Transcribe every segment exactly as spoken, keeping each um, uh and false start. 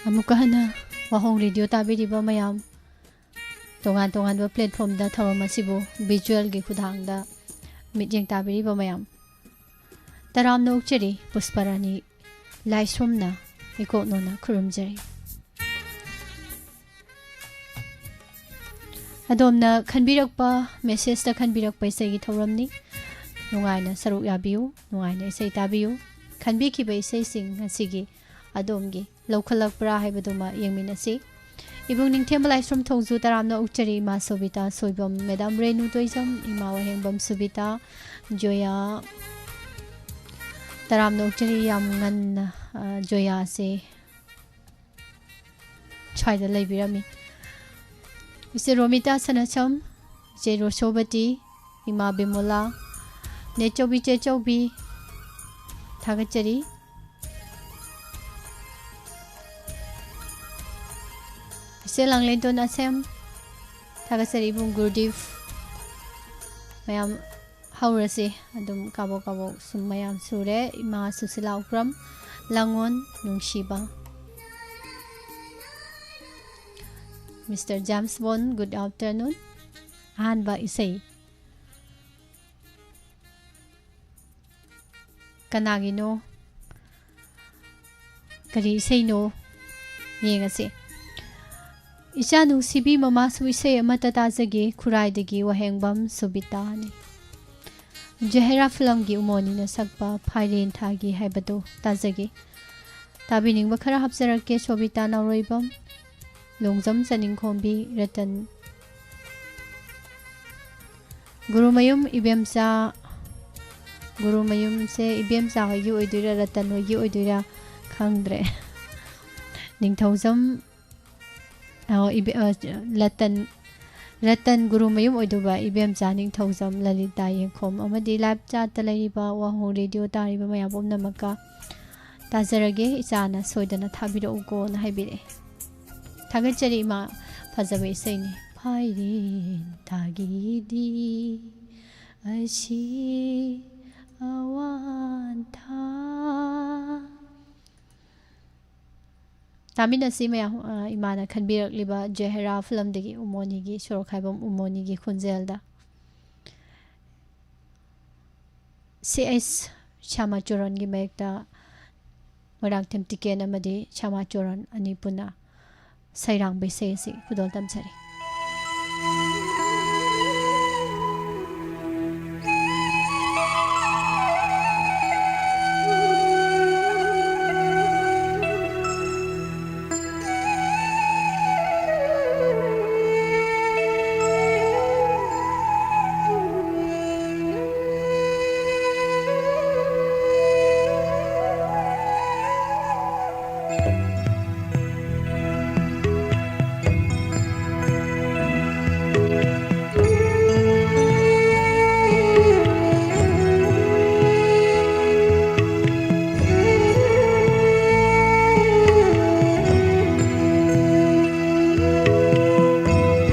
ꯑꯃꯨꯛꯀ ꯍꯟꯅ ꯋꯥꯍꯣꯡ ꯔꯦꯗꯤꯑꯣ ꯇꯥꯕꯤꯔꯤꯕ ꯃꯌꯥꯝ, ꯇꯣꯉꯥꯟ ꯇꯣꯉꯥꯟꯕ ꯄ꯭ꯂꯦꯠꯐꯣꯝꯗ ꯊꯧꯔꯝ ꯑꯁꯤꯕꯨ ꯚꯤꯖꯨꯋꯦꯜꯒꯤ ꯈꯨꯠꯊꯥꯡꯗ ꯃꯤꯠꯌꯦꯡ ꯇꯥꯕꯤꯔꯤꯕ ꯃꯌꯥꯝ, ꯇꯔꯥꯝꯅ ꯑꯣꯛꯆꯔꯤ꯫ ꯄꯨꯁꯄꯔꯥꯅꯤ ꯂꯥꯏꯁ꯭ꯔꯝꯅ ꯏꯀꯣꯛꯅꯣꯅ ꯈꯨꯔꯨꯝꯖꯔꯤ꯫ ꯑꯗꯣꯝꯅ ꯈꯟꯕꯤꯔꯛꯄ, ꯃꯦꯁꯦꯖꯇ ꯈꯟꯕꯤꯔꯛꯄ ꯏꯁꯩꯒꯤ ꯊꯧꯔꯝꯅꯤ꯫ ꯅꯨꯡꯉꯥꯏꯅ ꯁꯔꯨꯛ ꯌꯥꯕꯤꯌꯨ, ꯅꯨꯡꯉꯥꯏꯅ ꯏꯁꯩ ꯇꯥꯕꯤꯌꯨ꯫ ꯈꯟꯕꯤꯈꯤꯕ ꯏꯁꯩꯁꯤꯡ ꯉꯁꯤꯒꯤ ꯑꯗꯣꯝꯒꯤ ꯂꯧꯈꯠꯂꯛꯄ꯭ꯔꯥ ꯍꯥꯏꯕꯗꯨꯃ ꯌꯦꯡꯃꯤꯟꯅꯁꯤ꯫ ꯏꯕꯨꯡ ꯅꯤꯡꯊꯦꯝꯕ ꯂꯥꯏꯁ꯭ꯔꯝ ꯊꯣꯡꯖꯨ, ꯇꯔꯥꯝꯅ ꯑꯣꯛꯆꯔꯤ ꯏꯃꯥ ꯁꯣꯕꯤꯇꯥ ꯁꯣꯏꯕꯝ, ꯃꯦꯗꯥꯝ ꯔꯦꯅꯨ ꯇꯣꯏꯖꯝ, ꯏꯃꯥ ꯋꯥꯍꯦꯡꯕꯝ ꯁꯨꯕꯤꯇꯥ, ꯖꯣꯌꯥ, ꯇꯔꯥꯝꯅ ꯑꯣꯛꯆꯔꯤ꯫ ꯌꯥꯝ ꯉꯟꯅ, ꯑ, ꯖꯣꯌꯥꯁꯦ ꯁ꯭ꯋꯥꯏꯗ ꯂꯩꯕꯤꯔꯝꯃꯤ꯫ ꯏꯆꯦ ꯔꯣꯃꯤꯇꯥ ꯁꯅꯥꯁꯝ, ꯏꯆꯦ ꯔꯣꯁꯣꯕꯇꯤ, ꯏꯃꯥ ꯕꯤꯃꯣꯂꯥ, ꯅꯦꯆꯧꯕꯤ ꯆꯦꯆꯧꯕꯤ, ꯊꯥꯒꯠꯆꯔꯤ꯫ ꯏꯆꯦ ꯂꯥꯡꯂꯦꯟꯇꯣꯟ ꯑꯁꯦꯝ, ꯊꯥꯒꯠꯆꯔꯤ ꯏꯕꯨꯡ ꯒꯨꯔꯗꯤꯞ꯫ ꯃꯌꯥꯝ ꯍꯧꯔꯁꯤ꯫ ꯑꯗꯨꯝ ꯀꯥꯕꯣꯛ ꯀꯥꯕꯣꯛ ꯁꯨꯝ ꯃꯌꯥꯝ ꯁꯨꯔꯦ꯫ ꯏꯃꯥ ꯁꯨꯁꯤꯂꯥ ꯎꯀ꯭ꯔꯝ, ꯂꯥꯡꯉꯣꯟ ꯅꯨꯡꯁꯤꯕ꯫ ꯃꯤꯁꯇꯔ ꯖꯦꯝꯁ ꯕꯣꯟ, good afternoon꯫ ꯑꯍꯥꯟꯕ ꯏꯁꯩ ꯀꯅꯥꯒꯤꯅꯣ? ꯀꯔꯤ ꯏꯁꯩꯅꯣ? ꯌꯦꯡꯉꯁꯤ꯫ ꯏꯆꯥ ꯅꯨꯡꯁꯤꯕꯤ ꯃꯃꯥꯁꯨ ꯏꯁꯩ ꯑꯃꯠꯇ ꯇꯥꯖꯒꯦ, ꯈꯨꯔꯥꯏꯗꯒꯤ ꯋꯥꯍꯦꯡꯕꯝ ꯁꯨꯕꯤꯇꯥꯅꯤ꯫ ꯖꯍꯦꯔꯥ ꯐꯤꯂꯝꯒꯤ ꯎꯃꯣꯅꯤꯅ ꯁꯛꯄ ꯐꯥꯏꯔꯦꯟ ꯊꯥꯒꯤ ꯍꯥꯏꯕꯗꯨ ꯇꯥꯖꯒꯦ꯫ ꯇꯥꯕꯤꯅꯤꯡꯕ ꯈꯔ ꯍꯥꯞꯆꯔꯛꯀꯦ꯫ ꯁꯣꯕꯤꯇꯥ ꯅꯥꯎꯔꯣꯏꯕꯝ, ꯂꯣꯡꯖꯝ ꯆꯅꯤꯡꯈꯣꯝꯕꯤ, ꯔꯇꯟ ꯒꯨꯔꯨꯃꯌꯨꯝ ꯏꯕꯦꯝꯆꯥ, ꯒꯨꯔꯨꯃꯌꯨꯝꯁꯦ ꯏꯕꯦꯝꯆꯥ ꯍꯣꯏꯒꯤ ꯑꯣꯏꯗꯣꯏꯔꯥ, ꯔꯇꯟ ꯍꯣꯏꯒꯤ ꯑꯣꯏꯗꯣꯏꯔꯥ ꯈꯪꯗ꯭ꯔꯦ꯫ ꯅꯤꯡꯊꯧꯖꯝ, ꯑꯣ, ꯏꯕꯦ-, ꯑ, ꯂꯇꯟ, ꯔꯇꯟ ꯒꯨꯔꯨꯃꯌꯨꯝ ꯑꯣꯏꯗꯧꯕ ꯏꯕꯦꯝꯆꯥ ꯅꯤꯡꯊꯧꯖꯝ, ꯂꯂꯤꯇꯥ ꯌꯦꯡꯈꯣꯝ ꯑꯃꯗꯤ ꯂꯥꯏꯚ ꯆꯥꯠꯇ ꯂꯩꯔꯤꯕ ꯋꯥꯍꯣꯡ ꯔꯦꯗꯤꯑꯣ ꯇꯥꯔꯤꯕ ꯃꯌꯥꯝ ꯄꯨꯝꯅꯃꯛꯀ ꯇꯥꯖꯔꯒꯦ, ꯏꯆꯥꯅ ꯁꯣꯏꯗꯅ ꯊꯥꯕꯤꯔꯛꯎꯀꯣꯅ ꯍꯥꯏꯕꯤꯔꯛꯑꯦ꯫ ꯊꯥꯒꯠꯆꯔꯤ ꯏꯃꯥ, ꯐꯖꯕ ꯏꯁꯩꯅꯤ꯫ ꯐꯥꯏꯔꯦꯟ ꯊꯥꯒꯤꯗꯤ ꯑꯁꯤ ꯑꯋꯥꯟ ꯊꯥ꯫ ꯇꯥꯃꯤꯟꯅꯁꯤ ꯃꯌꯥꯝ, ꯑ, ꯏꯃꯥꯅ ꯈꯟꯕꯤꯔꯛꯂꯤꯕ ꯖꯦꯍꯦꯔꯥ ꯐꯤꯂꯝꯗꯒꯤ ꯎꯃꯣꯅꯤꯒꯤ, ꯁꯣꯔꯣꯛꯈꯥꯏꯕꯝ ꯎꯃꯣꯅꯤꯒꯤ ꯈꯣꯟꯖꯦꯜꯗ꯫ ꯁꯤ ꯑꯩꯆ ꯁ꯭ꯌꯥꯃꯥꯆꯣꯔꯟꯒꯤ ꯃꯌꯦꯛꯇ ꯃꯣꯏꯔꯥꯡꯊꯦꯝ ꯇꯤꯀꯦꯟ ꯑꯃꯗꯤ ꯁ꯭ꯌꯥꯃꯥꯆꯣꯔꯟ ꯑꯅꯤ ꯄꯨꯟꯅ ꯁꯩꯔꯥꯡꯕ ꯏꯁꯩ ꯑꯁꯤ ꯈꯨꯗꯣꯜ ꯇꯝꯖꯔꯤ꯫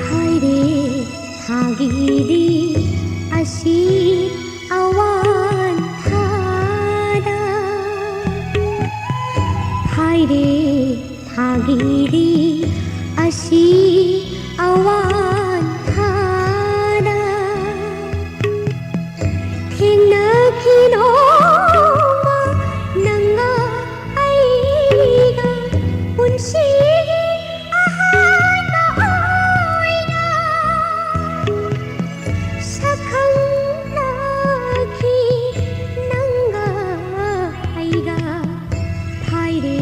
ꯍꯥꯏꯔꯦ ꯊꯥꯒꯤꯗꯤ ꯑꯁꯤ ꯑꯋꯥꯟ ꯊꯥꯗ꯫ ꯍꯥꯏꯔꯦ ꯊꯥꯒꯤꯗꯤ ꯑꯁꯤ ꯑꯋꯥꯟ ꯊꯥꯗ꯫ ꯊꯦꯡꯅꯈꯤ ꯅꯣꯡꯃ ꯅꯪꯒ ꯑꯩꯒ ꯄꯨꯟꯁꯤꯒꯤ ꯑꯍꯥꯟꯕ ꯑꯣꯏꯅ꯫ ꯁꯛꯈꯪꯅꯈꯤ ꯅꯪꯒ ꯑꯩꯒ꯫ ꯍꯥꯏꯔꯦ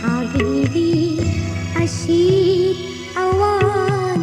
ꯊꯥꯒꯤꯗꯤ ꯑꯁꯤ ꯑꯋꯥꯟ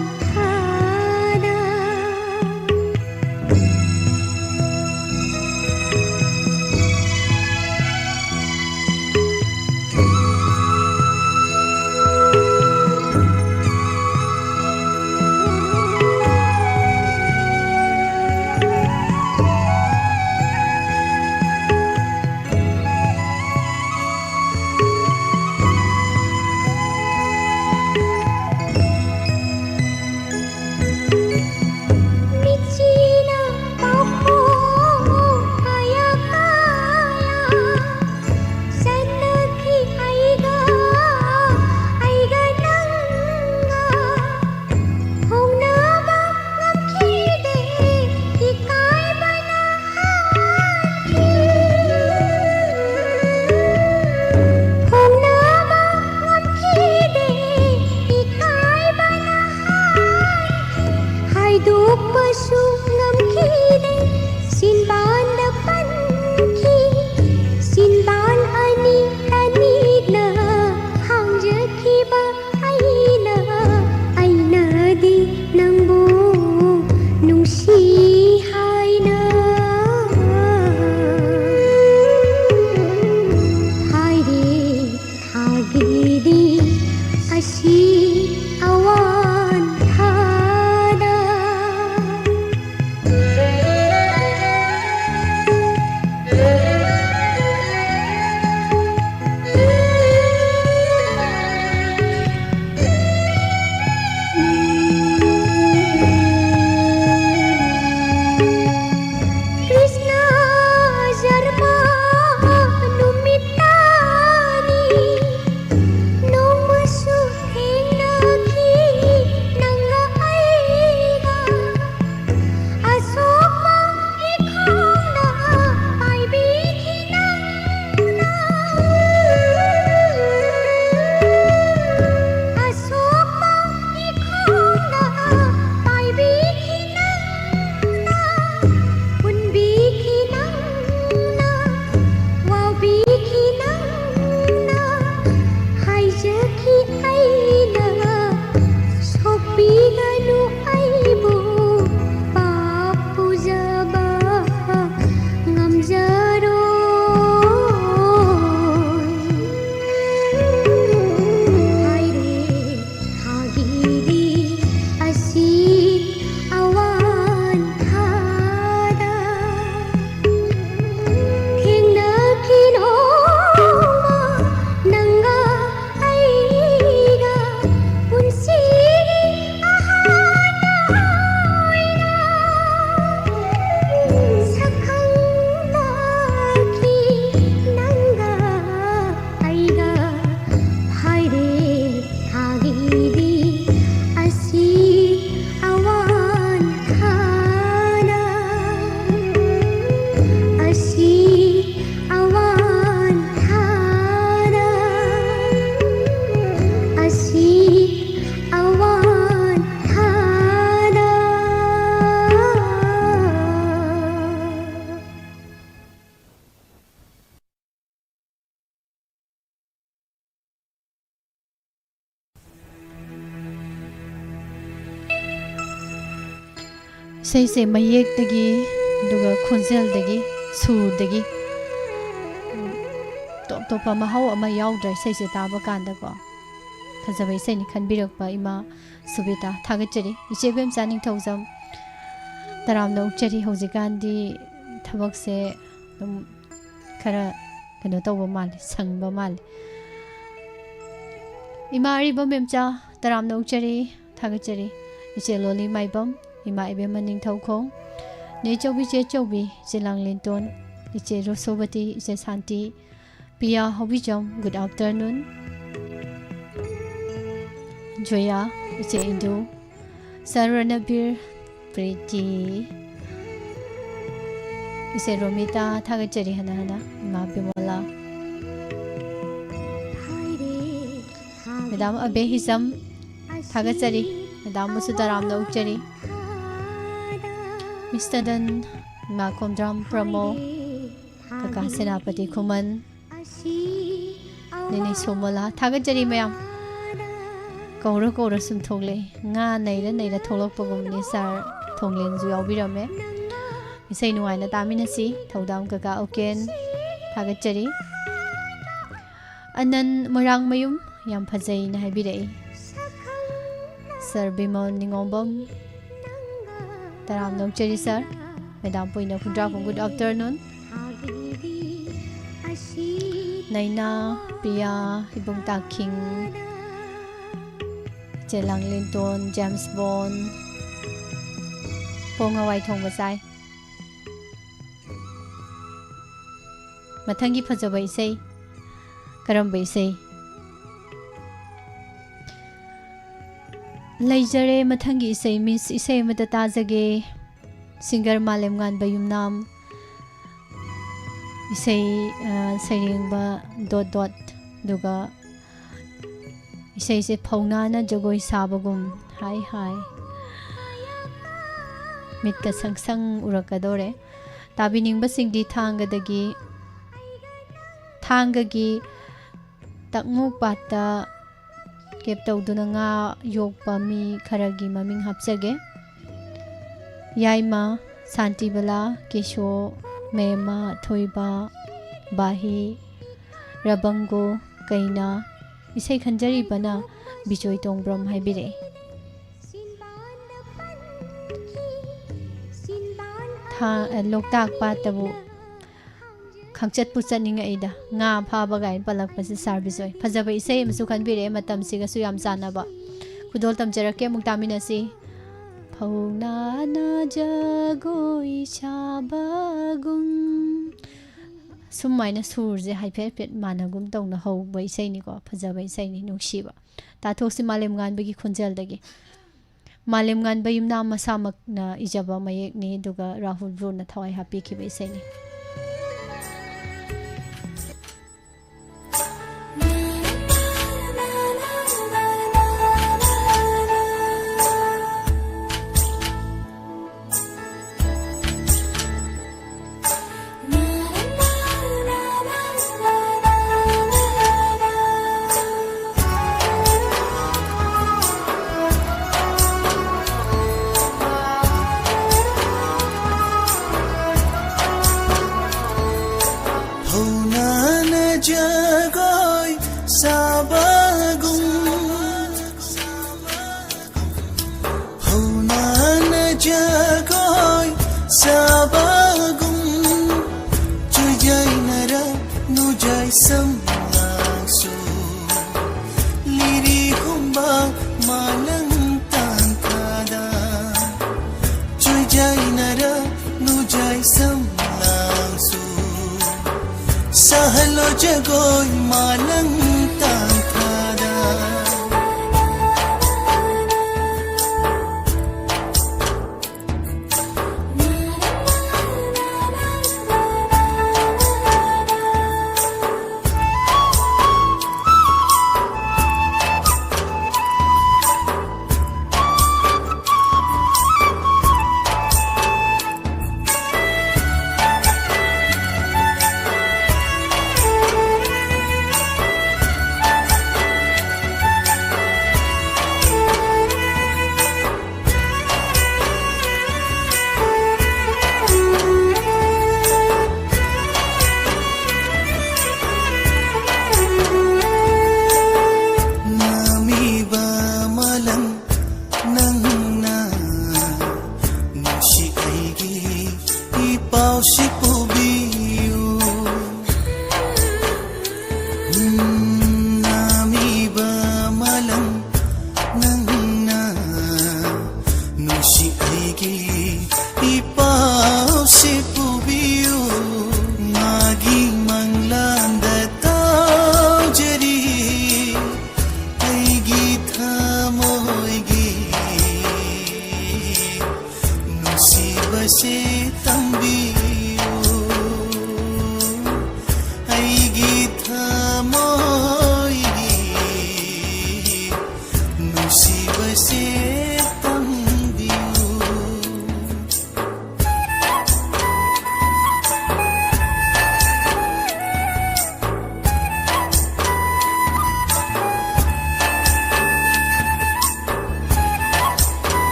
ꯏꯁꯩꯁꯦ ꯃꯌꯦꯛꯇꯒꯤ, ꯑꯗꯨꯒ ꯈꯣꯟꯖꯦꯜꯗꯒꯤ, ꯁꯨꯔꯗꯒꯤ, ꯎꯝ, ꯇꯣꯞ ꯇꯣꯞꯄ ꯃꯍꯥꯎ ꯑꯃ ꯌꯥꯎꯗ꯭ꯔꯥ ꯏꯁꯩꯁꯦ ꯇꯥꯕ ꯀꯥꯟꯗꯀꯣ? ꯐꯖꯕ ꯏꯁꯩꯅꯤ ꯈꯟꯕꯤꯔꯛꯄ ꯏꯃꯥ ꯁꯨꯕꯤꯇꯥ, ꯊꯥꯒꯠꯆꯔꯤ꯫ ꯏꯆꯦ ꯏꯕꯦꯝꯆꯥ ꯅꯤꯡꯊꯧꯖꯝ, ꯇꯔꯥꯝꯅ ꯑꯣꯛꯆꯔꯤ꯫ ꯍꯧꯖꯤꯛꯀꯥꯟꯗꯤ ꯊꯕꯛꯁꯦ ꯑꯗꯨꯝ ꯈꯔ ꯀꯩꯅꯣ ꯇꯧꯕ ꯃꯥꯜꯂꯦ, ꯁꯪꯕ ꯃꯥꯜꯂꯦ꯫ ꯏꯃꯥ ꯑꯔꯤꯕꯝ ꯃꯦꯝꯆꯥ, ꯇꯔꯥꯝꯅ ꯑꯣꯛꯆꯔꯤ, ꯊꯥꯒꯠꯆꯔꯤ꯫ ꯏꯆꯦ ꯂꯣꯂꯤ ꯃꯥꯏꯕꯝ, ꯏꯃꯥ ꯏꯕꯦꯝꯃ ꯅꯤꯡꯊꯧꯈꯣꯡ, ꯅꯦ ꯆꯧꯕꯤ, ꯆꯦ ꯆꯧꯕꯤ, ꯏꯆꯦ ꯂꯥꯡꯂꯦꯟꯇꯣꯟ, ꯏꯆꯦ ꯔꯣꯁꯣꯕꯇꯤ, ꯏꯆꯦ ꯁꯥꯟꯇꯤ, ꯄꯤꯌꯥ ꯍꯧꯕꯤꯖꯝ, good afternoon꯫ ꯖꯣꯌꯥ, ꯏꯆꯦ ꯏꯟꯗꯨ, ꯁꯔ ꯔꯅꯕꯤꯔ, ꯄ꯭ꯔꯤꯇꯤ, ꯏꯆꯦ ꯔꯣꯃꯤꯇꯥ, ꯊꯥꯒꯠꯆꯔꯤ ꯍꯟꯅ ꯍꯟꯅ, ꯏꯃꯥ ꯕꯤꯃꯣꯂꯥ꯫ ꯃꯦꯗꯥꯝ ꯑꯕꯦ ꯍꯤꯖꯝ, ꯊꯥꯒꯠꯆꯔꯤ꯫ ꯃꯦꯗꯥꯝꯕꯨꯁꯨ ꯇꯔꯥꯝꯅ ꯑꯣꯛꯆꯔꯤ꯫ ꯃꯤꯁꯇꯔ ꯗꯟ, ꯏꯃꯥ ꯈꯣꯝꯗ꯭ꯔꯥꯝ ꯄ꯭ꯔꯃꯣ, ꯀꯀꯥ ꯁꯦꯅꯥꯄꯇꯤ ꯈꯨꯃꯟ, ꯅꯦꯅꯦ ꯁꯣꯃꯣꯂꯥ, ꯊꯥꯒꯠꯆꯔꯤ ꯃꯌꯥꯝ꯫ ꯀꯧꯔ ꯀꯧꯔ ꯁꯨꯝ ꯊꯣꯛꯂꯛꯑꯦ꯫ ꯉꯥ ꯅꯩꯔ ꯅꯩꯔ ꯊꯣꯛꯂꯛꯄꯒꯨꯝꯕꯅꯤ꯫ ꯁꯥꯔ ꯊꯣꯡꯂꯦꯟꯁꯨ ꯌꯥꯎꯕꯤꯔꯝꯃꯦ꯫ ꯏꯁꯩ ꯅꯨꯡꯉꯥꯏꯅ ꯇꯥꯃꯤꯟꯅꯁꯤ꯫ ꯊꯧꯗꯥꯝ ꯀꯀꯥ ꯎꯀꯦꯟ, ꯊꯥꯒꯠꯆꯔꯤ꯫ ꯑꯅꯟ ꯃꯣꯏꯔꯥꯡꯃꯌꯨꯝ, ꯌꯥꯝ ꯐꯖꯩꯅ ꯍꯥꯏꯕꯤꯔꯛꯏ꯫ ꯁꯥꯔ ꯕꯤꯃꯣꯜ ꯅꯤꯉꯣꯝꯕꯝ, ꯇꯔꯥꯝꯅ ꯑꯣꯛꯆꯔꯤ ꯁꯥꯔ꯫ ꯃꯦꯗꯥꯝ ꯄꯣꯏꯅ ꯈꯨꯟꯗ꯭ꯔꯥꯛꯄꯝ, good afternoon꯫ ꯅꯩꯅꯥ, ꯄꯤꯌꯥ, ꯏꯕꯨꯡ ꯇꯥꯈꯤꯡ, ꯏꯆꯦ ꯂꯥꯡꯂꯦꯟꯇꯣꯟ, ꯖꯦꯝꯁ ꯕꯣꯟ, ꯄꯣꯡ ꯍꯋꯥꯏ ꯊꯣꯡꯕ ꯆꯥꯏ꯫ ꯃꯊꯪꯒꯤ ꯐꯖꯕ ꯏꯁꯩ, ꯀꯔꯝꯕ ꯏꯁꯩ? ꯂꯩꯖꯔꯦ ꯃꯊꯪꯒꯤ ꯏꯁꯩ, ꯃꯤꯁ, ꯏꯁꯩ ꯑꯃꯇ ꯇꯥꯖꯒꯦ꯫ ꯁꯤꯡꯒꯔ ꯃꯥꯂꯦꯝꯉꯥꯟꯕ ꯌꯨꯝꯅꯥꯝ꯫ ꯏꯁꯩ, ꯑ, ꯁꯩꯔꯦꯡꯕ ꯗꯣꯠ ꯗꯣꯠ, ꯑꯗꯨꯒ ꯏꯁꯩꯁꯦ ꯐꯧꯅꯥꯅ ꯖꯒꯣꯏ ꯁꯥꯕꯒꯨꯝ꯫ ꯍꯥꯏ ꯍꯥꯏ꯫ ꯃꯤꯠꯀ ꯁꯪ ꯁꯪ ꯎꯔꯛꯀꯗꯧꯔꯦ꯫ ꯇꯥꯕꯤꯅꯤꯡꯕꯁꯤꯡꯗꯤ ꯊꯥꯡꯒꯗꯒꯤ, ꯊꯥꯡꯒꯒꯤ ꯇꯛꯃꯨ ꯄꯥꯠꯇ ꯀꯦꯞ ꯇꯧꯗꯨꯅ ꯉꯥ ꯌꯣꯛꯄ ꯃꯤ ꯈꯔꯒꯤ ꯃꯃꯤꯡ ꯍꯥꯞꯆꯒꯦ꯫ ꯌꯥꯏꯃ, ꯁꯥꯟꯇꯤꯕꯂꯥ, ꯀꯦꯁꯣ, ꯃꯦꯃ, ꯊꯣꯏꯕ, ꯕꯥꯍꯤ, ꯔꯕꯪꯒꯣ, ꯀꯩꯅꯥ, ꯏꯁꯩ ꯈꯟꯖꯔꯤꯕꯅ ꯕꯤꯖꯣꯏ ꯇꯣꯡꯕ꯭ꯔꯝ ꯍꯥꯏꯕꯤꯔꯛꯑꯦ꯫ ꯊꯥ-, ꯑ, ꯂꯣꯛꯇꯥꯛ ꯄꯥꯠꯇꯕꯨ ꯈꯪꯆꯠꯄꯨ ꯆꯠꯅꯤꯡꯉꯛꯏꯗ, ꯉꯥ ꯐꯥꯕ ꯀꯥꯏꯅ ꯄꯜꯂꯛꯄꯁꯦ꯫ ꯁꯥꯔ ꯕꯤꯖꯣꯏ, ꯐꯖꯕ ꯏꯁꯩ ꯑꯃꯁꯨ ꯈꯟꯕꯤꯔꯛꯑꯦ, ꯃꯇꯝꯁꯤꯒꯁꯨ ꯌꯥꯝ ꯆꯥꯟꯅꯕ꯫ ꯈꯨꯗꯣꯜ ꯇꯝꯖꯔꯛꯀꯦ, ꯑꯃꯨꯛ ꯇꯥꯃꯤꯟꯅꯁꯤ꯫ ꯐꯧꯅꯥꯅ ꯖꯒꯣꯏ ꯁꯥꯕꯒꯨꯝ꯫ ꯁꯨꯃꯥꯏꯅ ꯁꯨꯔꯁꯦ ꯍꯥꯏꯐꯦꯠ ꯍꯥꯏꯐꯦꯠ ꯃꯥꯟꯅꯒꯨꯝ ꯇꯧꯅ ꯍꯧꯕ ꯏꯁꯩꯅꯤꯀꯣ, ꯐꯖꯕ ꯏꯁꯩꯅꯤ, ꯅꯨꯡꯁꯤꯕ꯫ ꯇꯥꯊꯣꯛꯁꯤ ꯃꯥꯂꯦꯝ ꯉꯥꯟꯕꯒꯤ ꯈꯣꯟꯖꯦꯜꯗꯒꯤ꯫ ꯃꯥꯂꯦꯝꯉꯥꯟꯕ ꯌꯨꯝꯅꯥꯝ ꯃꯁꯥꯃꯛꯅ ꯏꯖꯕ ꯃꯌꯦꯛꯅꯤ, ꯑꯗꯨꯒ ꯔꯥꯍꯨꯜ ꯕ꯭ꯔꯨꯅ ꯊꯋꯥꯏ ꯍꯥꯞꯄꯤꯈꯤꯕ ꯏꯁꯩꯅꯤ꯫ ꯐꯧꯅꯥꯅ ꯖꯒꯣꯏ ꯁꯥꯕꯒꯨꯝ, ꯐꯧꯅꯥꯅ ꯖꯒꯣꯏ ꯁꯥꯕꯒꯨꯝ, ꯆꯨꯖꯥꯏꯅꯔ ꯅꯨꯖꯥꯏ ꯁꯝꯂꯥꯡꯁꯨ, ꯂꯤꯔꯤ ꯈꯨꯝꯕ ꯃꯥꯂꯪ ꯇꯥꯟꯊꯥꯗ, ꯆꯨꯖꯥꯏꯅꯔ ꯅꯨꯖꯥꯏ ꯁꯝꯂꯥꯡꯁꯨ, ꯁꯥꯍꯜꯂꯣ ꯖꯒꯣꯏ ꯃꯥꯂꯪ ꯇꯥꯟꯊꯥꯗ꯫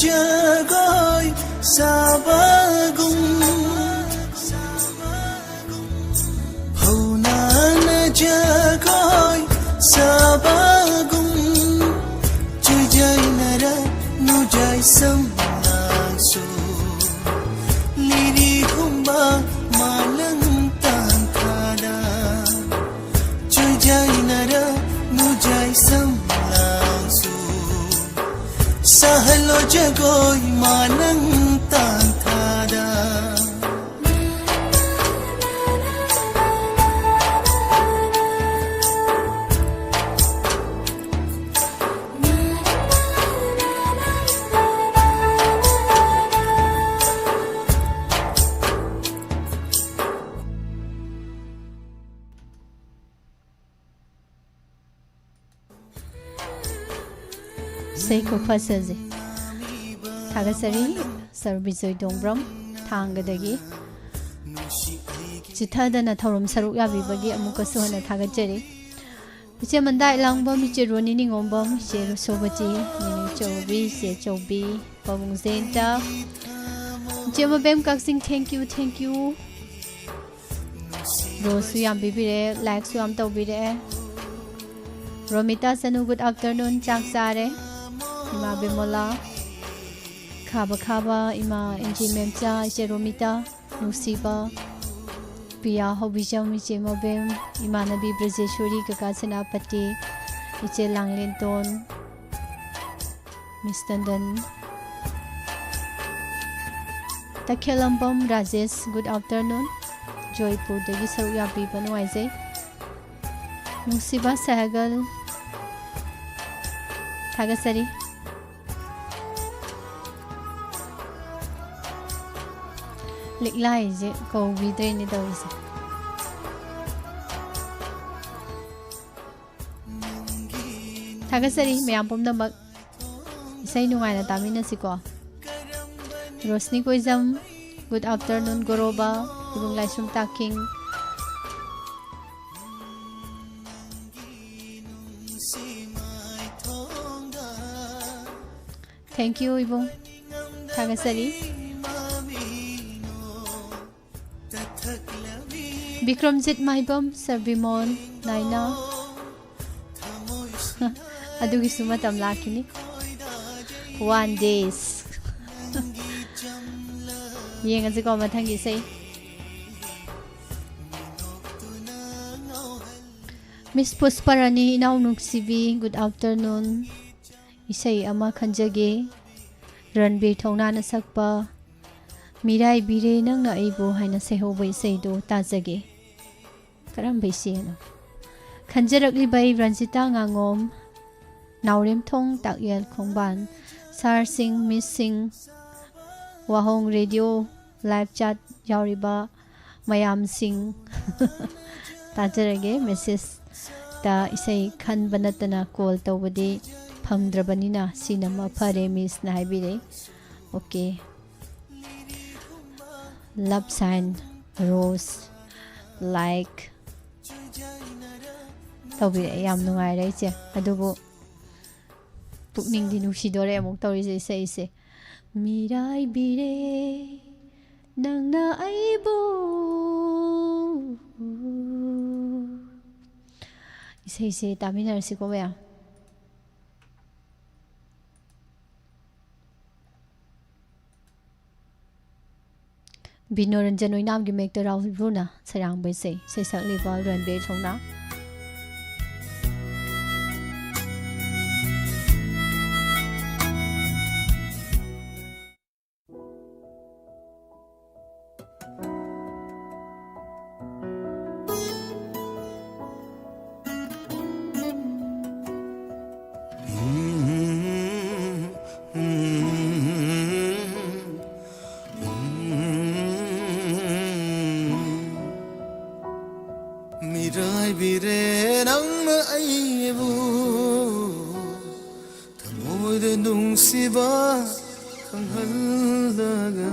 ꯖꯒꯣꯏ ꯁꯥꯕꯒꯨꯝ, ꯍꯧꯅꯥꯅ ꯖꯒꯣꯏ ꯁꯥꯕꯒꯨꯝ, ꯆꯨꯖꯥꯏꯅꯔ ꯅꯨꯖꯥꯏ ꯁꯝꯂꯥꯡꯁꯨ, ꯂꯤꯔꯤ ꯈꯨꯝꯕ ꯃꯥꯂꯪ ꯇꯥꯟꯊꯥꯗ, ꯆꯨꯖꯥꯏꯅꯔ ꯅꯨꯖꯥꯏ ꯁꯝꯂꯥꯡꯁꯨ, ꯁꯍꯜꯂꯣ ꯖꯒꯣꯏ ꯃꯥꯂꯪ ꯇꯥꯟꯊꯥꯗ꯫ ꯏꯁꯩ ꯈꯨꯐꯖꯁꯦ꯫ ꯊꯥꯒꯠꯆꯔꯤ ꯁꯔ ꯕꯤꯖꯣꯏ ꯇꯣꯡꯕ꯭ꯔꯝ, ꯊꯥꯡꯒꯗꯒꯤ꯫ ꯆꯤꯊꯗꯅ ꯊꯧꯔꯝ ꯁꯔꯨꯛ ꯌꯥꯕꯤꯕꯒꯤ ꯑꯃꯨꯛꯀꯁꯨ ꯍꯟꯅ ꯊꯥꯒꯠꯆꯔꯤ꯫ ꯏꯆꯦ ꯃꯟꯗꯥ ꯏꯂꯥꯡꯕꯝ, ꯏꯆꯦ ꯔꯣꯅꯤ ꯅꯤꯉꯣꯝꯕꯝ, ꯏꯆꯦ ꯔꯨꯁꯣꯕꯇꯤ, ꯅꯤꯅꯤ ꯆꯧꯕꯤ, ꯏꯆꯦ ꯆꯧꯕꯤ, ꯄꯥꯕꯨꯡ ꯖꯌꯟꯇ, ꯏꯆꯦ ꯃꯕꯦꯝ ꯀꯛꯆꯤꯡ, thank you, thank you꯫ ꯔꯣꯁꯁꯨ ꯌꯥꯝ ꯄꯤꯕꯤꯔꯛꯑꯦ, ꯂꯥꯏꯛꯁꯨ ꯌꯥꯝ ꯇꯧꯕꯤꯔꯛꯑꯦ꯫ ꯔꯣꯃꯤꯇꯥ ꯆꯅꯨ, good afternoon, ꯆꯥꯛ ꯆꯥꯔꯦ꯫ ꯏꯃꯥ ꯕꯤꯃꯣꯂꯥ, ꯈꯥꯕ ꯈꯥꯕ, ꯏꯃꯥ ꯏꯟꯖꯤ ꯃꯦꯝꯆꯥ, ꯏꯆꯦ ꯔꯣꯃꯤꯇꯥ, ꯅꯨꯡꯁꯤꯕ, ꯄꯤꯌꯥ ꯍꯧꯕꯤꯖꯝ, ꯏꯆꯦ ꯃꯕꯦꯝ, ꯏꯃꯥꯟꯅꯕꯤ ꯕ꯭ꯔꯖꯦꯁꯣꯔꯤ, ꯀꯀꯥ ꯁꯦꯅꯥꯄꯇꯤ, ꯏꯆꯦ ꯂꯥꯡꯂꯦꯟꯇꯣꯟ, ꯃꯤꯁ ꯇꯟꯗꯟ꯫ ꯇꯈꯦꯂꯝꯕꯝ ꯔꯥꯖꯦꯁ, good afternoon꯫ ꯖꯣꯏꯄꯨꯔꯗꯒꯤ ꯁꯔꯨꯛ ꯌꯥꯕꯤꯕ ꯅꯨꯡꯉꯥꯏꯖꯩ꯫ ꯅꯨꯡꯁꯤꯕ ꯁꯍꯒꯜ, ꯊꯥꯒꯠꯆꯔꯤ꯫ ꯂꯤꯛꯂꯥꯏꯁꯦ ꯀꯧꯕꯤꯗ꯭ꯔꯦꯅꯦ ꯇꯧꯔꯤꯁꯦ꯫ ꯊꯥꯒꯠꯆꯔꯤ ꯃꯌꯥꯝ ꯄꯨꯝꯅꯃꯛ꯫ ꯏꯁꯩ ꯅꯨꯡꯉꯥꯏꯅ ꯇꯥꯃꯤꯟꯅꯁꯤꯀꯣ꯫ Roshni ꯀꯣꯏꯖꯝ, good afternoon꯫ ꯒꯣꯔꯣꯕ, ꯏꯕꯨꯡ ꯂꯥꯏꯁ꯭ꯔꯝ ꯇꯥꯈꯤꯡ꯫ Thank you, ꯏꯕꯨꯡ꯫ ꯊꯥꯒꯠꯆꯔꯤ꯫ ꯕꯤꯀ꯭ꯔꯝꯖꯤꯠ ꯃꯥꯏꯕꯝ, ꯁꯔꯕꯤꯃꯣꯟ, ꯅꯥꯏꯅꯥ꯫ ꯑꯗꯨꯒꯤꯁꯨ ꯃꯇꯝ ꯂꯥꯛꯈꯤꯅꯤ꯫ One days꯫ ꯌꯦꯡꯉꯁꯤꯀꯣ ꯃꯊꯪꯒꯤ ꯏꯁꯩ꯫ ꯃꯤꯁ ꯄꯨꯁꯄꯔꯥꯅꯤ, ꯏꯅꯥꯎ ꯅꯨꯡꯁꯤꯕꯤ, good afternoon꯫ ꯏꯁꯩ ꯑꯃ ꯈꯟꯖꯒꯦ꯫ ꯔꯟꯕꯤꯔ ꯊꯧꯅꯥꯅ ꯁꯛꯄ ꯃꯤꯔꯥꯏꯕꯤꯔꯦ ꯅꯪꯅ ꯑꯩꯕꯨ ꯍꯥꯏꯅ ꯁꯩꯍꯧꯕ ꯏꯁꯩꯗꯨ ꯇꯥꯖꯒꯦ꯫ ꯀꯔꯝꯕ ꯏꯁꯩꯅꯣ? ꯈꯟꯖꯔꯛꯂꯤꯕ ꯑꯩ ꯔꯟꯖꯤꯇꯥ ꯉꯥꯉꯣꯝ, ꯅꯥꯎꯔꯦꯝꯊꯣꯡ ꯇꯥꯛꯌꯦꯜ ꯈꯣꯡꯕꯥꯟ, ꯁꯥꯔꯁꯤꯡ, ꯃꯤꯁꯁꯤꯡ, ꯋꯥꯍꯣꯡ ꯔꯦꯗꯤꯑꯣ live chat ꯌꯥꯎꯔꯤꯕ ꯃꯌꯥꯝꯁꯤꯡ꯫ ꯇꯥꯖꯔꯒꯦ꯫ Messageꯇ ꯏꯁꯩ ꯈꯟꯕ ꯅꯠꯇꯅ call ꯇꯧꯕꯗꯤ ꯐꯪꯗ꯭ꯔꯕꯅꯤꯅ ꯁꯤꯅ ꯃꯐꯔꯦ, ꯃꯤꯁꯅ ꯍꯥꯏꯕꯤꯔꯦ꯫ Okay꯫ Love sign, rose, like ꯇꯧꯕꯤꯔꯛꯑꯦ꯫ ꯌꯥꯝ ꯅꯨꯡꯉꯥꯏꯔꯦ ꯏꯆꯦ꯫ ꯑꯗꯨꯕꯨ ꯄꯨꯛꯅꯤꯡꯗꯤ ꯅꯨꯡꯁꯤꯗꯣꯔꯦ ꯑꯃꯨꯛ ꯇꯧꯔꯤꯁꯦ ꯏꯁꯩꯁꯦ꯫ ꯃꯤꯔꯥꯏꯕꯤꯔꯦ ꯅꯪꯅ ꯑꯩꯕꯨ꯫ ꯏꯁꯩꯁꯦ ꯇꯥꯃꯤꯟꯅꯔꯁꯤꯀꯣ ꯃꯌꯥꯝ꯫ ꯕꯤꯅꯣꯔꯟꯖꯟ ꯑꯣꯏꯅꯥꯝꯒꯤ ꯃꯌꯦꯛꯇ ꯔꯥꯍꯨꯜ ꯕ꯭ꯔꯨꯅ ꯁꯩꯔꯥꯡꯕ ꯏꯁꯩ, ꯏꯁꯩ ꯁꯛꯂꯤꯕ ꯔꯟꯕꯤꯔ ꯊꯧꯅꯥ꯫ ꯃꯤꯔꯥꯏꯕꯤꯔꯦ ꯅꯪꯅ ꯑꯩꯕꯨ, ꯊꯃꯣꯏꯗ ꯅꯨꯡꯁꯤꯕ ꯈꯪꯍꯜꯂꯒ꯫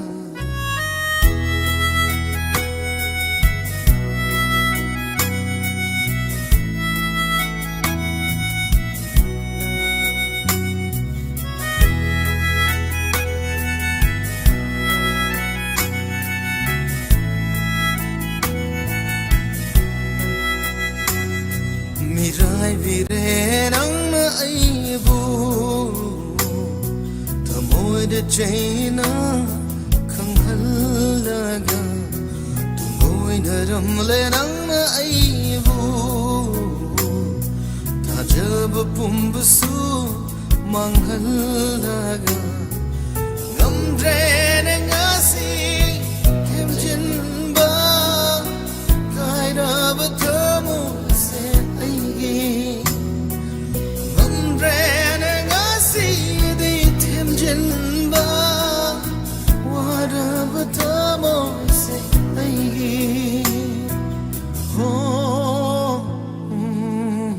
ꯆꯩꯅ ꯈꯪꯍꯜꯂꯒ ꯇꯨꯡꯑꯣꯏꯅꯔꯝꯂꯦ ꯅꯪꯅ ꯑꯩꯕꯨ꯫ ꯊꯥꯖꯕ ꯄꯨꯝꯕꯁꯨ ꯃꯥꯡꯍꯜꯂꯒ ꯉꯝꯗ꯭ꯔꯦꯅꯦ ꯉꯁꯤ ꯊꯦꯝꯖꯤꯟꯕ꯫ ꯀꯥꯏꯔꯕ ꯊꯃꯣꯏꯁꯦ ꯑꯩꯒꯤ ꯉꯝꯗ꯭ꯔꯦꯅꯦ ꯉꯁꯤꯗꯤ ꯊꯦꯝꯖꯤꯟꯕ꯫ ꯋꯥꯔꯕ ꯊꯃꯣꯏꯁꯦ ꯑꯩꯒꯤ꯫ ꯍꯣ, ꯎꯝ꯫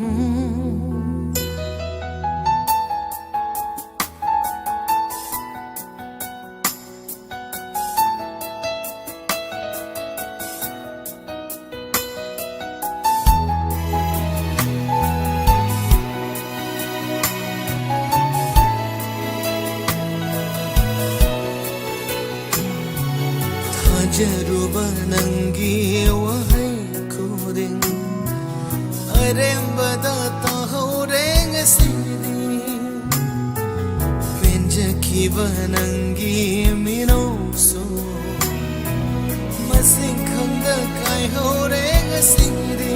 ꯊꯥꯖꯔꯨꯕ ꯅꯪꯒꯤ ꯋꯥꯍꯩ ꯈꯨꯗꯤꯡ ꯑꯔꯦꯝꯕꯗ ꯇꯥꯍꯧꯔꯦ ꯉꯁꯤꯗꯤ꯫ ꯄꯦꯟꯖꯈꯤꯕ ꯅꯪꯒꯤ ꯃꯤꯅꯧꯁꯨ ꯃꯁꯤꯡ ꯈꯪꯗ ꯀꯥꯏꯍꯧꯔꯦ ꯉꯁꯤꯗꯤ꯫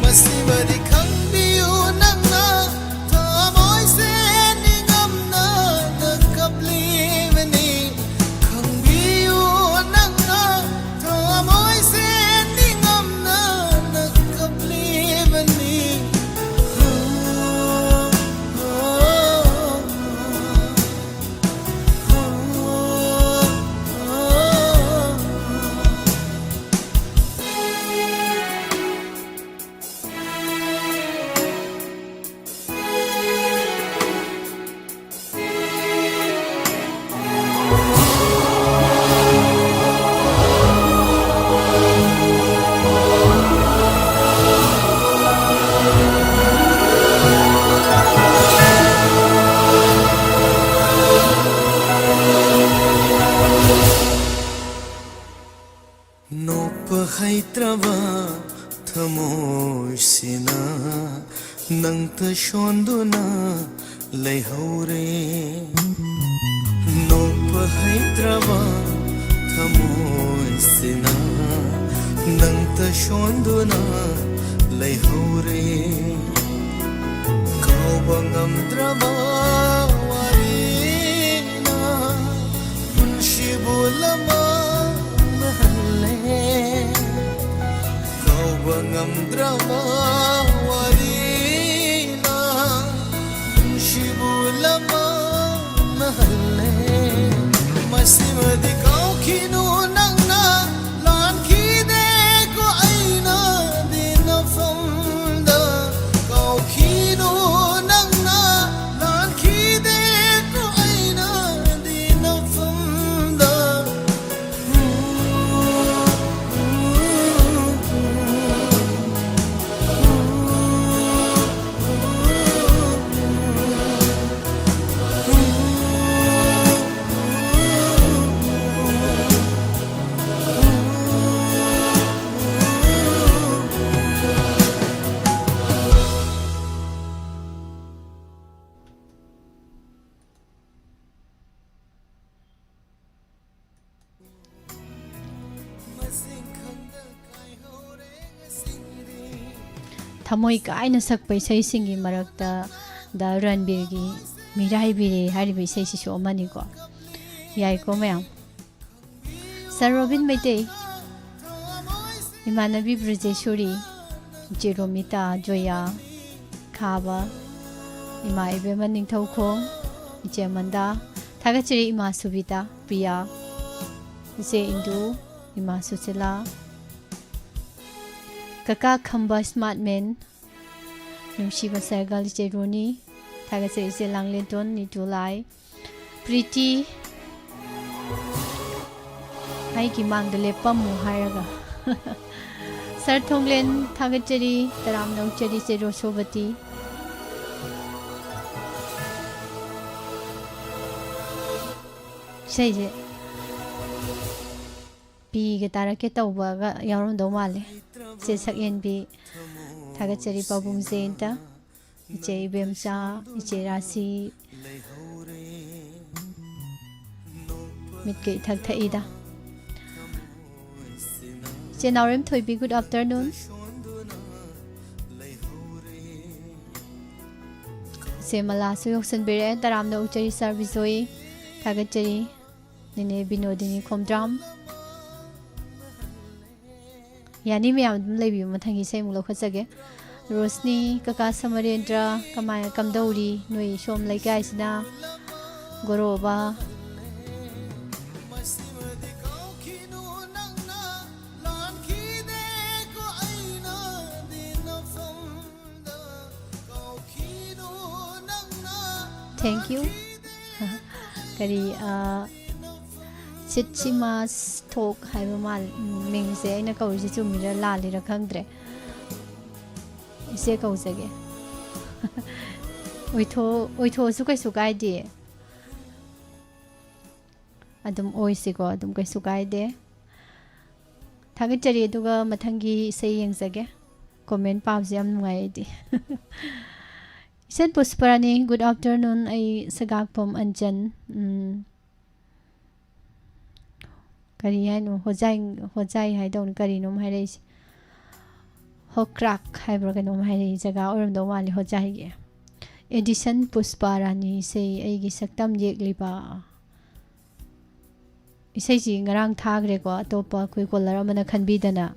ꯃꯁꯤꯃꯗꯤ ꯈꯪꯕꯤꯌꯨ ꯅꯪꯅ ꯊꯃꯣꯏꯁꯦ ꯅꯤꯡꯉꯝꯅ ꯀꯞꯂꯤꯕꯅꯤ꯫ ꯈꯪꯕꯤꯌꯨ ꯅꯪꯅ ꯊꯃꯣꯏꯁꯦ ꯅꯤꯡꯉꯝꯅ ꯀꯞꯂꯤꯕꯅꯤ꯫ ꯅꯣꯛꯄ ꯍꯩꯇ꯭ꯔꯕ ꯊꯃꯣꯏꯁꯤꯅ ꯅꯪꯇ ꯁꯣꯟꯗꯨꯅ ꯂꯩꯍꯧꯔꯦ꯫ ꯅꯠꯇ꯭ꯔꯕ ꯊꯃꯣꯏꯁꯤꯅ ꯅꯪꯇ ꯁꯣꯟꯗꯨꯅ ꯂꯩꯍꯧꯔꯦ꯫ ꯀꯥꯎꯕ ꯉꯝꯗ꯭ꯔꯕ ꯋꯥꯔꯤꯅ ꯄꯨꯟꯁꯤꯕꯨ ꯂꯃꯥꯡꯅꯍꯜꯂꯦ꯫ ꯀꯥꯎꯕ ꯉꯝꯗ꯭ꯔꯕ ꯋꯥꯔꯤꯅ ꯅꯨꯡꯁꯤꯕꯨ ꯂꯃꯥꯡꯅꯍꯜꯂꯦ꯫ ꯃꯁꯤꯃꯗꯤ ꯀꯥꯎꯈꯤꯅꯨ ꯅꯪꯅ ꯂꯥꯟꯈꯤꯗꯦꯀꯣ ꯑꯩꯅꯗꯤ ꯅꯐꯝꯗ꯫ ꯀꯥꯎꯈꯤꯅꯨ ꯅꯪꯅ ꯂꯥꯟꯈꯤꯗꯦꯀꯣ ꯑꯩꯅꯗꯤ ꯅꯐꯝꯗ꯫ ꯊꯃꯣꯏ ꯀꯥꯏꯅ ꯁꯛꯄ ꯏꯁꯩꯁꯤꯡꯒꯤ ꯃꯔꯛꯇ ꯗ ꯔꯟꯕꯤꯔꯒꯤ ꯃꯤꯔꯥꯏꯕꯤꯔꯦ ꯍꯥꯏꯔꯤꯕ ꯏꯁꯩꯁꯤꯁꯨ ꯑꯃꯅꯤꯀꯣ꯫ ꯌꯥꯏꯀꯣ ꯃꯌꯥꯝ? ꯁꯥꯔ ꯔꯣꯕꯤꯟ ꯃꯩꯇꯩ, ꯏꯃꯥꯟꯅꯕꯤ ꯕ꯭ꯔꯖꯦꯁꯣꯔꯤ, ꯏꯆꯦ ꯔꯣꯃꯤꯇꯥ, ꯖꯣꯌꯥ, ꯈꯥꯕ, ꯏꯃꯥ ꯏꯕꯦꯝꯃ ꯅꯤꯡꯊꯧꯈꯣꯡ, ꯏꯆꯦ ꯑꯃꯟꯗꯥ, ꯊꯥꯒꯠꯆꯔꯤ ꯏꯃꯥ ꯁꯨꯕꯤꯇꯥ, ꯄ꯭ꯔꯤꯌꯥ, ꯏꯆꯦ ꯏꯟꯗꯨ, ꯏꯃꯥ ꯁꯨꯁꯤꯂꯥ, ꯀꯀꯥ ꯈꯝꯕ ꯁ꯭ꯃꯥꯔꯠ ꯃꯦꯟ, ꯅꯨꯡꯁꯤꯕ ꯁꯔꯒꯜ ꯏꯆꯦ ꯔꯣꯅꯤ, ꯊꯥꯒꯠꯆꯔꯤ ꯏꯆꯦ ꯂꯥꯡꯂꯦꯟꯇꯣꯟ ꯅꯤꯇꯨꯂꯥꯏ, ꯄ꯭ꯔꯤꯇꯤ, ꯑꯩꯒꯤ ꯃꯥꯡꯗ ꯂꯦꯞꯄꯝꯃꯨ ꯍꯥꯏꯔꯒ꯫ ꯁꯥꯔ ꯊꯣꯡꯂꯦꯟ ꯊꯥꯒꯠꯆꯔꯤ, ꯇꯔꯥꯝꯅ ꯑꯣꯛꯆꯔꯤ ꯏꯆꯦ ꯔꯣꯁꯣꯕꯇꯤ꯫ ꯏꯁꯩꯁꯦ ꯄꯤꯒ ꯇꯥꯔꯛꯀꯦ ꯇꯧꯕꯒ ꯌꯥꯎꯔꯝꯗꯧ ꯃꯥꯜꯂꯦ꯫ ꯏꯆꯦ ꯁꯛꯍꯦꯟꯕꯤ ꯊꯥꯒꯠꯆꯔꯤ, ꯄꯥꯕꯨꯡ ꯖꯌꯟꯇ, ꯏꯆꯦ ꯏꯕꯦꯝꯆꯥ, ꯏꯆꯦ ꯔꯥꯁꯤ, ꯃꯤꯠꯀ ꯏꯊꯛ ꯊꯛꯏꯗ꯫ ꯏꯆꯦ ꯅꯥꯎꯔꯦꯝ ꯊꯣꯏꯕꯤ, good afternoon꯫ ꯏꯆꯦ ꯃꯂꯥꯁꯨ ꯌꯧꯁꯟꯕꯤꯔꯛꯑꯦ, ꯇꯔꯥꯝꯅ ꯑꯣꯛꯆꯔꯤ ꯁꯥꯔ ꯕꯤꯖꯣꯏ, ꯊꯥꯒꯠꯆꯔꯤ꯫ ꯅꯦꯅꯦ ꯕꯤꯅꯣꯗꯤꯅꯤ ꯈꯣꯝꯗ꯭ꯔꯥꯝ꯫ ꯌꯥꯅꯤ ꯃꯌꯥꯝ ꯑꯗꯨꯝ ꯂꯩꯕꯤꯌꯨ, ꯃꯊꯪꯒꯤ ꯏꯁꯩ ꯑꯃꯨꯛ ꯂꯧꯈꯠꯆꯒꯦ꯫ ꯔꯣꯁꯅꯤ, ꯀꯀꯥ ꯁꯃꯔꯦꯟꯗ꯭ꯔ, ꯀꯃꯥꯏ, ꯀꯝꯗꯧꯔꯤ? ꯅꯣꯏ ꯁꯣꯝ ꯂꯩꯀꯥꯏꯁꯤꯅ, ꯒꯣꯔꯣꯕ꯫ Thank you꯫ ꯀꯔꯤ, ꯑ, ꯁꯤꯠꯁꯤꯃꯥꯁ ꯊꯣꯛ ꯍꯥꯏꯕ ꯃꯥꯜ-, ꯃꯤꯡꯁꯦ ꯑꯩꯅ ꯀꯧꯔꯤꯁꯦ ꯆꯨꯝꯃꯤꯔꯥ ꯂꯥꯜꯂꯤꯔꯥ ꯈꯪꯗ꯭ꯔꯦ꯫ ꯏꯆꯦ ꯀꯧꯖꯒꯦ꯫ ꯑꯣꯏꯊꯣꯛ-, ꯑꯣꯏꯊꯣꯛꯑꯁꯨ ꯀꯩꯁꯨ ꯀꯥꯏꯗꯦ꯫ ꯑꯗꯨꯝ ꯑꯣꯏꯁꯤꯀꯣ, ꯑꯗꯨꯝ ꯀꯩꯁꯨ ꯀꯥꯏꯗꯦ꯫ ꯊꯥꯒꯠꯆꯔꯤ, ꯑꯗꯨꯒ ꯃꯊꯪꯒꯤ ꯏꯁꯩ ꯌꯦꯡꯖꯒꯦ꯫ Comment ꯄꯥꯕꯁꯦ ꯌꯥꯝ ꯅꯨꯡꯉꯥꯏ ꯑꯩꯗꯤ꯫ ꯏꯆꯟ ꯄꯨꯁꯄꯔꯥꯅꯤ, good afternoon꯫ ꯑꯩ ꯁꯒꯥꯛꯄꯝ ꯑꯟꯖꯟ꯫ ꯎꯝ꯫ ꯀꯔꯤ ꯍꯥꯏꯅꯣ? ꯍꯣꯖꯥꯏ, ꯍꯣꯖꯥꯏ ꯍꯥꯏꯗꯧꯅꯤ, ꯀꯔꯤꯅꯣꯝ ꯍꯥꯏꯔꯛꯏꯁꯦ꯫ ꯍꯣꯀ꯭ꯔꯥꯛ ꯍꯥꯏꯕ꯭ꯔꯥ ꯀꯩꯅꯣꯝ ꯍꯥꯏꯔꯛꯏ, ꯖꯒꯥ ꯑꯣꯏꯔꯝꯗꯧ ꯃꯥꯜꯂꯤ ꯍꯣꯖꯥꯏꯒꯤ꯫ ꯑꯦꯗꯤꯁꯟ ꯄꯨꯁꯄꯥꯔꯥꯅꯤꯁꯦ ꯑꯩꯒꯤ ꯁꯛꯇꯝ ꯌꯦꯛꯂꯤꯕ꯫ ꯏꯁꯩꯁꯤ ꯉꯔꯥꯡ ꯊꯥꯈ꯭ꯔꯦꯀꯣ, ꯑꯇꯣꯞꯄ ꯑꯩꯈꯣꯏ caller ꯑꯃꯅ ꯈꯟꯕꯤꯗꯅ,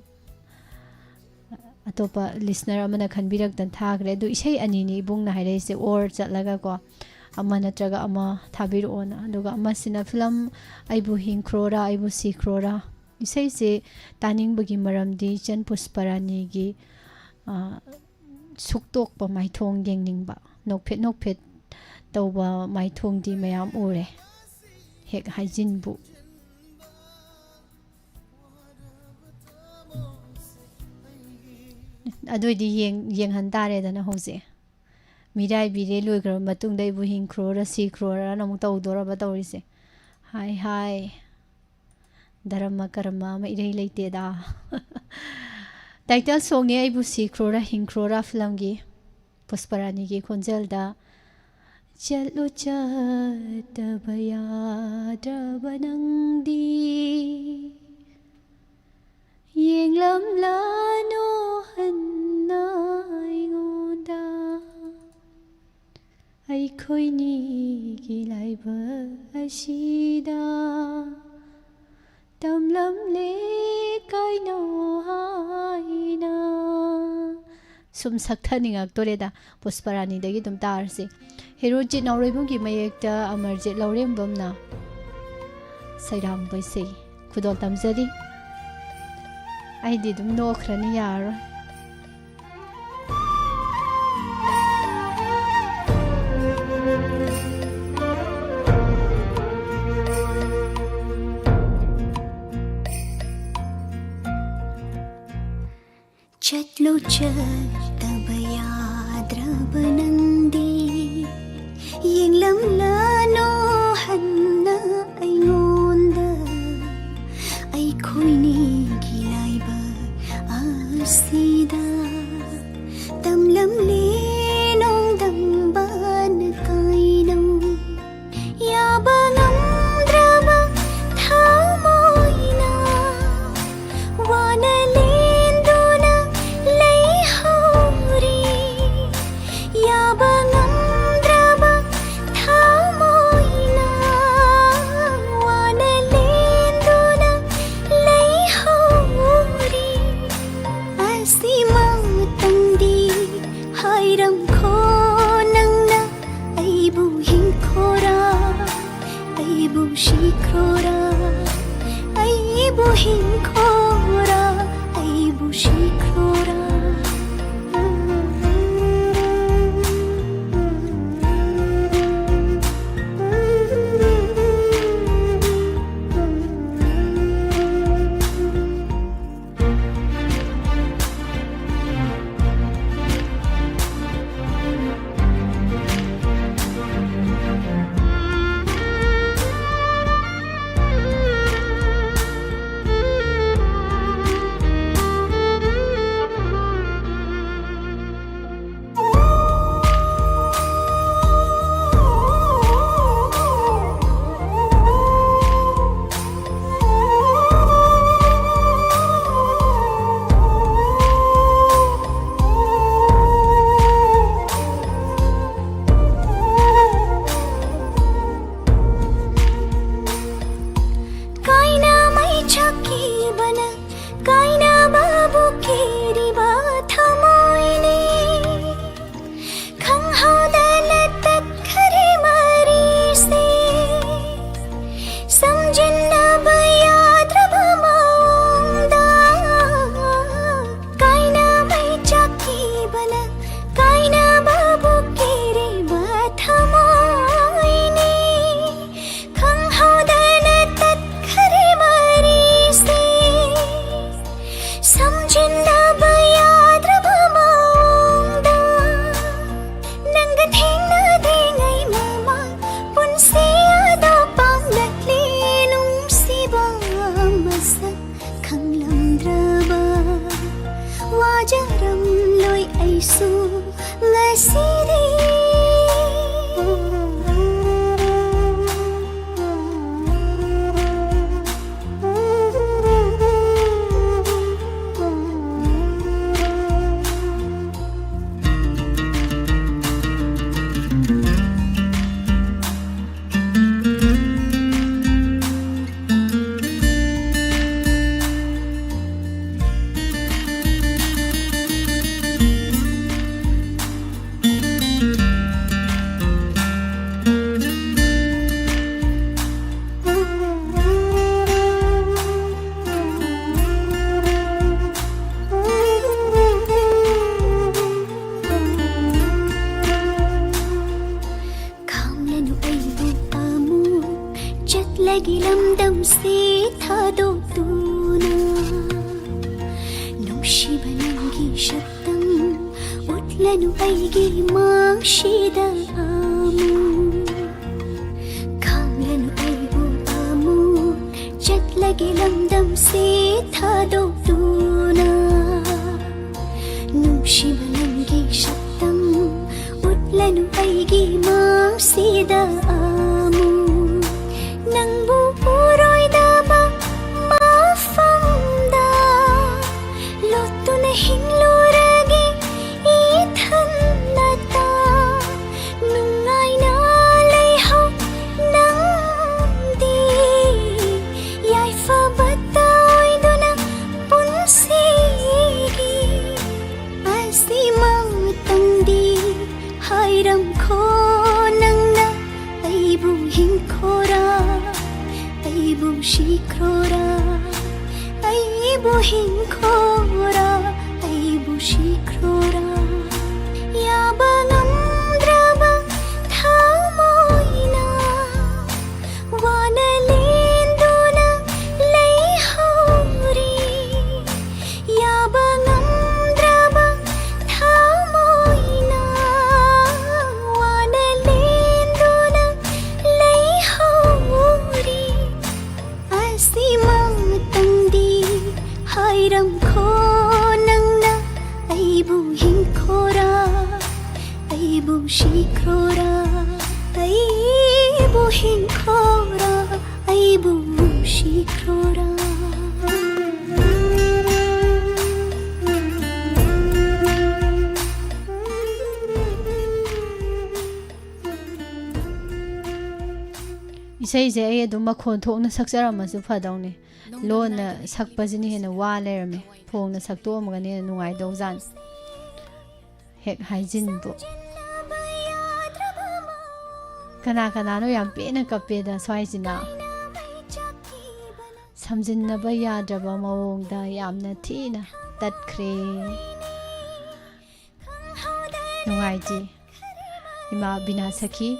ꯑꯇꯣꯞꯄ listener ꯑꯃꯅ ꯈꯟꯕꯤꯔꯛꯇꯅ ꯊꯥꯈ꯭ꯔꯦ꯫ ꯑꯗꯨ ꯏꯁꯩ ꯑꯅꯤꯅꯤ ꯏꯕꯨꯡꯅ ꯍꯥꯏꯔꯛꯏꯁꯦ, or ꯆꯠꯂꯒꯀꯣ, ꯑꯃ ꯅꯠꯇ꯭ꯔꯒ ꯑꯃ ꯊꯥꯕꯤꯔꯛꯑꯣꯅ꯫ ꯑꯗꯨꯒ ꯑꯃꯁꯤꯅ film ꯑꯩꯕꯨ ꯍꯤꯡꯈ꯭ꯔꯣꯔꯥ, ꯑꯩꯕꯨ ꯁꯤꯈ꯭ꯔꯣꯔꯥ꯫ ꯏꯁꯩꯁꯦ ꯇꯥꯅꯤꯡꯕꯒꯤ ꯃꯔꯝꯗꯤ ꯏꯆꯟ ꯄꯨꯁꯄꯔꯥꯅꯤꯒꯤ, ꯑ, ꯁꯨꯛꯇꯣꯛꯄ ꯃꯥꯏꯊꯣꯡ ꯌꯦꯡꯅꯤꯡꯕ, ꯅꯣꯛꯐꯦꯠ ꯅꯣꯛꯐꯦꯠ ꯇꯧꯕ ꯃꯥꯏꯊꯣꯡꯗꯤ ꯃꯌꯥꯝ ꯎꯔꯦ꯫ ꯍꯦꯛ ꯍꯥꯏꯖꯤꯟꯕꯨ꯫ ꯑꯗꯨꯏꯗꯤ ꯌꯦꯡ-, ꯌꯦꯡꯍꯟ ꯇꯥꯔꯦꯗꯅ ꯍꯧꯖꯤꯛ꯫ ꯃꯤꯔꯥꯏꯕꯤꯔꯦ ꯂꯣꯏꯈ꯭ꯔꯕ ꯃꯇꯨꯡꯗ ꯑꯩꯕꯨ ꯍꯤꯡꯈ꯭ꯔꯣꯔ ꯁꯤꯈ꯭ꯔꯣꯔꯅ ꯑꯃꯨꯛ ꯇꯧꯗꯣꯔꯕ ꯇꯧꯔꯤꯁꯦ꯫ ꯍꯥꯏ ꯍꯥꯏ꯫ ꯙꯔꯃ ꯀꯔꯃ ꯑꯃ ꯏꯔꯩ ꯂꯩꯇꯦꯗ꯫ Title songꯅꯤ ꯑꯩꯕꯨ ꯁꯤꯈ꯭ꯔꯣꯔ ꯍꯤꯡꯈ꯭ꯔꯣꯔ filmꯒꯤ꯫ ꯄꯨꯁꯄꯔꯥꯅꯤꯒꯤ ꯈꯣꯟꯖꯦꯜꯗ ꯆꯠꯂꯨ ꯆꯠꯇꯕ ꯌꯥꯗ꯭ꯔꯕ ꯅꯪꯗꯤ, ꯌꯦꯡꯂꯝꯂꯅꯨ ꯍꯟꯅ ꯑꯩꯉꯣꯟꯗ꯫ ꯑꯩꯈꯣꯏꯅꯤꯒꯤ ꯂꯥꯏꯕꯛ ꯑꯁꯤꯗ ꯇꯝꯂꯝꯂꯦ ꯀꯩꯅꯣ ꯍꯥꯏꯅ꯫ ꯁꯨꯝ ꯁꯛꯊꯅꯤꯡꯉꯛꯇꯣꯔꯦꯗ, ꯄꯨꯁꯄꯔꯥꯅꯤꯗꯒꯤ ꯑꯗꯨꯝ ꯇꯥꯔꯁꯤ꯫ ꯍꯦꯔꯣꯖꯤꯠ ꯅꯥꯎꯔꯦꯝꯕꯝꯒꯤ ꯃꯌꯦꯛꯇ ꯑꯃꯔꯖꯤꯠ ꯂꯧꯔꯦꯝꯕꯝꯅ ꯁꯩꯔꯥꯡꯕ ꯏꯁꯩ ꯈꯨꯗꯣꯜ ꯇꯝꯖꯔꯤ꯫ ꯑꯩꯗꯤ ꯑꯗꯨꯝ ꯅꯣꯛꯈ꯭ꯔꯅꯤ, ꯌꯥꯔꯔꯣꯏ꯫ ꯆꯠꯂꯨ ꯆꯠꯇꯕ ꯌꯥꯗ꯭ꯔꯕ ꯅꯪꯗꯤ, ꯌꯦꯡꯂꯝꯂꯅꯨ ꯍꯟꯅ ꯑꯩꯉꯣꯟꯗ꯫ ꯑꯩꯈꯣꯏꯅꯤꯒꯤ ꯂꯥꯏꯕꯛ ꯑꯁꯤꯗ ꯇꯝꯂꯝꯂꯦ ꯅꯣꯡꯗꯝꯕꯅ ꯀꯩꯅꯣ꯫ ꯌꯥꯕ ꯉꯝꯗ꯭ꯔꯕ ꯊꯃꯣꯏꯅ ꯋꯥꯅ ꯂꯦꯟꯗꯨꯅ ꯂꯩꯍꯧꯔꯤ꯫ ꯌꯥꯕ ꯉꯝꯗ꯭ꯔꯕ ꯊꯃꯣꯏꯅ ꯋꯥꯅ ꯂꯦꯟꯗꯨꯅ ꯂꯩꯍꯧꯔꯤ꯫ ꯑꯁꯤꯃꯇꯪꯗꯤ ꯍꯥꯏꯔꯝꯈꯣ ꯅꯪꯅ, ꯑꯩꯕꯨ ꯍꯤꯡꯈꯣꯔꯥ, ꯑꯩꯕꯨ ꯁꯤꯈ꯭ꯔꯣꯔꯥ, ꯑꯩꯕꯨ ꯍꯤꯡꯈꯣꯔꯥ, ꯑꯩꯕꯨ ꯁꯤꯈ꯭ꯔꯣꯔꯥ꯫ ꯑꯩꯒꯤ ꯂꯝꯗꯝꯁꯤ ꯊꯥꯗꯣꯛꯇꯨꯅ ꯅꯨꯡꯁꯤꯕ ꯅꯪꯒꯤ ꯁꯛꯇꯝ ꯎꯠꯂꯅꯨ ꯑꯩꯒꯤ ꯃꯥꯡꯁꯤꯗ ꯑꯃꯨꯛ ꯈꯥꯝꯂꯅꯨ ꯑꯩꯕꯨ ꯑꯃꯨꯛ ꯆꯠꯂꯒꯦ ꯂꯝꯗꯝꯁꯤ ꯊꯥꯗꯣꯛꯇꯨꯅ ꯅꯨꯡꯁꯤꯕ ꯅꯪꯒꯤ ꯁꯛꯇꯝ ꯎꯠꯂꯅꯨ ꯑꯩꯒꯤ ꯃꯥꯡꯁꯤꯗ ꯑꯃꯨꯛ ꯅꯪꯕꯨ ꯎꯔꯣꯏꯗꯕ ꯃꯐꯝꯗ ꯂꯣꯠꯇꯨꯅ ꯍꯤꯡꯂꯨꯔꯒꯦ ꯏꯊꯟꯅꯇ ꯅꯨꯡꯉꯥꯏꯅ ꯂꯩꯍꯧ ꯅꯪꯗꯤ ꯌꯥꯏꯐꯕꯇ ꯑꯣꯏꯗꯨꯅ ꯄꯨꯟꯁꯤꯒꯤ ꯑꯁꯤꯃꯛꯇꯪꯗꯤ ꯍꯥꯏꯔꯝꯈꯣ ꯅꯪꯅ ꯑꯩꯕꯨ ꯍꯤꯡꯈꯣꯔꯥ ꯑꯩꯕꯨ ꯁꯤꯈ꯭ꯔꯣꯔꯥ ꯑꯩꯕꯨ ꯍꯤꯡꯈꯣꯔꯥ ꯑꯩꯕꯨ ꯁꯤꯈ꯭ꯔꯣꯔꯥ ꯌꯥꯕ ꯉꯝꯗ꯭ꯔꯕ ꯊꯃꯣꯏꯅ ꯋꯥꯅ ꯂꯦꯟꯗꯨꯅ ꯂꯩꯍꯧꯔꯤ ꯌꯥꯕ ꯉꯝꯗ꯭ꯔꯕ ꯊꯃꯣꯏꯅ ꯋꯥꯅ ꯂꯦꯟꯗꯨꯅ ꯂꯩꯍꯧꯔꯤ ꯑꯁꯤꯃꯛꯇꯪꯗꯤ ꯍꯥꯏꯔꯝꯈꯣ ꯅꯪꯅ ꯑꯩꯕꯨ ꯍꯤꯡꯈꯣꯔꯥ ꯑꯩꯕꯨ ꯁꯤꯈ꯭ꯔꯣꯔꯥ ꯑꯩꯕꯨ ꯍꯤꯡꯈꯣꯔꯥ ꯑꯩꯕꯨ ꯁꯤꯈ꯭ꯔꯣꯔꯥ ꯏꯁꯩꯁꯦ ꯑꯩ ꯑꯗꯨꯝ ꯃꯈꯣꯟ ꯊꯣꯛꯅ ꯁꯛꯆꯔꯝꯃꯁꯨ ꯐꯗꯧꯅꯤ꯫ ꯂꯣꯟꯅ ꯁꯛꯄꯁꯤꯅ ꯍꯦꯟꯅ ꯋꯥ ꯂꯩꯔꯝꯃꯦ꯫ ꯐꯣꯡꯅ ꯁꯛꯇꯣꯛꯑꯝꯃꯒꯅ ꯍꯦꯟꯅ ꯅꯨꯡꯉꯥꯏꯗꯧꯖꯥꯠꯅꯤ꯫ ꯍꯦꯛ ꯍꯥꯏꯖꯤꯟꯕꯨ꯫ ꯀꯅꯥ ꯀꯅꯥꯅꯣ ꯌꯥꯝ ꯄꯦꯟꯅ ꯀꯞꯄꯦꯗ ꯁ꯭ꯋꯥꯏꯁꯤꯅ꯫ ꯁꯝꯖꯤꯟꯅꯕ ꯌꯥꯗ꯭ꯔꯕ ꯃꯑꯣꯡꯗ ꯌꯥꯝꯅ ꯊꯤꯅ ꯇꯠꯈ꯭ꯔꯦ꯫ ꯅꯨꯡꯉꯥꯏꯇꯦ꯫ ꯏꯃꯥ ꯕꯤꯅꯥ ꯁꯈꯤ꯫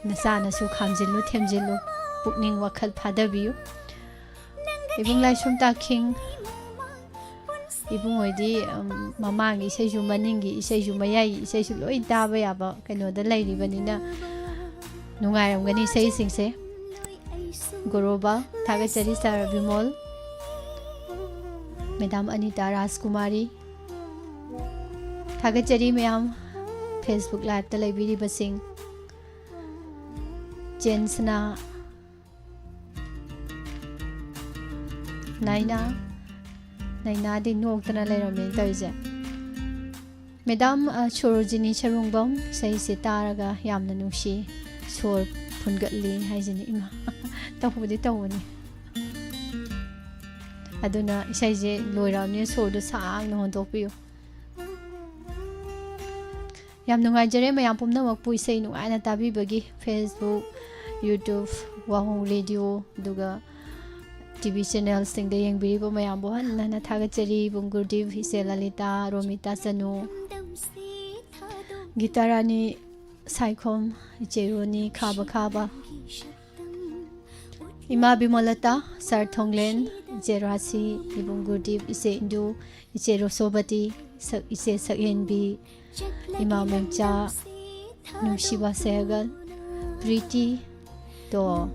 ꯅꯆꯥꯅꯁꯨ ꯈꯥꯝꯖꯤꯜꯂꯨ, ꯊꯦꯝꯖꯤꯜꯂꯨ, ꯄꯨꯛꯅꯤꯡ ꯋꯥꯈꯜ ꯐꯥꯗꯕꯤꯌꯨ꯫ ꯏꯕꯨꯡ ꯂꯥꯏꯁ꯭ꯔꯝ ꯇꯥꯈꯤꯡ, ꯏꯕꯨꯡ ꯍꯣꯏꯗꯤ, ꯎꯝ, ꯃꯃꯥꯡꯒꯤ ꯏꯁꯩꯁꯨ, ꯃꯅꯤꯡꯒꯤ ꯏꯁꯩꯁꯨ, ꯂꯣꯏ ꯇꯥꯕ ꯌꯥꯕ ꯀꯩꯅꯣꯗ ꯂꯩꯔꯤꯕꯅꯤꯅ ꯅꯨꯡꯉꯥꯏꯔꯝꯒꯅꯤ ꯏꯁꯩꯁꯤꯡꯁꯦ꯫ ꯒꯣꯔꯣꯕ, ꯊꯥꯒꯠꯆꯔꯤ ꯁꯥꯔ ꯕꯤꯃꯣꯜ꯫ ꯃꯦꯗꯥꯝ ꯑꯅꯤꯇꯥ ꯔꯥꯖꯀꯨꯃꯥꯔꯤ, ꯊꯥꯒꯠꯆꯔꯤ ꯃꯌꯥꯝ꯫ Facebook Liveꯇ ꯂꯩꯕꯤꯔꯤꯕꯁꯤꯡ, ꯆꯦꯟꯁꯅꯥ, ꯅꯥꯏꯅꯥ, ꯅꯥꯏꯅꯥꯗꯤ ꯅꯣꯛꯇꯅ ꯂꯩꯔꯝꯃꯦꯅ ꯇꯧꯔꯤꯁꯦ꯫ ꯃꯦꯗꯥꯝ, ꯑ, ꯁꯣꯔꯣꯖꯤꯅꯤ ꯁꯔꯨꯡꯕꯝ, ꯏꯁꯩꯁꯦ ꯇꯥꯔꯒ ꯌꯥꯝꯅ ꯅꯨꯡꯁꯤ, ꯁꯣꯔ ꯐꯨꯟꯒꯠꯂꯤ ꯍꯥꯏꯁꯤꯅꯤ꯫ ꯏꯃꯥ, ꯇꯧꯕꯗꯤ ꯇꯧꯕꯅꯤ꯫ ꯑꯗꯨꯅ ꯏꯁꯩꯁꯦ ꯂꯣꯏꯔꯛꯑꯕꯅꯤꯅ ꯁꯣꯔꯗꯣ ꯁꯥꯡꯅ ꯍꯣꯟꯗꯣꯛꯄꯤꯌꯨ꯫ ꯌꯥꯝ ꯅꯨꯡꯉꯥꯏꯖꯔꯦ ꯃꯌꯥꯝ ꯄꯨꯝꯅꯃꯛꯄꯨ ꯏꯁꯩ ꯅꯨꯡꯉꯥꯏꯅ ꯇꯥꯕꯤꯕꯒꯤ꯫ Facebook, YouTube, ꯋꯥꯍꯣꯡ ꯔꯦꯗꯤꯑꯣ, ꯑꯗꯨꯒ ꯇꯤ ꯚꯤ ꯆꯦꯅꯦꯜꯁꯤꯡꯗ ꯌꯦꯡꯕꯤꯔꯤꯕ ꯃꯌꯥꯝꯕꯨ ꯍꯟꯅ ꯍꯟꯅ ꯊꯥꯒꯠꯆꯔꯤ꯫ ꯏꯕꯨꯡ ꯒꯨꯔꯗꯤꯞ, ꯏꯆꯦ ꯂꯂꯤꯇꯥ, ꯔꯣꯃꯤꯇꯥ ꯆꯅꯨ, ꯒꯤꯇꯥ ꯔꯥꯅꯤ ꯁꯥꯏꯈꯣꯝ, ꯏꯆꯦ ꯔꯣꯅꯤ ꯈꯥꯕ ꯈꯥꯕ, ꯏꯃꯥ ꯕꯤꯃꯣꯂꯇꯥ, ꯁꯥꯔ ꯊꯣꯡꯂꯦꯟ, ꯏꯆꯦ ꯔꯥꯁꯤ, ꯏꯕꯨꯡ ꯒꯨꯔꯗꯤꯞ, ꯏꯆꯦ ꯏꯟꯗꯨ, ꯏꯆꯦ ꯔꯣꯁꯣꯕꯇꯤ, ꯁꯛ-, ꯏꯆꯦ ꯁꯛꯍꯦꯟꯕꯤ, ꯏꯃꯥ ꯃꯦꯝꯆꯥ, ꯅꯨꯡꯁꯤꯕ ꯁꯦꯍꯒꯜ, ꯄ꯭ꯔꯤꯇꯤ, ꯇꯣ,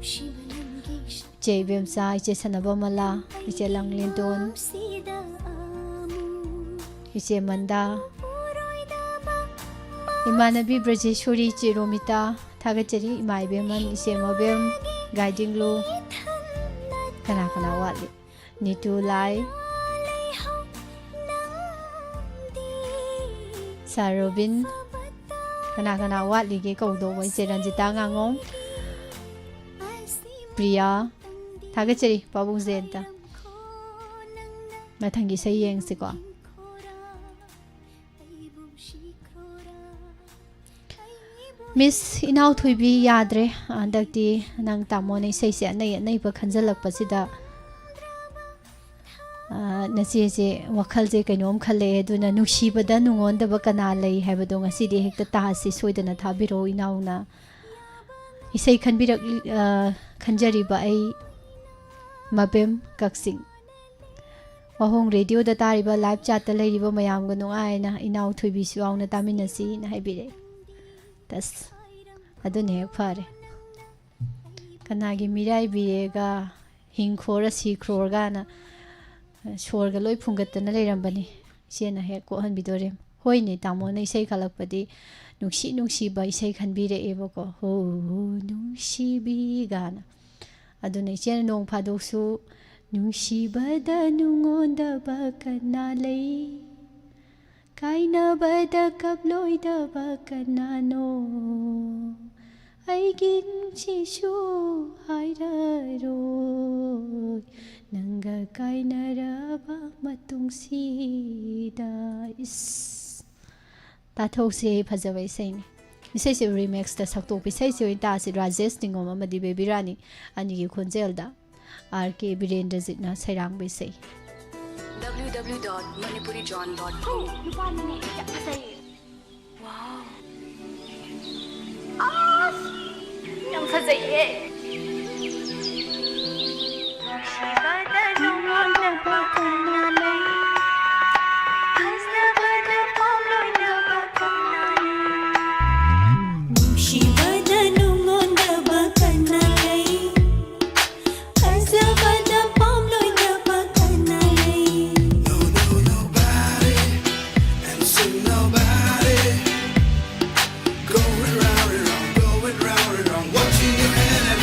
ꯏꯆꯦ ꯏꯕꯦꯝꯆꯥ, ꯏꯆꯦ ꯁꯅꯕꯃꯂꯥ, ꯏꯆꯦ ꯂꯥꯡꯂꯦꯟꯗꯣꯟ, ꯏꯆꯦ ꯃꯟꯗꯥ, ꯏꯃꯥꯟꯅꯕꯤ ꯕ꯭ꯔꯖꯦꯁꯣꯔꯤ, ꯏꯆꯦ ꯔꯣꯃꯤꯇꯥ, ꯊꯥꯒꯠꯆꯔꯤ꯫ ꯏꯃꯥ ꯏꯕꯦꯝꯃꯟ, ꯏꯆꯦ ꯃꯕꯦꯝ, ꯒꯥꯏꯗꯤꯡꯂꯨ, ꯀꯅꯥ ꯀꯅꯥ ꯋꯥꯠꯂꯤ? ꯅꯤꯇꯨ ꯂꯥꯏ, ꯁꯥꯔ ꯔꯣꯕꯤꯟ, ꯀꯅꯥ ꯀꯅꯥ ꯋꯥꯠꯂꯤꯒꯦ ꯀꯧꯗꯧꯕ? ꯏꯆꯦ ꯔꯟꯖꯤꯇꯥ ꯉꯥꯉꯣꯝ, ꯄ꯭ꯔꯤꯌꯥ, ꯊꯥꯒꯠꯆꯔꯤ ꯄꯥꯕꯨꯡ ꯖꯌꯟꯇ꯫ ꯃꯊꯪꯒꯤ ꯏꯁꯩ ꯌꯦꯡꯁꯤꯀꯣ꯫ ꯃꯤꯁ ꯏꯅꯥꯎꯊꯣꯏꯕꯤ, ꯌꯥꯗ꯭ꯔꯦ꯫ ꯍꯟꯗꯛꯇꯤ ꯅꯪ ꯇꯥꯃꯣꯅ ꯏꯁꯩꯁꯦ ꯑꯅꯩ ꯑꯅꯩꯕ ꯈꯟꯖꯜꯂꯛꯄꯁꯤꯗ, ꯑ, ꯅꯆꯦꯁꯦ ꯋꯥꯈꯜꯁꯦ ꯀꯩꯅꯣꯝ ꯈꯜꯂꯛꯑꯦ꯫ ꯑꯗꯨꯅ "ꯅꯨꯡꯁꯤꯕꯗ ꯅꯨꯡꯉꯣꯟꯗꯕ ꯀꯅꯥ ꯂꯩ" ꯍꯥꯏꯕꯗꯣ ꯉꯁꯤꯗꯤ ꯍꯦꯛꯇ ꯇꯥꯁꯤ꯫ ꯁꯣꯏꯗꯅ ꯊꯥꯕꯤꯔꯛꯑꯣ ꯏꯅꯥꯎꯅ꯫ ꯏꯁꯩ ꯈꯟꯕꯤꯔꯛ-, ꯑ, ꯈꯟꯖꯔꯤꯕ ꯑꯩ ꯃꯕꯦꯝ ꯀꯛꯆꯤꯡ꯫ ꯋꯥꯍꯣꯡ ꯔꯦꯗꯤꯑꯣꯗ ꯇꯥꯔꯤꯕ, ꯂꯥꯏꯚ ꯆꯥꯠꯇ ꯂꯩꯔꯤꯕ ꯃꯌꯥꯝꯒ ꯅꯨꯡꯉꯥꯏꯅ ꯏꯅꯥꯎ ꯊꯣꯏꯕꯤꯁꯨ ꯌꯥꯎꯅ ꯇꯥꯃꯤꯟꯅꯁꯤꯅ ꯍꯥꯏꯕꯤꯔꯛꯑꯦ꯫ ꯇꯁ, ꯑꯗꯨꯅ ꯍꯦꯛ ꯐꯔꯦ꯫ ꯀꯅꯥꯒꯤ ꯃꯤꯔꯥꯏꯕꯤꯔꯦꯒ, ꯍꯤꯡꯈ꯭ꯔꯣꯔ ꯁꯤꯈ꯭ꯔꯣꯔꯒꯅ ꯁꯣꯔꯒ ꯂꯣꯏ ꯐꯨꯡꯒꯠꯇꯅ ꯂꯩꯔꯝꯕꯅꯤ꯫ ꯏꯆꯦꯅ ꯍꯦꯛ ꯀꯣꯛꯍꯟꯕꯤꯗꯣꯔꯦ꯫ ꯍꯣꯏꯅꯦ, ꯇꯥꯃꯣꯅ ꯏꯁꯩ ꯈꯜꯂꯛꯄꯗꯤ ꯅꯨꯡꯁꯤ ꯅꯨꯡꯁꯤꯕ ꯏꯁꯩ ꯈꯟꯕꯤꯔꯛꯑꯦꯕꯀꯣ꯫ ꯍꯣ, ꯅꯨꯡꯁꯤꯕꯤ ꯒꯥꯅ꯫ ꯑꯗꯨꯅ ꯏꯆꯦꯅ ꯅꯣꯡ ꯐꯥꯗꯣꯛꯁꯨ "ꯅꯨꯡꯁꯤꯕꯗ ꯅꯨꯡꯉꯣꯟꯗꯕ ꯀꯅꯥ ꯂꯩ? ꯀꯥꯏꯅꯕꯗ ꯀꯞꯂꯣꯏꯗꯕ ꯀꯅꯥꯅꯣ? ꯑꯩꯒꯤ ꯅꯨꯡꯁꯤꯁꯨ ꯍꯥꯏꯔꯔꯣꯏ, ꯅꯪꯒ ꯀꯥꯏꯅꯔꯕ ꯃꯇꯨꯡꯁꯤꯗ"꯫ ꯏꯁ, ꯇꯥꯊꯣꯛꯁꯦ, ꯐꯖꯕ ꯏꯁꯩꯅꯤ꯫ ꯏꯁꯩꯁꯦ ꯔꯤꯃꯦꯛꯁꯇ ꯁꯛꯇꯣꯛꯄ ꯏꯁꯩꯁꯦ ꯑꯣꯏꯅ ꯇꯥꯁꯤ꯫ ꯔꯥꯖꯦꯁ ꯅꯤꯉꯣꯝ ꯑꯃꯗꯤ ꯕꯦꯕꯤ ꯔꯥꯅꯤ ꯑꯅꯤꯒꯤ ꯈꯣꯟꯖꯦꯜꯗ꯫ ꯑꯥꯔ ꯀꯦ ꯕꯤꯔꯦꯟꯗ꯭ꯔꯖꯤꯠꯅ ꯁꯩꯔꯥꯡꯕ ꯏꯁꯩ꯫ W W W dot manipurijohn dot com. ꯅꯨꯄꯥꯅꯤꯅꯦ, ꯌꯥꯝ ꯐꯖꯩꯌꯦ꯫ ꯋꯥꯎ꯫ ꯑꯁ! ꯌꯥꯝ ꯐꯖꯩꯌꯦ꯫ ꯅꯨꯡꯁꯤꯕꯗ ꯅꯨꯡꯉꯣꯟꯗꯕ ꯀꯅꯥ ꯂꯩ? ꯐꯖꯕꯗ ꯄꯥꯝꯂꯣꯏꯗꯕ ꯀꯅꯥ ꯂꯩ? ꯅꯨꯡꯁꯤꯕꯗ ꯅꯨꯡꯉꯣꯟꯗꯕ ꯀꯅꯥ ꯂꯩ? ꯐꯖꯕꯗ ꯄꯥꯝꯂꯣꯏꯗꯕ ꯀꯅꯥ ꯂꯩ? No, no, nobody, and soon nobody. Going round and round, going round and round, watching your hand and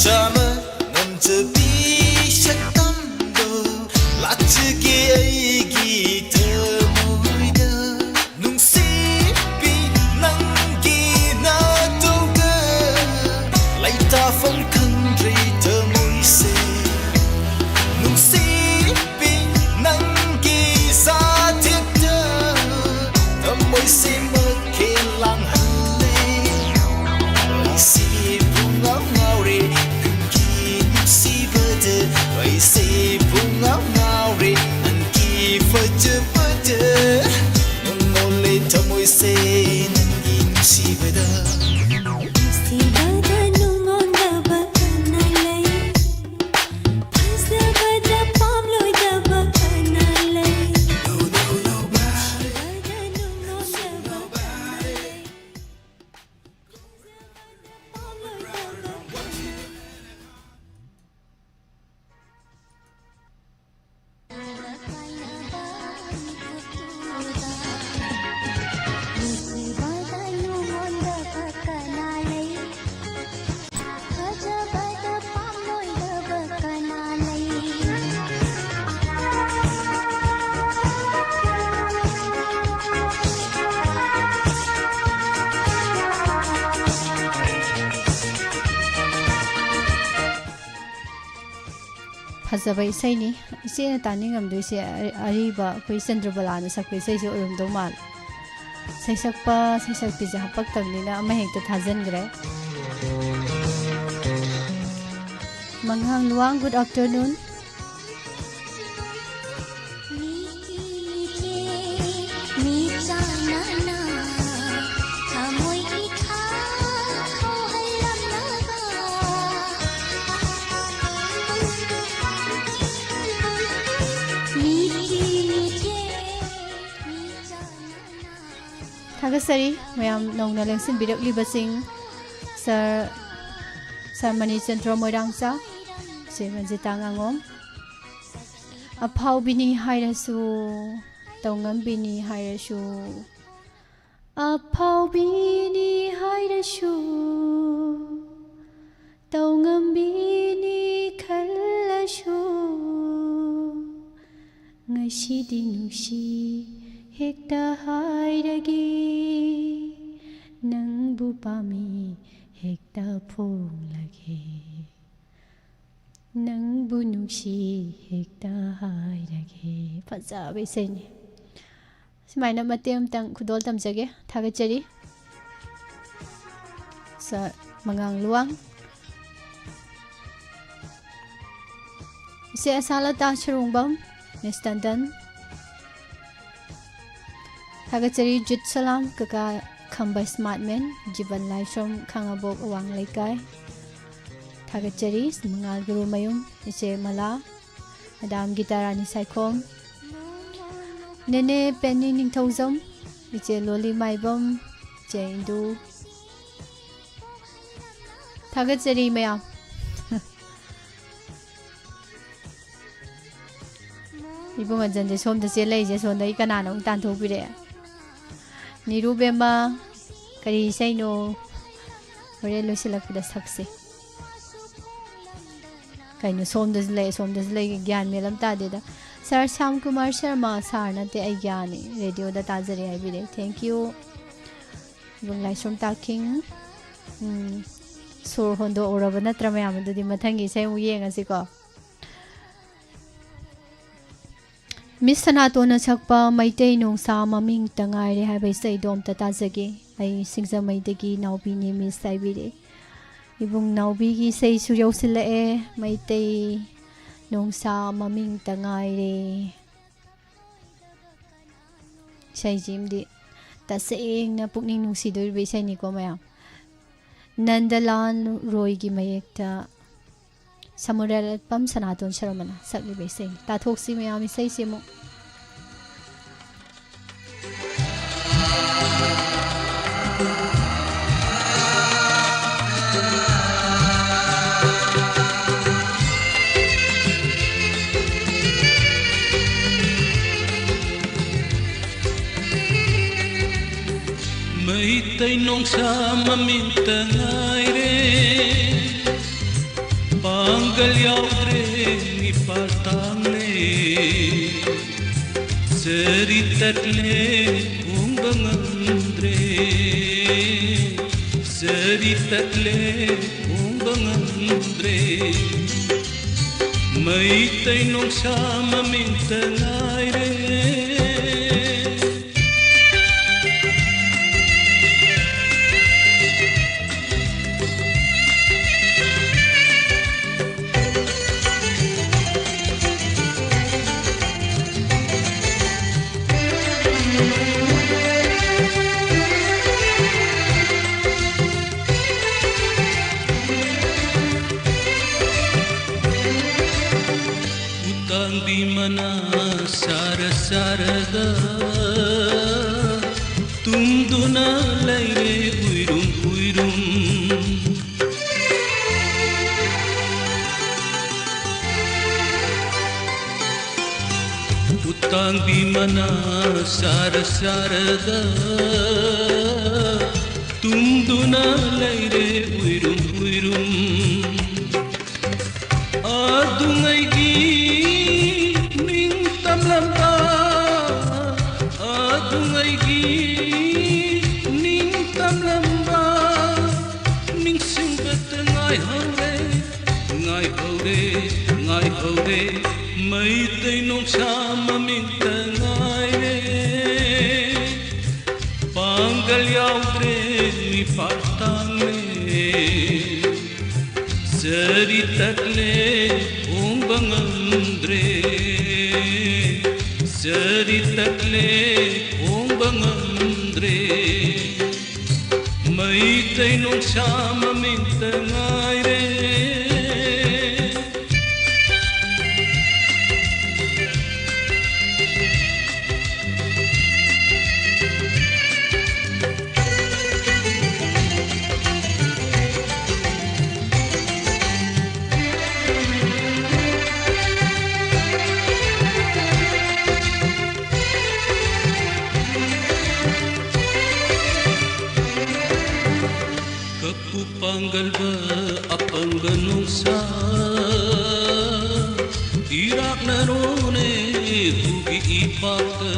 ꯆꯥꯃ ꯉꯝꯖꯕꯤ ꯁꯛꯇꯝꯗꯣ ꯂꯥꯠꯆꯒꯦ ꯑꯩꯒꯤ ꯊꯃꯣꯏꯗ꯫ ꯅꯨꯡꯁꯤꯕꯤ ꯅꯪꯒꯤ ꯅꯥꯇꯧꯗ ꯂꯩꯇꯥꯐꯝ ꯈꯪꯗ꯭ꯔꯦ ꯊꯃꯣꯏꯁꯦ꯫ ꯅꯨꯡꯁꯤꯕꯤ ꯅꯪꯒꯤ ꯁꯥꯊꯤꯗ ꯊꯃꯣꯏꯁꯦ ꯃꯈꯦꯜ ꯂꯥꯡꯍꯜꯂꯦ꯫ ꯑꯩꯁꯦ ꯄꯨꯡꯉꯥꯎ ꯉꯥꯎꯔꯦ ꯅꯪꯒꯤ ꯅꯨꯡꯁꯤꯕꯗ꯫ ꯑꯩꯁꯦ ꯄꯨꯡꯉꯥꯎ ꯉꯥꯎꯔꯦ ꯅꯪꯒꯤ ꯐꯖꯕꯗ꯫ ꯅꯪ ꯑꯣꯜꯂꯦ ꯊꯃꯣꯏꯁꯦ ꯅꯪꯒꯤ ꯅꯨꯡꯁꯤꯕꯗ꯫ ꯅꯨꯡꯁꯤꯕꯗ ꯅꯨꯡꯉꯣꯟꯗꯕ ꯀꯅꯥ ꯂꯩ? ꯐꯖꯕꯗ ꯄꯥꯝꯂꯣꯏꯗꯕ ꯀꯅꯥ ꯂꯩ? ꯅꯨꯡꯁꯤꯕꯗ ꯅꯨꯡꯉꯣꯟꯗꯕ ꯀꯅꯥ ꯂꯩ? ꯐꯖꯕ ꯏꯁꯩꯅꯤ꯫ ꯏꯆꯦꯅ ꯇꯥꯅꯤꯡꯉꯝꯗꯣꯏꯁꯦ ꯑ-, ꯑꯔꯤꯕ ꯑꯩꯈꯣꯏ ꯆꯟꯗ꯭ꯔꯕꯂꯥꯅ ꯁꯛꯄ ꯏꯁꯩꯁꯦ ꯑꯣꯏꯔꯝꯗꯧ ꯃꯥꯜꯂꯦ꯫ ꯁꯩꯁꯛꯄ ꯁꯩꯁꯛꯄꯤꯁꯦ ꯍꯥꯄꯛꯇꯕꯅꯤꯅ ꯑꯃ ꯍꯦꯛꯇ ꯊꯥꯖꯟꯈ꯭ꯔꯦ꯫ ꯃꯉꯥꯡ ꯂꯨꯋꯥꯡ, good afternoon꯫ ꯊꯥꯒꯠꯆꯔꯤ ꯃꯌꯥꯝ ꯅꯧꯅ ꯂꯦꯡꯁꯤꯟꯕꯤꯔꯛꯂꯤꯕꯁꯤꯡ, ꯁꯥꯔ, ꯁꯥꯔ ꯃꯅꯤꯆꯟꯗ꯭ꯔ ꯃꯣꯏꯔꯥꯡꯆꯥ, ꯆꯦ ꯔꯟꯖꯤꯇꯥ ꯉꯥꯉꯣꯝ꯫ ꯑꯐꯥꯎꯕꯤꯅꯤ ꯍꯥꯏꯔꯁꯨ, ꯇꯧꯉꯝꯕꯤꯅꯤ ꯍꯥꯏꯔꯁꯨ, ꯑꯐꯥꯎꯕꯤꯅꯤ ꯍꯥꯏꯔꯁꯨ, ꯇꯧꯉꯝꯕꯤꯅꯤ ꯈꯜꯂꯁꯨ, ꯉꯁꯤꯗꯤ ꯅꯨꯡꯁꯤ ꯍꯦꯛꯇ ꯍꯥꯏꯔꯒꯦ, ꯅꯪꯕꯨ ꯄꯥꯝꯃꯤ ꯍꯦꯛꯇ ꯐꯣꯡꯂꯒꯦ, ꯅꯪꯕꯨ ꯅꯨꯡꯁꯤ ꯍꯦꯛꯇ ꯍꯥꯏꯔꯒꯦ꯫ ꯐꯖꯕ ꯏꯁꯩꯅꯤ꯫ ꯁꯨꯃꯥꯏꯅ ꯃꯇꯦꯛ ꯑꯃꯇꯪ ꯈꯨꯗꯣꯜ ꯇꯝꯖꯒꯦ꯫ ꯊꯥꯒꯠꯆꯔꯤ꯫ ꯁꯥꯔ ꯃꯉꯥꯡ ꯂꯨꯋꯥꯡ꯫ ꯏꯆꯦ ꯑꯁꯥꯂꯇꯥ ꯁꯔꯨꯡꯕꯝ, ꯃꯤꯁ ꯇꯟꯗꯟ꯫ ꯊꯥꯒꯠꯆꯔꯤ꯫ ꯖꯨꯠ ꯁꯂꯥꯝ ꯀꯀꯥ ꯈꯝꯕ ꯁ꯭ꯃꯥꯔꯠ ꯃꯦꯟ, ꯖꯤꯕꯟ ꯂꯥꯏꯁ꯭ꯔꯝ ꯈꯥꯉꯕꯣꯛ ꯑꯋꯥꯡ ꯂꯩꯀꯥꯏ꯫ ꯊꯥꯒꯠꯆꯔꯤ꯫ ꯃꯉꯥꯜ ꯒꯨꯔꯨꯃꯌꯨꯝ, ꯏꯆꯦ ꯃꯂꯥ, ꯃꯦꯗꯥꯝ ꯒꯤꯇꯥ ꯔꯥꯅꯤ ꯁꯥꯏꯈꯣꯝ, ꯅꯦꯅꯦ ꯄꯦꯅꯤ ꯅꯤꯡꯊꯧꯖꯝ, ꯏꯆꯦ ꯂꯣꯂꯤ ꯃꯥꯏꯕꯝ, ꯏꯆꯦ ꯏꯟꯗꯨ꯫ ꯊꯥꯒꯠꯆꯔꯤ ꯃꯌꯥꯝ꯫ ꯏꯕꯨꯡ ꯑꯟꯖꯟꯁꯦ ꯁꯣꯝꯗ ꯆꯦꯜꯂꯛꯏꯁꯦ, ꯁꯣꯝꯗꯒꯤ ꯀꯅꯥꯅꯣ ꯑꯃꯨꯛ ꯇꯥꯟꯊꯣꯛꯄꯤꯔꯛꯑꯦ? ꯅꯤꯔꯨ ꯕꯦꯝꯃ, ꯀꯔꯤ ꯏꯁꯩꯅꯣ? ꯍꯣꯔꯦꯟ ꯂꯣꯏꯁꯤꯜꯂꯛꯄꯗ ꯁꯛꯁꯦ꯫ ꯀꯩꯅꯣ, ꯁꯣꯝꯗꯁꯨ ꯂꯩ, ꯁꯣꯝꯗꯁꯨ ꯂꯩ, ꯒ꯭ꯌꯥꯟ ꯃꯦꯟ ꯑꯃ ꯇꯥꯗꯦꯗ꯫ ꯁꯥꯔ ꯁ꯭ꯌꯥꯝ ꯀꯨꯃꯥꯔ ꯁꯔꯃ, ꯁꯥꯔ ꯅꯠꯇꯦ, ꯑꯩ ꯒ꯭ꯌꯥꯟꯅꯤ, ꯔꯦꯗꯤꯑꯣꯗ ꯇꯥꯖꯔꯦ ꯍꯥꯏꯕꯤꯔꯦ꯫ Thank you꯫ ꯏꯕꯨꯡ ꯂꯥꯏꯁ꯭ꯔꯝ ꯇꯥꯈꯤꯡ꯫ ꯎꯝ, ꯁꯣꯔ ꯍꯣꯟꯗꯣꯛꯎꯔꯕ ꯅꯠꯇ꯭ꯔ ꯃꯌꯥꯝ? ꯑꯗꯨꯗꯤ ꯃꯊꯪꯒꯤ ꯏꯁꯩ ꯑꯃꯨꯛ ꯌꯦꯡꯉꯁꯤꯀꯣ꯫ ꯃꯤꯁ ꯁꯅꯥꯇꯣꯟꯅ ꯁꯛꯄ ꯃꯩꯇꯩ ꯅꯣꯡꯁꯥ ꯃꯃꯤꯡꯇ ꯉꯥꯏꯔꯦ ꯍꯥꯏꯕ ꯏꯁꯩꯗꯣ ꯑꯝꯇ ꯇꯥꯖꯒꯦ꯫ ꯑꯩ ꯁꯤꯡꯖꯃꯩꯗꯒꯤ ꯅꯥꯎꯕꯤꯅꯦ ꯃꯤꯁ ꯍꯥꯏꯕꯤꯔꯛꯑꯦ꯫ ꯏꯕꯨꯡ ꯅꯥꯎꯕꯤꯒꯤ ꯏꯁꯩꯁꯨ ꯌꯧꯁꯤꯜꯂꯛꯑꯦ, ꯃꯩꯇꯩ ꯅꯣꯡꯁꯥ ꯃꯃꯤꯡꯇ ꯉꯥꯏꯔꯦ꯫ ꯏꯁꯩꯁꯤꯃꯗꯤ ꯇꯁꯦꯡꯅ ꯄꯨꯛꯅꯤꯡ ꯅꯨꯡꯁꯤꯗꯣꯔꯤꯕ ꯏꯁꯩꯅꯤꯀꯣ ꯃꯌꯥꯝ꯫ ꯅꯟꯗꯂꯥꯜ ꯔꯣꯏꯒꯤ ꯃꯌꯦꯛꯇ ꯁꯃꯨꯔꯦꯜꯄꯝ ꯁꯅꯥꯇꯣꯟ ꯁꯔꯃꯅ ꯁꯛꯂꯤꯕ ꯏꯁꯩꯅꯤ꯫ ꯇꯥꯊꯣꯛꯁꯤ ꯃꯌꯥꯝ ꯏꯁꯩꯁꯤ ꯑꯃꯨꯛ꯫ ꯃꯩꯇꯩ ꯅꯣꯡꯁꯥ ꯃꯃꯤꯡꯇ ꯉꯥꯏꯔꯦ, ꯄꯥꯡꯒꯜ ꯌꯥꯎꯗ꯭ꯔꯦ ꯃꯤꯄꯥꯜ ꯇꯥꯡꯂꯦ, ꯆꯔꯤ ꯇꯠꯂꯦ ꯍꯣꯡꯕ ꯉꯝꯗ꯭ꯔꯦ, ꯆꯔꯤ ꯇꯠꯂꯦ ꯍꯣꯡꯕ ꯉꯝꯗ꯭ꯔꯦ, ꯃꯩꯇꯩ ꯅꯣꯡꯁꯥ ꯃꯃꯤꯡꯇ ꯉꯥꯏꯔꯦ꯫ ꯎꯇꯥꯡꯕꯤ ꯃꯅꯥ ꯁꯥꯔ ꯁꯥꯔꯒ ꯇꯨꯝꯗꯨꯅ ꯂꯩꯔꯦ ꯎꯏꯔꯨꯝ ꯎꯏꯔꯨꯝ꯫ ꯎꯇꯥꯡꯕꯤ ꯃꯅꯥ ꯁꯥꯔ ꯁꯥꯔꯒ ꯇꯨꯝꯗꯨꯅ ꯂꯩꯔꯦ ꯎꯏꯔꯨꯝ ꯎꯏꯔꯨꯝ꯫ ꯑꯗꯨꯉꯩꯒꯤ ꯅꯤꯡꯇꯝꯂꯝꯕ, ꯑꯗꯨꯉꯩꯒꯤ ꯅꯤꯡꯇꯝꯂꯝꯕ ꯅꯤꯡꯁꯤꯡꯕꯇ ꯉꯥꯏꯍꯧꯔꯦ, ꯉꯥꯏꯍꯧꯔꯦ, ꯉꯥꯏꯍꯧꯔꯦ꯫ ꯃꯩꯇꯩ ꯅꯣꯡꯁꯥ ꯃꯃꯤꯡꯇ ꯉꯥꯏꯔꯦ꯫ ꯄꯥꯡꯒꯜ ꯌꯥꯎꯗ꯭ꯔꯦ ꯃꯤꯄꯥꯜ ꯇꯥꯡꯂꯦ, ꯆꯔꯤ ꯇꯠꯂꯦ ꯍꯣꯡꯕ ꯉꯝꯗ꯭ꯔꯦ, ꯆꯔꯤ ꯇꯠꯂꯦ ꯍꯣꯡꯕ ꯉꯝꯗ꯭ꯔꯦ꯫ ꯃꯩꯇꯩ ꯅꯣꯡꯁꯥ ꯃꯃꯤꯡꯇ ꯉꯥꯏꯔꯦ꯫ ꯀꯛꯄꯨ ꯄꯥꯡ ꯄꯥꯡꯒꯜꯕ ꯑꯄꯪꯕ ꯅꯣꯡꯁꯥ, ꯏꯔꯥꯛꯅꯔꯣꯅꯦ ꯍꯨꯒꯤ ꯏꯄꯥꯛꯇ꯫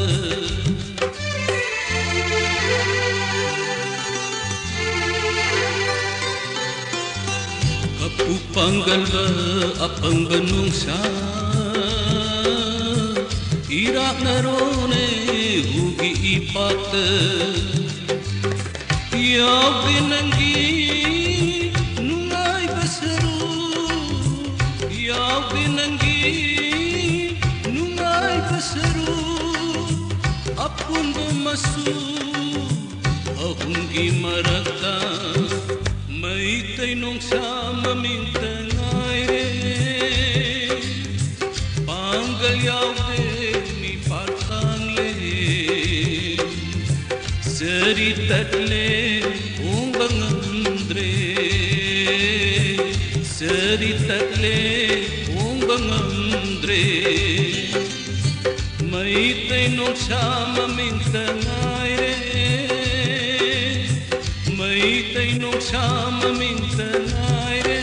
ꯀꯞꯄꯨ ꯄꯥꯡꯒꯜꯕ ꯑꯄꯪꯕ ꯅꯣꯡꯁꯥ, ꯏꯔꯥꯛꯅꯔꯣꯅꯦ ꯍꯨꯒꯤ ꯏꯄꯥꯛꯇ꯫ ꯌꯥꯎꯗꯦ ꯅꯪꯒꯤ ꯅꯨꯡꯉꯥꯏꯕ ꯁꯔꯨꯛ, ꯌꯥꯎꯗꯦ ꯅꯪꯒꯤ ꯅꯨꯡꯉꯥꯏꯕ ꯁꯔꯨꯛ꯫ ꯑꯄꯨꯟꯕ ꯃꯁꯨ ꯑꯍꯨꯝꯒꯤ ꯃꯔꯛꯇ ꯃꯩꯇꯩ ꯅꯣꯡꯁꯥ ꯃꯃꯤꯡꯇ ꯉꯥꯏꯔꯦ꯫ ꯄꯥꯡꯒꯜ ꯌꯥꯎꯗꯦ ꯃꯤ ꯄꯥꯛ ꯇꯥꯡꯂꯦ꯫ ꯆꯔꯤ ꯇꯠꯂꯦ ꯍꯣꯡꯕ ꯉꯝꯗ꯭ꯔꯦ꯫ ꯆꯔꯤ ꯇꯠꯂꯦ ꯍꯣꯡꯕ ꯉꯝꯗ꯭ꯔꯦ꯫ ꯃꯩꯇꯩ ꯅꯣꯡꯁꯥ ꯃꯃꯤꯡꯇ ꯉꯥꯏꯔꯦ꯫ ꯃꯩꯇꯩ ꯅꯣꯡꯁꯥ ꯃꯃꯤꯡꯇ ꯉꯥꯏꯔꯦ꯫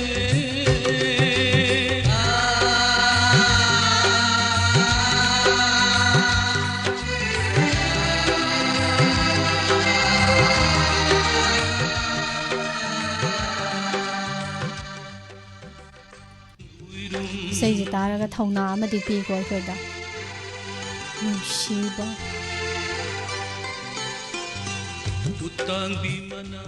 ꯏꯁꯩꯁꯦ ꯇꯥꯔꯒ ꯊꯧꯅꯥ ꯑꯃꯗꯤ ꯄꯤꯀꯣ ꯑꯩꯈꯣꯏꯗ꯫ ꯅꯨꯡꯁꯤꯕ꯫ ꯎꯇꯥꯡꯕꯤ ꯃꯅꯥ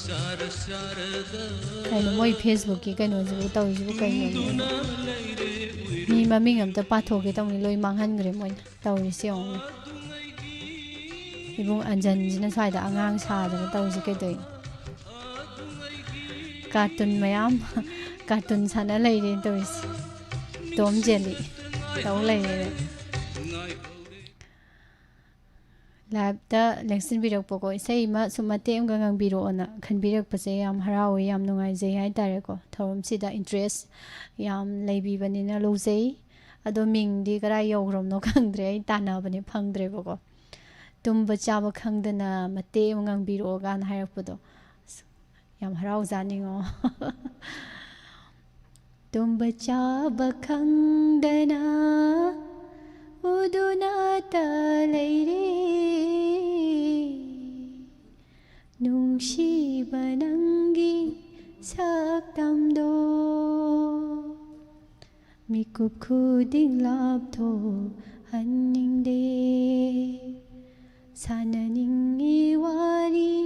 ꯆꯥꯔ ꯆꯥꯔꯒ ꯀꯩꯅꯣ ꯃꯣꯏ Facebook-ꯀꯤ ꯀꯩꯅꯣꯁꯤꯕꯨ ꯇꯧꯔꯤꯁꯤꯕꯨ ꯀꯩꯅꯣꯅꯦ? ꯇꯨꯝꯗꯨꯅ ꯂꯩꯔꯦ ꯎꯏꯔꯨꯝ꯫ ꯃꯤ ꯃꯃꯤꯡ ꯑꯝꯇ ꯄꯥꯊꯣꯛꯀꯦ ꯇꯧꯅꯤ, ꯂꯣꯏ ꯃꯥꯡꯍꯟꯈ꯭ꯔꯦ ꯃꯣꯏꯅ꯫ ꯇꯧꯔꯤꯁꯦ ꯌꯦꯡꯉꯨꯅꯦ꯫ ꯏꯕꯨꯡ ꯑꯟꯖꯟꯁꯤꯅ ꯁ꯭ꯋꯥꯏꯗ ꯑꯉꯥꯡ ꯁꯥꯗꯅ ꯇꯧꯔꯤꯁꯦ ꯀꯩꯗꯧꯔꯤꯅꯣ? ꯀꯥꯔꯇꯨꯟ ꯃꯌꯥꯝ, ꯀꯥꯔꯇꯨꯟ ꯁꯥꯟꯅ ꯂꯩꯔꯦ ꯇꯧꯔꯤꯁꯦ꯫ ꯇꯣꯝ ꯖꯦꯔꯤ ꯇꯧ ꯂꯩꯔꯦ꯫ ꯂꯥꯏꯞꯇ ꯂꯦꯡꯁꯤꯟꯕꯤꯔꯛꯄꯀꯣ, ꯏꯁꯩ ꯑꯃ ꯁꯨꯝ ꯃꯇꯦꯛ ꯑꯃꯒ ꯉꯪꯕꯤꯔꯛꯑꯣꯅ ꯈꯟꯕꯤꯔꯛꯄꯁꯦ ꯌꯥꯝ ꯍꯔꯥꯎꯋꯤ, ꯌꯥꯝ ꯅꯨꯡꯉꯥꯏꯖꯩ ꯍꯥꯏꯇꯥꯔꯦꯀꯣ꯫ ꯊꯧꯔꯝꯁꯤꯗ ꯏꯟꯇꯔꯦꯁ ꯌꯥꯝ ꯂꯩꯕꯤꯕꯅꯤꯅ ꯂꯧꯖꯩ꯫ ꯑꯗꯣ ꯃꯤꯡꯗꯤ ꯀꯗꯥꯏ ꯌꯧꯈ꯭ꯔꯕꯅꯣ ꯈꯪꯗ꯭ꯔꯦ, ꯑꯩ ꯇꯥꯟꯅꯕꯅꯦ ꯐꯪꯗ꯭ꯔꯦꯕꯀꯣ꯫ ꯇꯨꯝꯕ ꯆꯥꯕ ꯈꯪꯗꯅ ꯃꯇꯦꯛ ꯑꯃ ꯉꯪꯕꯤꯔꯛꯑꯣ ꯀꯥꯏꯅ ꯍꯥꯏꯔꯛꯄꯗꯣ꯫ ꯑꯁ, ꯌꯥꯝ ꯍꯔꯥꯎꯖꯥꯅꯤꯡꯉꯣ꯫ ꯇꯨꯝꯕ ꯆꯥꯕ ꯈꯪꯗꯅ ꯎꯗꯨꯅꯇ ꯂꯩꯔꯦ꯫ ꯅꯨꯡꯁꯤꯕ ꯅꯪꯒꯤ ꯁꯛꯇꯝꯗꯣ꯫ ꯃꯤꯀꯨꯞ ꯈꯨꯗꯤꯡ ꯂꯥꯞꯊꯣꯛꯍꯟꯅꯤꯡꯗꯦ꯫ ꯁꯥꯟꯅꯅꯤꯡꯉꯤ ꯋꯥꯔꯤ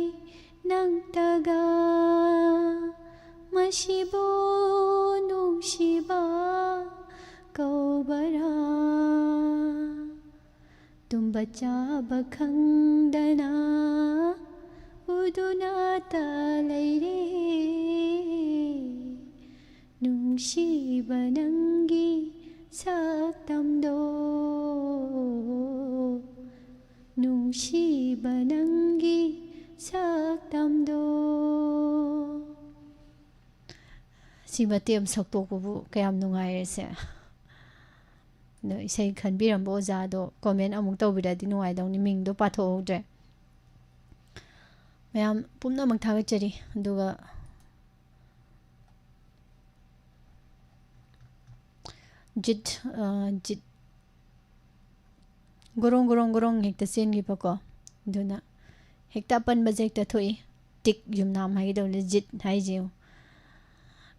ꯅꯪꯇꯒ꯫ ꯃꯁꯤꯕꯨ ꯅꯨꯡꯁꯤꯕ ꯀꯧꯕꯔꯥ? ꯇꯨꯝꯕ ꯆꯥꯕ ꯈꯪꯗꯅ ꯎꯗꯨꯅꯇ ꯂꯩꯔꯦ꯫ ꯅꯨꯡꯁꯤꯕ ꯅꯪꯒꯤ ꯁꯛꯇꯝꯗꯣ꯫ ꯅꯨꯡꯁꯤꯕ ꯅꯪꯒꯤ ꯁꯛꯇꯝꯗꯣ꯫ ꯁꯤ ꯃꯇꯦꯛ ꯑꯃ ꯁꯛꯇꯣꯛꯄꯕꯨ ꯀꯌꯥꯝ ꯅꯨꯡꯉꯥꯏꯔꯦꯁꯦ꯫ ꯑꯗꯣ ꯏꯁꯩ ꯈꯟꯕꯤꯔꯝꯕ ꯑꯣꯖꯥꯗꯣ comment ꯑꯃꯨꯛ ꯇꯧꯕꯤꯔꯗꯤ ꯅꯨꯡꯉꯥꯏꯗꯧꯅꯤ, ꯃꯤꯡꯗꯣ ꯄꯥꯊꯣꯛꯍꯧꯗ꯭ꯔꯦ꯫ ꯃꯌꯥꯝ ꯄꯨꯝꯅꯃꯛ ꯊꯥꯒꯠꯆꯔꯤ꯫ ꯑꯗꯨꯒ ꯖꯤꯠ, ꯑ, ꯖꯤꯠ ꯒꯣꯔꯣꯡ ꯒꯣꯔꯣꯡ ꯒꯣꯔꯣꯡ ꯍꯦꯛꯇ ꯆꯦꯟꯈꯤꯕꯀꯣ꯫ ꯑꯗꯨꯅ ꯍꯦꯛꯇ ꯑꯄꯟꯕꯁꯦ ꯍꯦꯛꯇ ꯊꯣꯛꯏ꯫ ꯇꯤꯛ ꯌꯨꯝꯅꯥꯝ ꯍꯥꯏꯒꯗꯧꯅꯤ, ꯖꯤꯠ ꯍꯥꯏꯁꯦ ꯌꯦꯡꯉꯨ꯫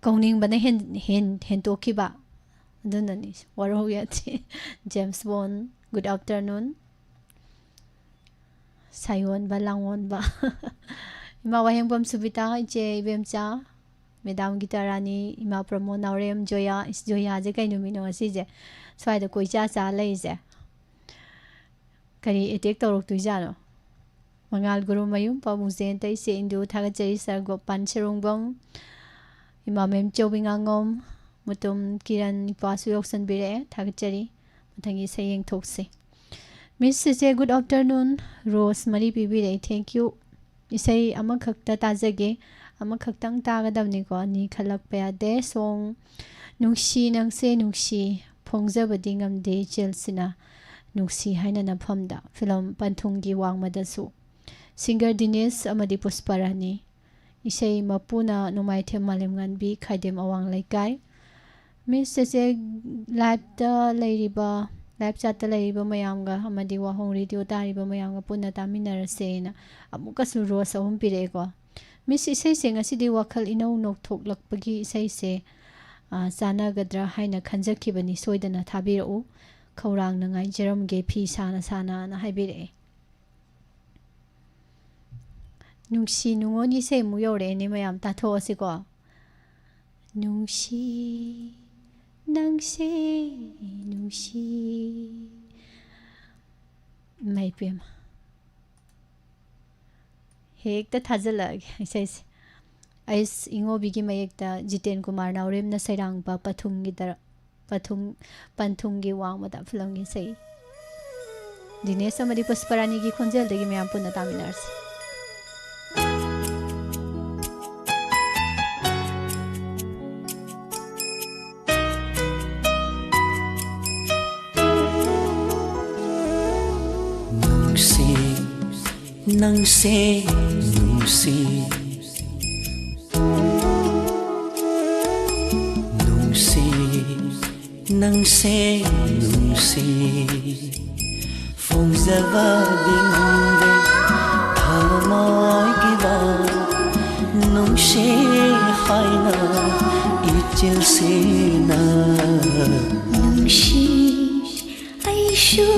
ꯀꯧꯅꯤꯡꯕꯅ ꯍꯦꯟ-, ꯍꯦꯟ-, ꯍꯦꯟꯇꯣꯛꯈꯤꯕ꯫ ꯑꯗꯨꯅꯅꯤ, ꯋꯥꯔꯧ ꯌꯥꯗꯦ꯫ James Bond, good afternoon꯫ ꯁꯥꯌꯣꯟꯕ, ꯂꯥꯡꯑꯣꯟꯕ꯫ ꯏꯃꯥ ꯋꯥꯍꯦꯡꯕꯝ ꯁꯨꯕꯤꯇꯥ, ꯏꯆꯦ ꯏꯕꯦꯝꯆꯥ, ꯃꯦꯗꯥꯝ ꯒꯤꯇꯥꯔꯥꯅꯤ, ꯏꯃꯥ ꯄ꯭ꯔꯃꯣ, ꯅꯥꯎꯔꯦꯝ, ꯖꯣꯌꯥ꯫ ꯏꯁ, ꯖꯣꯌꯥꯁꯦ ꯀꯩ ꯅꯨꯃꯤꯠꯅꯣ ꯉꯁꯤꯁꯦ ꯁ꯭ꯋꯥꯏꯗ ꯀꯣꯏꯆꯥ ꯆꯥ ꯂꯩꯔꯤꯁꯦ? ꯀꯔꯤ attack ꯇꯧꯔꯛꯇꯣꯏꯖꯥꯠꯅꯣ? ꯃꯉꯥꯜ ꯒꯨꯔꯨꯃꯌꯨꯝ, ꯄꯥꯕꯨꯡ ꯖꯌꯟꯇ, ꯏꯆꯦ ꯏꯟꯗꯨ ꯊꯥꯒꯠꯆꯔꯤ, ꯁꯥꯔ ꯒꯣꯄꯥꯟ ꯁꯦꯔꯣꯡꯕꯝ, ꯏꯃꯥ ꯃꯦꯝꯆꯧꯕꯤ ꯉꯥꯉꯣꯝ, ꯃꯨꯇꯨꯝ ꯀꯤꯔꯟ ꯏꯄꯥꯁꯨ ꯌꯥꯎꯁꯟꯕꯤꯔꯛꯑꯦ, ꯊꯥꯒꯠꯆꯔꯤ꯫ ꯃꯊꯪꯒꯤ ꯏꯁꯩ ꯌꯦꯡꯊꯣꯛꯁꯤ꯫ Miss ꯆꯦꯆꯦ, good afternoon꯫ Rose ꯃꯔꯤ ꯄꯤꯕꯤꯔꯛꯑꯦ, thank you꯫ ꯏꯁꯩ ꯑꯃꯈꯛꯇ ꯇꯥꯖꯒꯦ, ꯑꯃꯈꯛꯇꯪ ꯇꯥꯒꯗꯕꯅꯤꯀꯣ, ꯑꯅꯤ ꯈꯜꯂꯛꯄ ꯌꯥꯗꯦ꯫ Song, ꯅꯨꯡꯁꯤ ꯅꯪꯁꯦ ꯅꯨꯡꯁꯤ, ꯐꯣꯡꯖꯕꯗꯤ ꯉꯝꯗꯦ ꯏꯆꯦꯜꯁꯤꯅ, ꯅꯨꯡꯁꯤ ꯍꯥꯏꯅ ꯅꯐꯝꯗ, film ꯄꯟꯊꯨꯡꯒꯤ ꯋꯥꯡꯃꯗꯁꯨ꯫ Singer ꯗꯤꯅꯦꯁ ꯑꯃꯗꯤ ꯄꯨꯁꯄꯔꯥꯅꯤ꯫ ꯏꯁꯩ ꯃꯄꯨꯅ ꯅꯣꯡꯃꯥꯏꯊꯦꯝ ꯃꯥꯂꯦꯝꯉꯥꯟꯕꯤ, ꯈꯥꯏꯗꯦꯝ ꯑꯋꯥꯡ ꯂꯩꯀꯥꯏ꯫ ꯃꯤꯁ ꯆꯦꯆꯦ, ꯂꯥꯏꯞꯇ ꯂꯩꯔꯤꯕ, ꯂꯥꯏꯞ ꯆꯥꯠꯇ ꯂꯩꯔꯤꯕ ꯃꯌꯥꯝꯒ ꯑꯃꯗꯤ ꯋꯥꯍꯣꯡ ꯔꯦꯗꯤꯑꯣ ꯇꯥꯔꯤꯕ ꯃꯌꯥꯝꯒ ꯄꯨꯟꯅ ꯇꯥꯃꯤꯟꯅꯔꯁꯦꯅ ꯑꯃꯨꯛꯀꯁꯨ ꯔꯣꯁ ꯑꯍꯨꯝ ꯄꯤꯔꯛꯑꯦꯀꯣ꯫ ꯃꯤꯁ, ꯏꯁꯩꯁꯦ ꯉꯁꯤꯗꯤ ꯋꯥꯈꯜ ꯏꯅꯧ ꯅꯧꯊꯣꯛꯂꯛꯄꯒꯤ ꯏꯁꯩꯁꯦ, ꯑ, ꯆꯥꯟꯅꯒꯗ꯭ꯔꯥ ꯍꯥꯏꯅ ꯈꯟꯖꯈꯤꯕꯅꯤ, ꯁꯣꯏꯗꯅ ꯊꯥꯕꯤꯔꯛꯎ꯫ ꯈꯧꯔꯥꯡꯅ ꯉꯥꯏꯖꯔꯝꯒꯦ ꯐꯤ ꯁꯥꯅ ꯁꯥꯅꯅ ꯍꯥꯏꯕꯤꯔꯛꯑꯦ꯫ ꯅꯨꯡꯁꯤ ꯅꯨꯡꯉꯣꯟꯒꯤ ꯏꯁꯩ ꯑꯃꯨꯛ ꯌꯧꯔꯛꯑꯦꯅꯦ ꯃꯌꯥꯝ, ꯇꯥꯊꯣꯛꯑꯁꯤꯀꯣ꯫ ꯅꯨꯡꯁꯤ, ꯅꯪꯁꯦ ꯅꯨꯡꯁꯤ꯫ ꯏꯃꯥ ꯏꯄꯦꯝꯃ꯫ ꯍꯦꯛꯇ ꯊꯥꯖꯤꯜꯂꯛꯑꯒꯦ ꯏꯁꯩꯁꯦ꯫ ꯑꯩꯁ ꯏꯉꯣꯕꯤꯒꯤ ꯃꯌꯦꯛꯇ ꯖꯤꯇꯦꯟ ꯀꯨꯃꯥꯔ ꯅꯥꯎꯔꯦꯝꯅ ꯁꯩꯔꯥꯡꯕ ꯄꯊꯨꯡꯒꯤ ꯗꯔ-, ꯄꯊꯨꯡ, ꯄꯟꯊꯨꯡꯒꯤ ꯋꯥꯡꯃꯗ ꯐꯤꯂꯝꯒꯤ ꯏꯁꯩ꯫ ꯗꯤꯅꯦꯁ ꯑꯃꯗꯤ ꯄꯨꯁꯄꯔꯥꯅꯤꯒꯤ ꯈꯣꯟꯖꯦꯜꯗꯒꯤ ꯃꯌꯥꯝ ꯄꯨꯟꯅ ꯇꯥꯃꯤꯟꯅꯔꯁꯤ꯫ ꯅꯨꯡꯁꯤ, ꯅꯪꯁꯦ ꯅꯨꯡꯁꯤ, ꯅꯨꯡꯁꯤ, ꯅꯪꯁꯦ ꯅꯨꯡꯁꯤ꯫ ꯐꯣꯡꯖꯕꯗꯤ ꯉꯝꯗꯦ ꯊꯃꯣꯏꯒꯤ ꯋꯥ, ꯅꯨꯡꯁꯤ ꯍꯥꯏꯅ ꯏꯆꯤꯜꯁꯤꯅ꯫ ꯅꯨꯡꯁꯤ, ꯑꯩꯁꯨ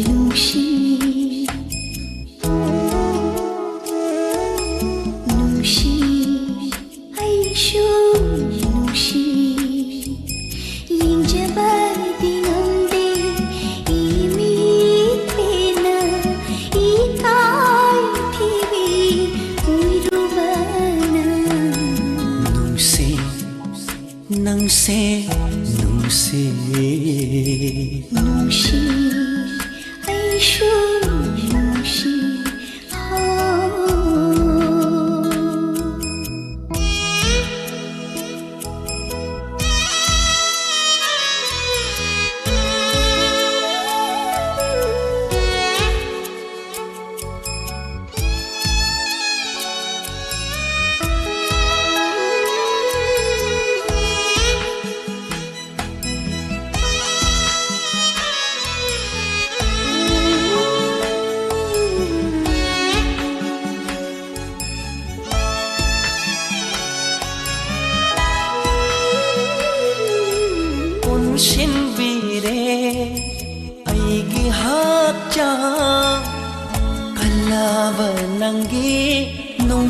ꯅꯨꯡꯁꯤ, ꯅꯨꯡꯁꯤ, ꯑꯩꯁꯨ ꯅꯨꯡꯁꯤ꯫ ꯌꯦꯡꯖꯕꯗꯤ ꯉꯝꯗꯦ ꯏꯃꯤꯠ ꯄꯦꯟꯅ ꯏꯀꯥꯏ ꯊꯤꯕꯤ ꯎꯏꯔꯨꯕꯅ꯫ ꯅꯨꯡꯁꯤ, ꯅꯪꯁꯦ ꯅꯨꯡꯁꯤ꯫ ꯅꯨꯡꯁꯤ, ꯑꯩꯁꯨ ꯅꯨꯡꯁꯤ꯫ ꯍꯣ꯫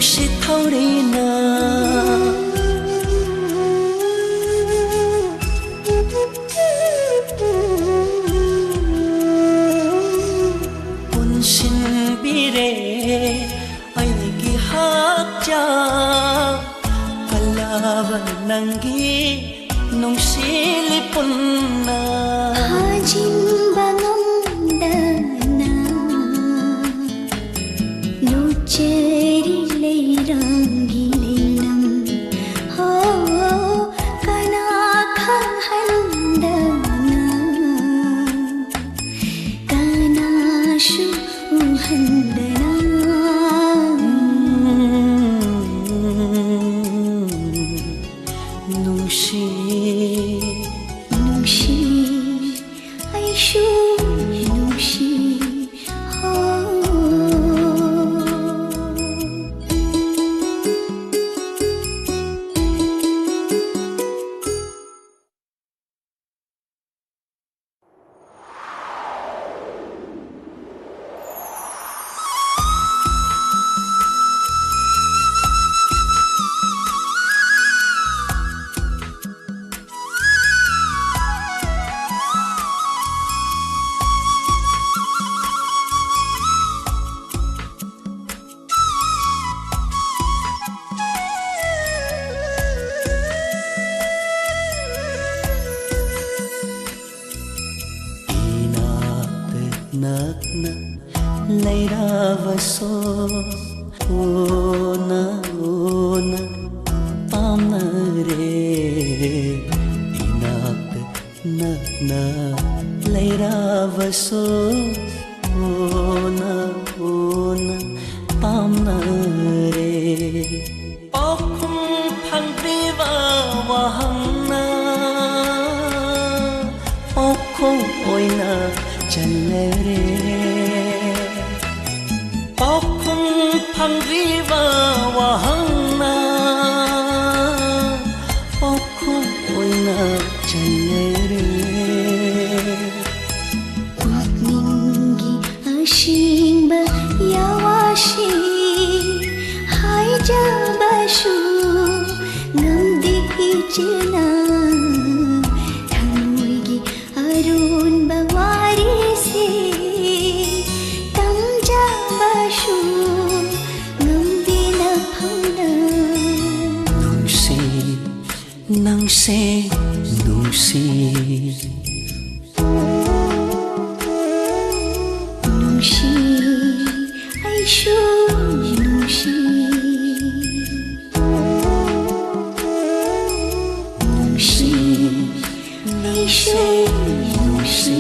ꯁꯤꯊꯧꯔꯤꯅ ꯄꯨꯟꯁꯤꯟꯕꯤꯔꯦ ꯑꯩꯒꯤ ꯍꯛꯆꯥꯡ꯫ ꯀꯜꯂꯕ ꯅꯪꯒꯤ ꯅꯨꯡꯁꯤ ꯂꯤꯄꯨꯟꯅ ꯐꯥꯖꯤꯟꯕ ꯉꯝꯗꯅ ꯂꯨꯆꯔꯤ ꯂꯩꯔꯥꯡꯒꯤ ꯂꯩꯅꯝ꯫ ꯍꯣ, ꯀꯅꯥ ꯈꯪꯍꯟꯗꯅ, ꯀꯅꯥꯁꯨ ꯎꯍꯟꯗꯅ꯫ ꯅꯨꯡꯁꯤ, ꯅꯨꯡꯁꯤ, ꯑꯩꯁꯨ ꯅꯨꯡꯁꯤ꯫ ꯍꯣ꯫ ꯏꯅꯥꯛꯇ ꯅꯛꯅ ꯂꯩꯔꯕꯁꯨ ꯎꯅ ꯎꯅ ꯄꯥꯝꯅꯔꯦ꯫ ꯏꯅꯥꯛꯇ ꯅꯛꯅ ꯂꯩꯔꯕꯁꯨ ꯎꯅ ꯎꯅ ꯄꯥꯝꯅꯔꯦ꯫ ꯄꯥꯎꯈꯨꯝ ꯐꯪꯗ꯭ꯔꯤꯕ ꯋꯥꯍꯪꯅ ꯄꯥꯎꯈꯨꯝ ꯑꯣꯏꯅ ꯆꯜꯂꯔꯦ꯫ ꯄꯥꯎꯈꯨꯝ ꯐꯪꯗ꯭ꯔꯤꯕ ꯋꯥꯍꯪꯅ ꯄꯥꯎꯈꯨꯝ ꯑꯣꯏꯅ ꯆꯜꯂꯔꯦ꯫ ꯄꯨꯛꯅꯤꯡꯒꯤ ꯑꯁꯦꯡꯕ ꯌꯥꯋꯥꯁꯤ ꯅꯨꯡꯁꯤ, ꯅꯨꯡꯁꯤ, ꯅꯨꯡꯁꯤ, ꯑꯩꯁꯨ ꯅꯨꯡꯁꯤ, ꯅꯨꯡꯁꯤ, ꯑꯩꯁꯨ ꯅꯨꯡꯁꯤ꯫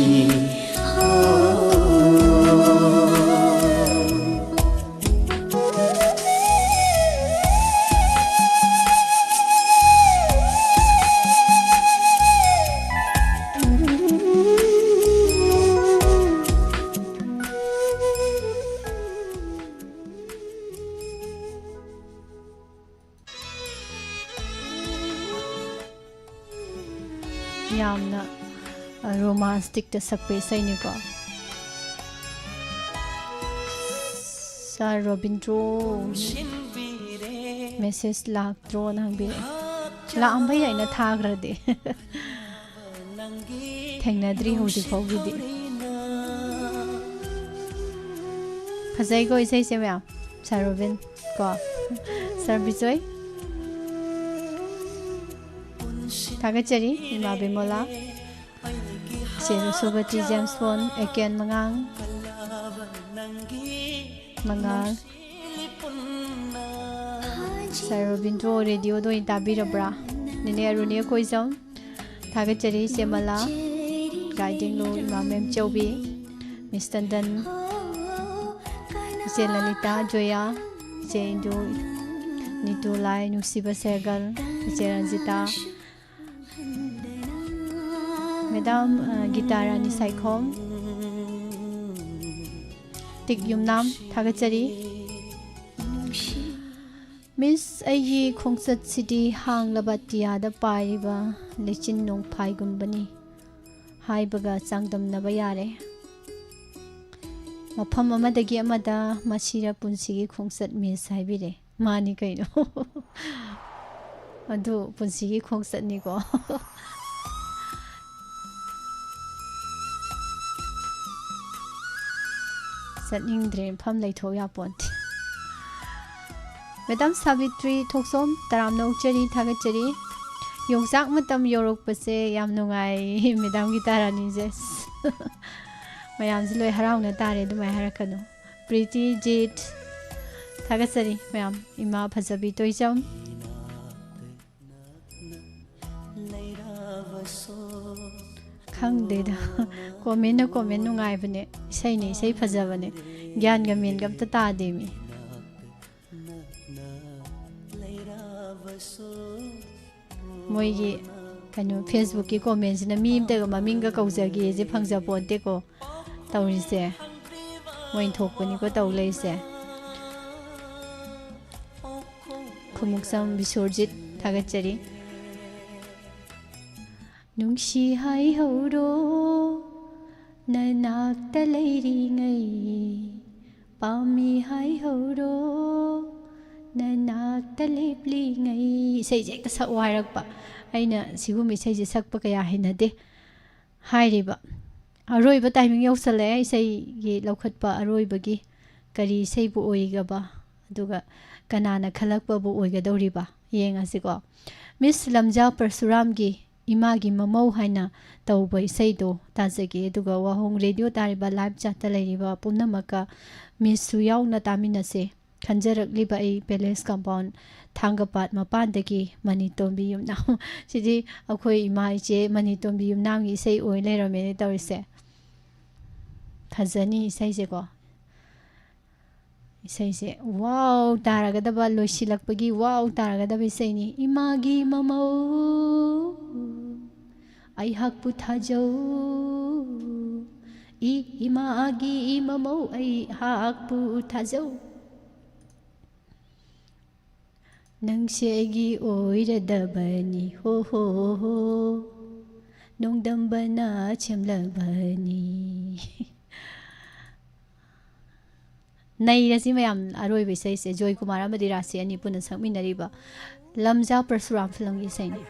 ꯌꯥꯝꯅ ꯔꯣꯃꯥꯟꯁꯇꯤꯛꯇ ꯁꯛꯄ ꯏꯁꯩꯅꯤꯀꯣ꯫ ꯁꯥꯔ ꯔꯣꯕꯤꯟꯗ꯭ꯔꯣ, ꯃꯦꯁꯦꯖ ꯂꯥꯛꯇ꯭ꯔꯣꯅ ꯍꯪꯕꯤꯔꯛꯑꯦ꯫ ꯂꯥꯛꯑꯝꯕ ꯌꯥꯏꯅ ꯊꯥꯈ꯭ꯔꯗꯤ꯫ ꯊꯦꯡꯅꯗ꯭ꯔꯤ ꯍꯧꯖꯤꯛ ꯐꯥꯎꯒꯤꯗꯤ꯫ ꯐꯖꯩꯀꯣ ꯏꯁꯩꯁꯦ ꯃꯌꯥꯝ꯫ ꯁꯥꯔ ꯔꯣꯕꯤꯟ ꯀꯣ꯫ ꯁꯥꯔ ꯕꯤꯖꯣꯏ꯫ ꯊꯥꯒꯠꯆꯔꯤ ꯏꯃꯥ ꯕꯤꯃꯣꯂꯥ꯫ ꯆꯦ ꯔꯣꯁꯣꯕꯇꯤ, James bone, A K and ꯃꯉꯥꯡ꯫ ꯃꯉꯥꯜ꯫ ꯁꯥꯔ ꯔꯣꯕꯤꯟꯗ꯭ꯔꯣ ꯔꯦꯗꯤꯑꯣꯗ ꯑꯣꯏꯅ ꯇꯥꯕꯤꯔꯕ꯭ꯔꯥ? ꯅꯦꯅꯦ ꯑꯔꯨꯅꯤ ꯑꯩꯈꯣꯏꯖꯝ꯫ ꯊꯥꯒꯠꯆꯔꯤ ꯏꯆꯦ ꯃꯂꯥ꯫ ꯒꯥꯏꯗꯤꯡꯂꯨ ꯏꯃꯥ ꯃꯦꯝꯆꯧꯕꯤ꯫ ꯃꯤꯁ ꯇꯟꯗꯟ꯫ ꯏꯆꯦ ꯂꯂꯤꯇꯥ ꯖꯣꯌꯥ꯫ ꯏꯆꯦ ꯏꯟꯗꯨ꯫ ꯅꯤꯇꯨ ꯂꯥꯏ꯫ ꯅꯨꯡꯁꯤꯕ ꯁꯦꯒꯜ꯫ ꯏꯆꯦ ꯔꯟꯖꯤꯇꯥ꯫ ꯃꯦꯗꯥꯝ, ꯑ, ꯒꯤꯇꯥ ꯔꯥꯅꯤ ꯁꯥꯏꯈꯣꯝ꯫ ꯇꯤꯛ ꯌꯨꯝꯅꯥꯝ, ꯊꯥꯒꯠꯆꯔꯤ꯫ ꯃꯤꯁ, ꯑꯩꯒꯤ ꯈꯣꯡꯆꯠꯁꯤꯗꯤ ꯍꯥꯡꯂꯕ ꯑꯇꯤꯌꯥꯗ ꯄꯥꯏꯔꯤꯕ ꯂꯩꯆꯤꯟ ꯅꯣꯡꯐꯥꯏꯒꯨꯝꯕꯅꯤ ꯍꯥꯏꯕꯒ ꯆꯥꯡꯗꯝꯅꯕ ꯌꯥꯔꯦ꯫ ꯃꯐꯝ ꯑꯃꯗꯒꯤ ꯑꯃꯗ ꯃꯁꯤꯔ ꯄꯨꯟꯁꯤꯒꯤ ꯈꯣꯡꯆꯠ, ꯃꯤꯁ ꯍꯥꯏꯕꯤꯔꯦ꯫ ꯃꯥꯅꯤ ꯀꯩꯅꯣ꯫ ꯑꯗꯨ ꯄꯨꯟꯁꯤꯒꯤ ꯈꯣꯡꯆꯠꯅꯤꯀꯣ꯫ ꯆꯠꯅꯤꯡꯗ꯭ꯔꯦ, ꯃꯐꯝ ꯂꯩꯊꯣꯛ ꯌꯥꯄꯣꯟꯇꯦ꯫ ꯃꯦꯗꯥꯝ ꯁꯥꯕꯤꯇ꯭ꯔꯤ ꯊꯣꯛꯆꯣꯝ, ꯇꯔꯥꯝꯅ ꯑꯣꯛꯆꯔꯤ, ꯊꯥꯒꯠꯆꯔꯤ꯫ ꯌꯣꯡꯆꯥꯛ ꯃꯇꯝ ꯌꯧꯔꯛꯄꯁꯦ ꯌꯥꯝ ꯅꯨꯡꯉꯥꯏ꯫ ꯃꯦꯗꯥꯝ ꯒꯤꯇꯥ ꯔꯥꯅꯤꯁꯦ꯫ ꯃꯌꯥꯝꯁꯦ ꯂꯣꯏ ꯍꯔꯥꯎꯅ ꯇꯥꯔꯦ, ꯑꯗꯨꯃꯥꯏꯅ ꯍꯥꯏꯔꯛꯀꯅꯨ꯫ ꯄ꯭ꯔꯤꯇꯤ ꯖꯤꯠ, ꯊꯥꯒꯠꯆꯔꯤ ꯃꯌꯥꯝ꯫ ꯏꯃꯥ ꯐꯖꯕꯤ ꯇꯣꯏꯆꯝ꯫ ꯈꯪꯗꯦꯗ꯫ ꯀꯣꯃꯦꯟꯅ ꯀꯣꯃꯦꯟ ꯅꯨꯡꯉꯥꯏꯕꯅꯦ꯫ ꯏꯁꯩꯅ ꯏꯁꯩ ꯐꯖꯕꯅꯦ꯫ ꯒ꯭ꯌꯥꯟꯒ ꯃꯦꯟꯒ ꯑꯝꯇ ꯇꯥꯗꯦ ꯃꯤ꯫ ꯃꯣꯏꯒꯤ ꯀꯩꯅꯣ, ꯐꯦꯁꯕꯨꯛꯀꯤ ꯀꯣꯃꯦꯟꯁꯤꯅ ꯃꯤ ꯑꯝꯇꯒ ꯃꯃꯤꯡꯒ ꯀꯧꯖꯒꯦꯁꯦ ꯐꯪꯖꯄꯣꯟꯇꯦꯀꯣ꯫ ꯇꯧꯔꯤꯁꯦ꯫ ꯃꯣꯏ ꯊꯣꯛꯄꯅꯤꯀꯣ ꯇꯧ ꯂꯩꯁꯦ꯫ ꯈꯨꯃꯨꯛꯆꯝ ꯕꯤꯁꯣꯔꯖꯤꯠ, ꯊꯥꯒꯠꯆꯔꯤ꯫ ꯅꯨꯡꯁꯤ ꯍꯥꯏꯍꯧꯔꯣ, ꯅꯅꯥꯛꯇ ꯂꯩꯔꯤꯉꯩ꯫ ꯄꯥꯝꯃꯤ ꯍꯥꯏꯍꯧꯔꯣ, ꯅꯅꯥꯛꯇ ꯂꯦꯞꯂꯤꯉꯩ꯫ ꯏꯁꯩꯁꯦ ꯍꯦꯛꯇ ꯁꯛꯑꯣ ꯍꯥꯏꯔꯛꯄ꯫ ꯑꯩꯅ ꯁꯤꯒꯨꯝꯕ ꯏꯁꯩꯁꯦ ꯁꯛꯄ ꯀꯌꯥ ꯍꯩꯅꯗꯦ꯫ ꯍꯥꯏꯔꯤꯕ ꯑꯔꯣꯏꯕ ꯇꯥꯏꯃꯤꯡ ꯌꯧꯁꯜꯂꯛꯑꯦ, ꯏꯁꯩꯒꯤ ꯂꯧꯈꯠꯄ ꯑꯔꯣꯏꯕꯒꯤ꯫ ꯀꯔꯤ ꯏꯁꯩꯕꯨ ꯑꯣꯏꯒꯕ? ꯑꯗꯨꯒ ꯀꯅꯥꯅ ꯈꯜꯂꯛꯄꯕꯨ ꯑꯣꯏꯒꯗꯧꯔꯤꯕ? ꯌꯦꯡꯉꯁꯤꯀꯣ꯫ ꯃꯤꯁ ꯂꯝꯖꯥ ꯄꯔꯁꯨꯔꯥꯝꯒꯤ ꯏꯃꯥꯒꯤ ꯃꯃꯧ ꯍꯥꯏꯅ ꯇꯧꯕ ꯏꯁꯩꯗꯣ ꯇꯥꯖꯒꯦ꯫ ꯑꯗꯨꯒ ꯋꯥꯍꯣꯡ ꯔꯦꯗꯤꯑꯣ ꯇꯥꯔꯤꯕ ꯂꯥꯏꯚ ꯆꯥꯠꯇ ꯂꯩꯔꯤꯕ ꯄꯨꯝꯅꯃꯛꯀ ꯃꯤꯁꯁꯨ ꯌꯥꯎꯅ ꯇꯥꯃꯤꯟꯅꯁꯦ꯫ ꯈꯟꯖꯔꯛꯂꯤꯕ ꯑꯩ ꯄꯦꯂꯦꯁ ꯀꯝꯄꯥꯎꯟ ꯊꯥꯡꯒꯄꯥꯠ ꯃꯄꯥꯟꯗꯒꯤ ꯃꯅꯤꯇꯣꯝꯕꯤ ꯌꯨꯝꯅꯥꯝ꯫ ꯁꯤꯗꯤ ꯑꯩꯈꯣꯏ ꯏꯃꯥ ꯏꯆꯦ ꯃꯅꯤꯇꯣꯝꯕꯤ ꯌꯨꯝꯅꯥꯝꯒꯤ ꯏꯁꯩ ꯑꯣꯏ ꯂꯩꯔꯝꯃꯦꯅꯦ ꯇꯧꯔꯤꯁꯦ꯫ ꯐꯖꯅꯤ ꯏꯁꯩꯁꯦꯀꯣ꯫ ꯏꯁꯩꯁꯦ ꯋꯥꯎ ꯇꯥꯔꯒꯗꯕ, ꯂꯣꯏꯁꯤꯜꯂꯛꯄꯒꯤ ꯋꯥꯎ ꯇꯥꯔꯒꯗꯕ ꯏꯁꯩꯅꯤ꯫ ꯏꯃꯥꯒꯤ ꯃꯃꯧ ꯑꯩꯍꯥꯛꯄꯨ ꯊꯥꯖꯧ, ꯏ ꯏꯃꯥꯒꯤ ꯃꯃꯧ ꯑꯩꯍꯥꯛꯄꯨ ꯊꯥꯖꯧ꯫ ꯅꯪꯁꯦ ꯑꯩꯒꯤ ꯑꯣꯏꯔꯗꯕꯅꯤ, ꯍꯣ ꯍꯣ ꯍꯣ, ꯅꯣꯡꯗꯝꯕꯅ ꯁꯦꯝꯂꯕꯅꯤ꯫ ꯅꯩꯔꯁꯤ ꯃꯌꯥꯝ, ꯑꯔꯣꯏꯕ ꯏꯁꯩꯁꯦ ꯖꯣꯏ ꯀꯨꯃꯥꯔ ꯑꯃꯗꯤ ꯔꯥꯁꯤ ꯑꯅꯤ ꯄꯨꯟꯅ ꯁꯛꯃꯤꯟꯅꯔꯤꯕ ꯂꯝꯖꯥ ꯄꯔꯁꯨꯔꯥꯝ ꯐꯤꯂꯝꯒꯤ ꯏꯁꯩꯅꯤ꯫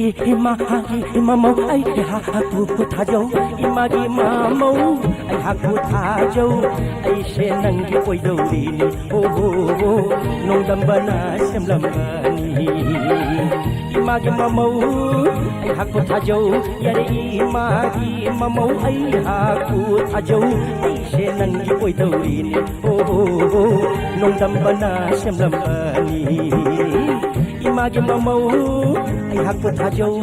ꯏꯃꯥꯒꯤ ꯃꯃꯧ ꯑꯩ ꯑꯩꯍꯥꯛꯄꯨ ꯊꯥꯖꯧ, ꯏꯃꯥꯒꯤ ꯃꯃꯧ ꯑꯩꯍꯥꯛꯄꯨ ꯊꯥꯖꯧ, ꯑꯩꯁꯦ ꯅꯪꯒꯤ ꯑꯣꯏꯗꯧꯔꯤꯅꯤ꯫ ꯍꯣ ꯍꯣ ꯍꯣ, ꯅꯣꯡꯗꯝꯕꯅ ꯁꯦꯝꯂꯝꯕꯅꯤ꯫ ꯏꯃꯥꯒꯤ ꯃꯃꯧ ꯑꯩꯍꯥꯛꯄꯨ ꯊꯥꯖꯧ, ꯌꯥꯔꯦ ꯏꯃꯥꯒꯤ ꯃꯃꯧ ꯑꯩꯍꯥꯛꯄꯨ ꯊꯥꯖꯧ, ꯑꯩꯁꯦ ꯅꯪꯒꯤ ꯑꯣꯏꯗꯧꯔꯤꯅꯤ꯫ ꯍꯣ ꯍꯣ ꯍꯣ, ꯅꯣꯡꯗꯝꯕꯅ ꯁꯦꯝꯂꯝꯕꯅꯤ꯫ ꯏꯃꯥꯒꯤ ꯃꯃꯧ ꯑꯩꯍꯥꯛꯄꯨ ꯊꯥꯖꯧ꯫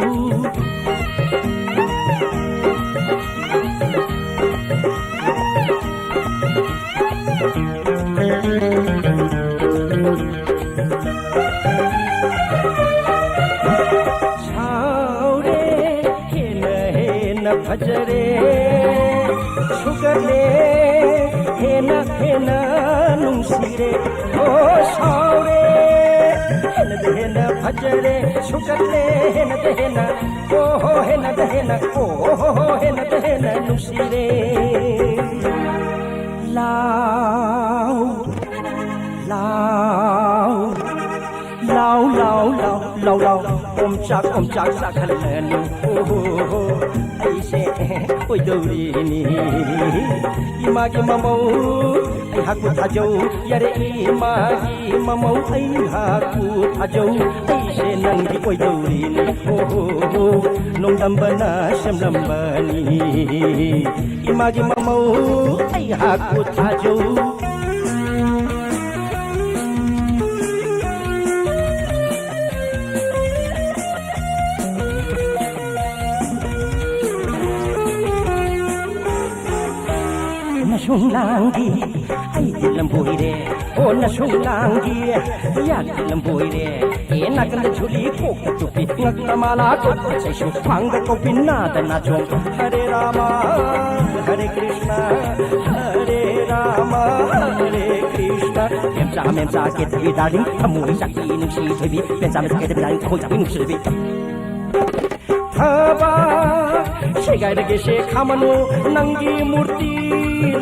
ꯁꯥꯎꯔꯦ, ꯍꯦꯟꯅ ꯍꯦꯟꯅ ꯐꯖꯔꯦ, ꯁꯨꯒꯠꯂꯦ, ꯍꯦꯟꯅ ꯍꯦꯟꯅ ꯅꯨꯡꯁꯤꯔꯦ꯫ ꯑꯣ ꯁꯥꯎꯔꯦ, ꯍꯦꯟꯅꯗ ꯍꯦꯟꯅ ꯐꯖꯔꯦ, ꯁꯨꯒꯠꯂꯦ, ꯍꯦꯟꯅꯗ ꯍꯦꯟꯅ, ꯑꯣ ꯍꯣ, ꯍꯦꯟꯅꯗ ꯍꯦꯟꯅ, ꯑꯣ ꯍꯣ ꯍꯣ, ꯍꯦꯟꯅꯗ ꯍꯦꯟꯅ ꯅꯨꯡꯁꯤꯔꯦ꯫ ꯂꯥꯎ, ꯂꯥꯎ, ꯂꯥꯎ, ꯂꯥꯎ, ꯂꯥꯎ, ꯂꯥꯎ, ꯂꯥꯎ, ꯑꯣꯝꯆꯥꯛ, ꯑꯣꯝꯆꯥꯛ ꯆꯥꯛꯍꯜꯂꯅꯨ꯫ ꯑꯣ ꯍꯣ ꯍꯣ, ꯑꯩꯁꯦ ꯑꯣꯏꯗꯧꯔꯤꯅꯤ꯫ ꯏꯃꯥꯒꯤ ꯃꯃꯧ ꯑꯩꯍꯥꯛꯄꯨ ꯊꯥꯖꯧ, ꯌꯥꯔꯦ ꯏꯃꯥꯒꯤ ꯃꯃꯧ ꯑꯩꯍꯥꯛꯄꯨ ꯊꯥꯖꯧ, ꯑꯩꯁꯦ ꯅꯪꯒꯤ ꯑꯣꯏꯗꯧꯔꯤꯅꯤ꯫ ꯑꯣ ꯍꯣ ꯍꯣ, ꯅꯣꯡꯗꯝꯕꯅ ꯁꯦꯝꯂꯝꯕꯅꯤ꯫ ꯏꯃꯥꯒꯤ ꯃꯃꯧ ꯑꯩꯍꯥꯛꯄꯨ ꯊꯥꯖꯧ꯫ ꯅꯁꯨꯡ ꯂꯥꯡꯒꯤ ꯑꯩꯗꯤ ꯂꯝꯕꯣꯏꯔꯦ꯫ ꯑꯣ ꯅꯁꯨꯡ ꯂꯥꯡꯒꯤ ꯌꯥꯗꯤ ꯂꯝꯕꯣꯏꯔꯦ꯫ ꯑꯦ ꯅꯥꯀꯟꯗ ꯖꯨꯂꯤ ꯀꯣꯛꯇ ꯇꯨꯞꯄꯤ ꯉꯛꯇ ꯃꯥꯂꯥ ꯀꯣꯛꯇ ꯆꯩꯁꯨ ꯈ꯭ꯋꯥꯡꯗ ꯀꯧꯄꯤ ꯅꯥꯗ ꯅꯥꯆꯣꯡ꯫ ꯍꯔꯦ ꯔꯥꯃ ꯍꯔꯦ ꯀ꯭ꯔꯤꯁꯅ ꯍꯔꯦ ꯔꯥꯃ ꯍꯔꯦ ꯀ꯭ꯔꯤꯁꯅ꯫ ꯃꯦꯝꯆꯥ ꯃꯦꯝꯆꯥ ꯀꯦꯇꯕꯤ ꯗꯥꯔꯂꯤꯡ ꯊꯃꯣꯏ ꯆꯥꯛꯄꯤ ꯅꯨꯡꯁꯤ ꯊꯣꯏꯕꯤ꯫ ꯃꯦꯝꯆꯥ ꯃꯦꯝꯆꯥ ꯀꯦꯇꯕꯤ ꯗꯥꯔꯂꯤꯡ ꯊꯃꯣꯏ ꯆꯥꯛꯄꯤ ꯅꯨꯡꯁꯤ ꯊꯣꯏꯕꯤ꯫ ꯊꯕꯛ ꯁꯦꯒꯥꯏꯔꯒꯦꯁꯦ ꯈꯥꯝꯃꯅꯨ, ꯅꯪꯒꯤ ꯃꯨꯔꯇꯤ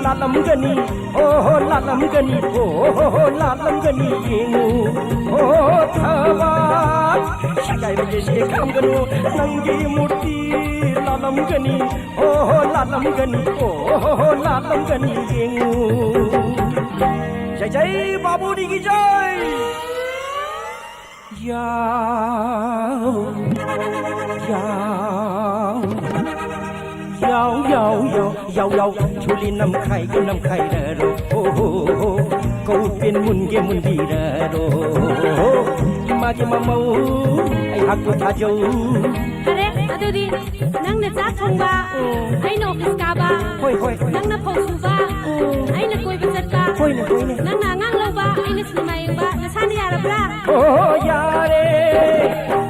ꯂꯥꯠꯂꯝꯒꯅꯤ, ꯑꯣ ꯍꯣ ꯂꯥꯠꯂꯝꯒꯅꯤ, ꯑꯣ ꯍꯣ ꯍꯣ ꯂꯥꯠꯂꯝꯒꯅꯤ ꯌꯦꯡꯉꯨ꯫ ꯑꯣ ꯊꯕꯥꯛ ꯁꯦꯒꯥꯏꯔꯒꯦꯁꯦ ꯈꯥꯝꯒꯅꯨ, ꯅꯪꯒꯤ ꯃꯨꯔꯇꯤ ꯂꯥꯠꯂꯝꯒꯅꯤ, ꯑꯣ ꯍꯣ ꯂꯥꯠꯂꯝꯒꯅꯤ, ꯑꯣ ꯍꯣ ꯍꯣ ꯂꯥꯠꯂꯝꯒꯅꯤ ꯌꯦꯡꯉꯨ꯫ ꯖꯩ ꯖꯩ ꯕꯥꯕꯨꯅꯤꯒꯤ ꯖꯩ꯫ ꯌꯥꯎ, ꯌꯥꯎ, ꯌꯥꯎ, ꯌꯥꯎ, ꯌꯥꯎ, ꯌꯥꯎ, ꯌꯥꯎ, ꯌꯥꯎ, ꯊꯨꯂꯤ ꯅꯝꯈꯥꯏꯒꯦ ꯅꯝꯈꯥꯏꯔꯔꯣ, ꯍꯣ, ꯍꯣ, ꯍꯣ, ꯀꯧꯄꯦꯟ ꯃꯨꯟꯒꯦ ꯃꯨꯟꯕꯤꯔꯔꯣ, ꯍꯣ, ꯍꯣ, ꯏꯃꯥꯒꯤ ꯃꯃꯧ ꯑꯩꯍꯥꯛꯄꯨ ꯊꯥꯖꯧ꯫ ꯐꯔꯦ, ꯑꯗꯨꯗꯤ ꯅꯪꯅ ꯆꯥꯛ ꯊꯣꯡꯕ, ꯎꯝ꯫ ꯑꯩꯅ ꯑꯣꯐꯤꯁ ꯀꯥꯕ, ꯍꯣꯏ, ꯍꯣꯏ꯫ ꯅꯪꯅ ꯐꯧ ꯁꯨꯕ, ꯎꯝ꯫ ꯑꯩꯅ ꯀꯣꯏꯕ ꯆꯠꯄ, ꯍꯣꯏꯅꯦ, ꯍꯣꯏꯅꯦ꯫ ꯅꯪꯅ ꯑꯉꯥꯡ ꯂꯧꯕ, ꯑꯩꯅ ꯁꯤꯅꯦꯃꯥ ꯌꯦꯡꯕ, ꯅꯁꯥꯅ ꯌꯥꯔꯕ꯭ꯔꯥ? ꯑꯣ, ꯌꯥꯔꯦ꯫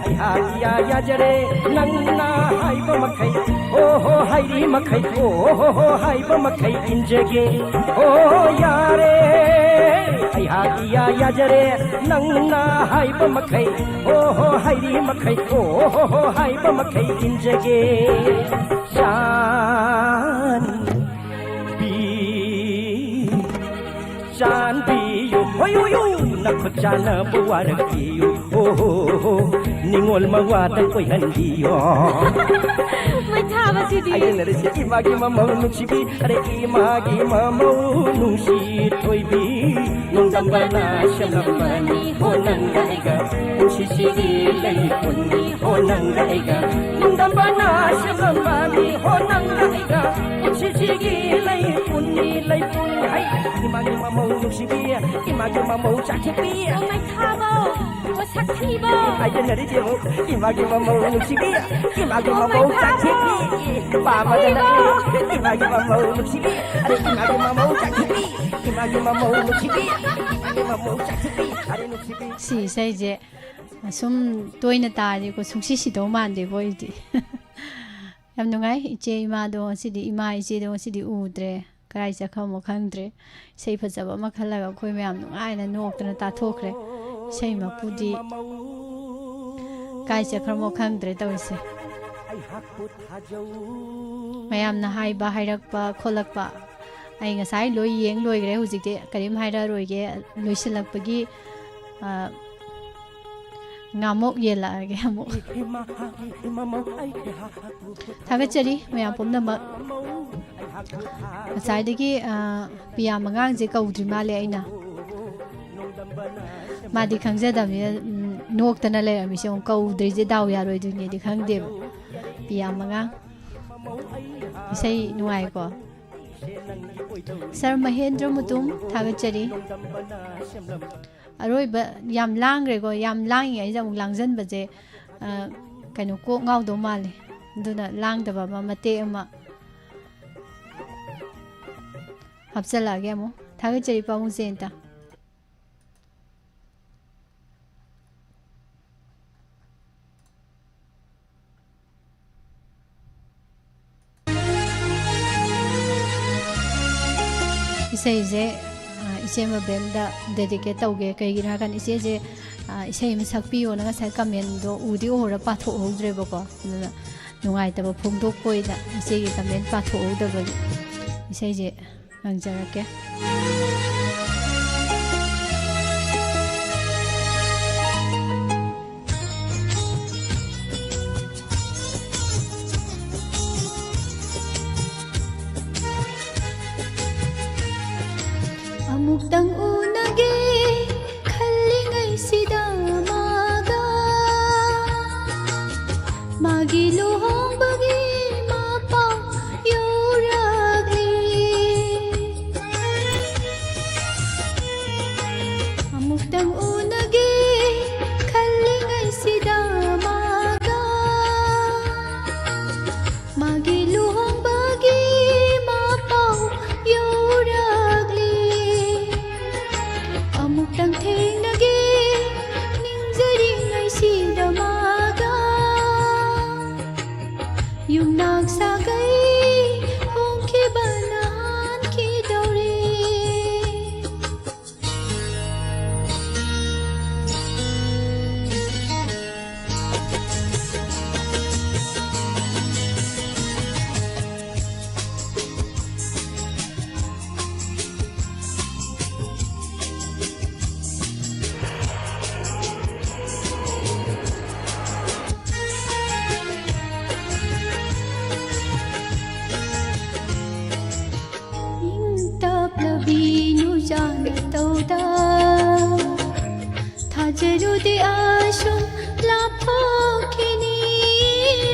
ꯑꯩꯍꯥꯛ ꯏꯌꯥ ꯌꯥꯖꯔꯦ, ꯅꯪꯅ ꯍꯥꯏꯕ ꯃꯈꯩ, ꯑꯣ ꯍꯣ, ꯍꯥꯏꯔꯤ ꯃꯈꯩ, ꯑꯣ ꯍꯣ ꯍꯣ, ꯍꯥꯏꯕ ꯃꯈꯩ ꯏꯟꯖꯒꯦ꯫ ꯑꯣ, ꯌꯥꯔꯦ꯫ ꯑꯩꯍꯥꯛ ꯏꯌꯥ ꯌꯥꯖꯔꯦ, ꯅꯪꯅ ꯍꯥꯏꯕ ꯃꯈꯩ, ꯑꯣ ꯍꯣ, ꯍꯥꯏꯔꯤ ꯃꯈꯩ, ꯑꯣ ꯍꯣ ꯍꯣ, ꯍꯥꯏꯕ ꯃꯈꯩ ꯏꯟꯖꯒꯦ꯫ ꯆꯥꯟꯕꯤ ꯆꯥꯟꯕꯤꯌꯨ, ꯍꯣꯏ, ꯍꯣꯏ, ꯍꯣꯏ, ꯅꯈꯨꯠ ꯆꯥꯟꯅꯕ ꯋꯥꯔꯛꯄꯤꯌꯨ, ꯍꯣ, ꯍꯣ, ꯍꯣ, ꯅꯤꯡꯉꯣꯜ ꯃꯋꯥꯗ ꯀꯣꯏꯍꯟꯕꯤꯌꯣ꯫ ꯃꯩ ꯊꯥꯕꯁꯤꯗꯤ꯫ ꯑꯩꯅ ꯅꯔꯤꯁꯦ ꯏꯃꯥꯒꯤ ꯃꯃꯧ ꯅꯨꯡꯁꯤꯕꯤ, ꯑꯔꯦ ꯏꯃꯥꯒꯤ ꯃꯃꯧ ꯅꯨꯡꯁꯤ ꯊꯣꯏꯕꯤ, ꯅꯣꯡꯗꯝꯕꯅ ꯁꯦꯝꯂꯝꯕꯅꯤ, ꯍꯣ ꯅꯪꯒ ꯑꯩꯒ ꯄꯨꯟꯁꯤꯁꯤꯒꯤ ꯂꯩ ꯄꯨꯟꯅꯤ꯫ ꯍꯣ ꯅꯪꯒ ꯑꯩꯒ ꯅꯣꯡꯗꯝꯕꯅ ꯁꯦꯝꯂꯝꯕꯅꯤ꯫ ꯍꯣ ꯅꯪꯒ ꯑꯩꯒ ꯄꯨꯟꯁꯤꯁꯤꯒꯤ ꯂꯩ ꯄꯨꯟꯅꯤ, ꯂꯩ ꯄꯨꯟ ꯍꯩ꯫ ꯏꯃꯥꯒꯤ ꯃꯃꯧ ꯅꯨꯡꯁꯤꯕꯤ, ꯏꯃꯥꯒꯤ ꯃꯃꯧ ꯆꯥꯛꯊꯦꯛꯄꯤ꯫ ꯑꯣ ꯃꯩ ꯊꯥꯕꯧ, ꯑꯣ ꯁꯛꯊꯤꯕꯧ꯫ ꯍꯥꯏꯖꯅꯔꯤꯁꯦ ꯑꯃꯨꯛ ꯏꯃꯥꯒꯤ ꯃꯃꯧ ꯅꯨꯡꯁꯤꯕꯤ, ꯏꯃꯥꯒꯤ ꯑꯣ ꯃꯃꯧ ꯃꯩ ꯊꯥꯕꯧ꯫ ꯆꯥꯛꯊꯦꯛꯄꯤ꯫ ꯄꯥꯝꯃꯗꯅ ꯁꯛꯊꯤꯕꯧ꯫ ꯏꯃꯥꯒꯤ ꯃꯃꯧ ꯅꯨꯡꯁꯤꯕꯤ, ꯑꯔꯦ ꯏꯃꯥꯒꯤ ꯃꯃꯧ ꯆꯥꯛꯊꯦꯛꯄꯤ, ꯏꯃꯥꯒꯤ ꯃꯃꯧ ꯅꯨꯡꯁꯤꯕꯤ, ꯏꯃꯥꯒꯤ ꯃꯃꯧ ꯆꯥꯛꯊꯦꯛꯄꯤ, ꯑꯔꯦ ꯅꯨꯡꯁꯤꯕꯤ꯫ ꯁꯤ ꯏꯁꯩꯁꯦ ꯁꯨꯝ ꯇꯣꯏꯅ ꯇꯥꯔꯗꯤꯀꯣ ꯁꯨꯡꯁꯤ ꯁꯤꯗꯧ ꯃꯥꯟꯗꯦꯕꯣ ꯑꯩꯗꯤ꯫ ꯌꯥꯝ ꯅꯨꯡꯉꯥꯏ꯫ ꯏꯆꯦ ꯏꯃꯥꯗꯣ ꯉꯁꯤꯗꯤ, ꯏꯃꯥ ꯏꯆꯦꯗꯣ ꯉꯁꯤꯗꯤ ꯎꯗ꯭ꯔꯦ, ꯀꯗꯥꯏ ꯆꯠꯈ꯭ꯔꯃꯣ ꯈꯪꯗ꯭ꯔꯦ꯫ ꯏꯁꯩ ꯐꯖꯕ ꯑꯃ ꯈꯜꯂꯒ ꯑꯩꯈꯣꯏ ꯃꯌꯥꯝ ꯅꯨꯡꯉꯥꯏꯅ ꯅꯣꯛꯇꯅ ꯇꯥꯊꯣꯛꯈ꯭ꯔꯦ꯫ ꯏꯁꯩ ꯃꯄꯨꯗꯤ ꯀꯥꯏ ꯆꯠꯈ꯭ꯔꯃꯣ ꯈꯪꯗ꯭ꯔꯦ ꯇꯧꯔꯤꯁꯦ꯫ ꯃꯌꯥꯝꯅ ꯍꯥꯏꯕ, ꯍꯥꯏꯔꯛꯄ, ꯈꯣꯠꯂꯛꯄ ꯑꯩ ꯉꯁꯥꯏ ꯂꯣꯏ ꯌꯦꯡ ꯂꯣꯏꯈ꯭ꯔꯦ꯫ ꯍꯧꯖꯤꯛꯇꯤ ꯀꯔꯤꯝ ꯍꯥꯏꯔꯛꯑꯔꯣꯏꯒꯦ꯫ ꯂꯣꯏꯁꯤꯜꯂꯛꯄꯒꯤ, ꯑ, ꯉꯥꯃꯣꯛ ꯌꯦꯜꯂꯛꯑꯒꯦ ꯑꯃꯨꯛ꯫ ꯊꯥꯒꯠꯆꯔꯤ ꯃꯌꯥꯝ ꯄꯨꯝꯅꯃꯛ꯫ ꯉꯁꯥꯏꯗꯒꯤ, ꯑ, ꯄꯤꯌꯥ ꯃꯉꯥꯡꯁꯦ ꯀꯧꯗ꯭ꯔꯤ ꯃꯥꯜꯂꯦ ꯑꯩꯅ꯫ ꯃꯥꯗꯤ ꯈꯪꯖꯗꯕꯅꯤꯅ, ꯎꯝ, ꯅꯣꯛꯇꯅ ꯂꯩꯔꯝꯃꯤꯁꯦ ꯑꯃꯨꯛ ꯀꯧꯗ꯭ꯔꯤꯁꯦ ꯗꯥꯎ ꯌꯥꯔꯣꯏꯗꯣꯏꯅꯦꯗꯤ ꯈꯪꯗꯦꯕ꯫ ꯄꯤꯌꯥ ꯃꯉꯥꯡ꯫ ꯏꯁꯩ ꯅꯨꯡꯉꯥꯏꯀꯣ꯫ ꯁꯥꯔ ꯃꯍꯦꯟꯗ꯭ꯔ ꯃꯨꯇꯨꯝ, ꯊꯥꯒꯠꯆꯔꯤ꯫ ꯑꯔꯣꯏꯕ ꯌꯥꯝ ꯂꯥꯡꯈ꯭ꯔꯦꯀꯣ꯫ ꯌꯥꯝ ꯂꯥꯡꯉꯤꯉꯩꯁꯤꯗ ꯑꯃꯨꯛ ꯂꯥꯡꯁꯤꯟꯕꯁꯦ, ꯑ, ꯀꯩꯅꯣ, ꯀꯣꯛ ꯉꯥꯎꯗꯧ ꯃꯥꯜꯂꯦ꯫ ꯑꯗꯨꯅ ꯂꯥꯡꯗꯕ ꯑꯃ, ꯃꯇꯦꯛ ꯑꯃ ꯍꯥꯞꯆꯤꯜꯂꯛꯑꯒꯦ ꯑꯃꯨꯛ꯫ ꯊꯥꯒꯠꯆꯔꯤ ꯄꯥꯕꯨꯡ ꯖꯌꯟꯇ꯫ ꯏꯁꯩꯁꯦ, ꯑ, ꯏꯆꯦ ꯃꯕꯦꯝꯗ dedicate ꯇꯧꯒꯦ꯫ ꯀꯩꯒꯤꯅꯣ ꯍꯥꯏꯀꯥꯟꯗ ꯏꯆꯦꯁꯦ, ꯑ, ꯏꯁꯩ ꯑꯃ ꯁꯛꯄꯤꯌꯣꯅ ꯉꯁꯥꯏ commentꯗꯣ ꯎꯗꯤ ꯎꯍꯧꯔ ꯄꯥꯊꯣꯛꯍꯧꯗ꯭ꯔꯦꯕꯀꯣ꯫ ꯑꯗꯨꯅ ꯅꯨꯡꯉꯥꯏꯇꯕ ꯐꯣꯡꯗꯣꯛꯄ ꯑꯣꯏꯅ ꯏꯆꯦꯒꯤ comment ꯄꯥꯊꯣꯛꯍꯧꯗꯕꯒꯤ ꯏꯁꯩꯁꯦ ꯉꯪꯖꯔꯛꯀꯦ꯫ ꯑꯃꯨꯛꯇꯪ ꯎꯅꯒꯦ ꯈꯜꯂꯤꯉꯩꯁꯤꯗ ꯃꯥꯒ ꯃꯥꯒꯤ ꯂꯨꯍꯣꯡꯕꯒꯤ ꯃꯄꯥꯎ ꯌꯧꯔꯛꯂꯤ꯫ ꯑꯃꯨꯛꯇꯪ ꯎꯅꯒꯦ ꯈꯜꯂꯤꯉꯩꯁꯤꯗ ꯃꯥꯒ ꯃꯥꯒꯤ ꯂꯨꯍꯣꯡꯕꯒꯤ ꯃꯄꯥꯎ ꯌꯧꯔꯛꯂꯤ꯫ ꯊꯥꯖꯔꯨꯗꯦ ꯑꯁꯨꯝ ꯂꯥꯞꯊꯣꯛꯈꯤꯅꯤ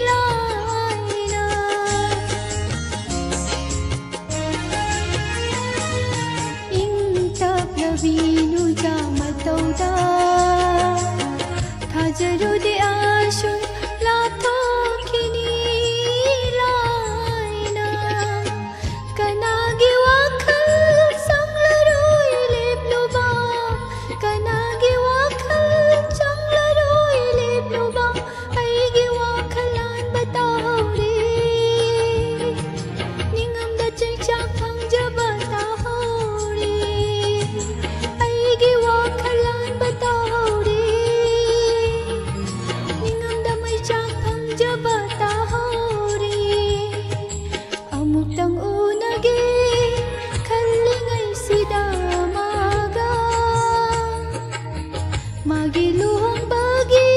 ꯂꯥꯏꯅ꯫ ꯏꯪ ꯇꯞꯂꯕꯤ ꯅꯨꯡꯖꯥ ꯃꯇꯧꯗ ꯊꯥꯖꯔꯨꯗꯦ ꯑꯁꯨꯝ ꯂꯥꯞꯊꯣꯛꯈꯤꯅꯤ ꯂꯥꯏꯅ꯫ ꯀꯅꯥꯒꯤ ꯋꯥꯈꯜ ꯆꯪꯂꯔꯣꯏ ꯂꯦꯞꯂꯨꯕ? ꯀꯅꯥꯒꯤ ꯋꯥꯈꯜ ꯆꯪꯂꯔꯣꯏ ꯂꯦꯞꯂꯨꯕ? ꯑꯩꯒꯤ ꯋꯥꯈꯜ ꯂꯥꯟꯕ ꯇꯥꯍꯧꯔꯦ꯫ ꯅꯤꯡꯉꯝꯗ ꯆꯩꯆꯥꯛ ꯐꯪꯖꯕ ꯇꯥꯍꯧꯔꯦ꯫ ꯑꯩꯒꯤ ꯋꯥꯈꯜ ꯂꯥꯟꯕ ꯇꯥꯍꯧꯔꯦ꯫ ꯅꯤꯡꯉꯝꯗ ꯃꯩꯆꯥꯛ ꯐꯪꯖꯕ ꯇꯥꯍꯧꯔꯦ꯫ ꯑꯃꯨꯛꯇꯪ ꯎꯅꯒꯦ ꯈꯜꯂꯤꯉꯩꯁꯤꯗ ꯃꯥꯒ ꯃꯥꯒꯤ ꯂꯨꯍꯣꯡꯕꯒꯤ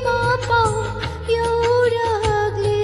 ꯃꯄꯥꯎ ꯌꯧꯔꯛꯂꯦ꯫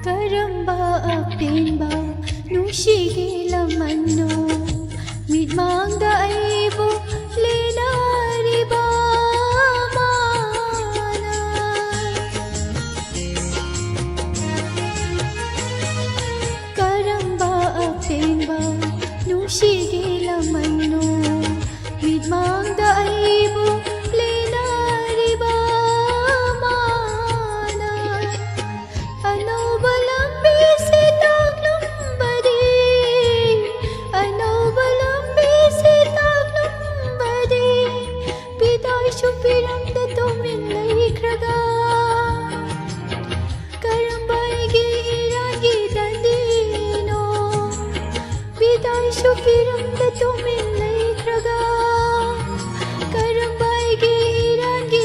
ꯀꯔꯝꯕ ꯑꯄꯦꯟꯕ ꯅꯨꯡꯁꯤꯒꯤ ꯂꯃꯟꯅꯣ ꯃꯤꯠꯃꯥꯡꯗ ꯑꯩꯕꯨ ꯂꯦꯅꯔꯤꯕ ꯃꯥꯅ? ꯀꯔꯝꯕ ꯑꯄꯦꯟꯕ ꯅꯨꯡꯁꯤꯒꯤ ꯂꯃꯟꯅꯣ ꯃꯤꯠꯃꯥꯡꯗ ꯑꯩꯕꯨ ꯂꯦꯅꯔꯤꯕ ꯃꯥꯅ? ꯑꯅꯧꯕ ꯂꯝꯕꯤꯁꯦ ꯇꯥꯛꯂꯝꯕꯗꯤ, ꯑꯅꯧꯕ ꯂꯝꯕꯤꯁꯦ ꯇꯥꯛꯂꯝꯕꯗꯤ, ꯄꯤꯗꯥꯏꯁꯨ ꯄꯤꯔꯝꯗ ꯇꯨꯃꯤꯟ ꯂꯩꯈ꯭ꯔꯒ, ꯀꯔꯝꯕ ꯑꯩꯒꯤ ꯏꯔꯥꯟꯒꯤ ꯇꯟꯗꯤꯅꯣ? ꯄꯤꯗꯥꯏꯁꯨ ꯄꯤꯔꯝꯗ ꯇꯨꯃꯤꯟ ꯂꯩꯈ꯭ꯔꯒ, ꯀꯔꯝꯕ ꯑꯩꯒꯤ ꯏꯔꯥꯟꯒꯤ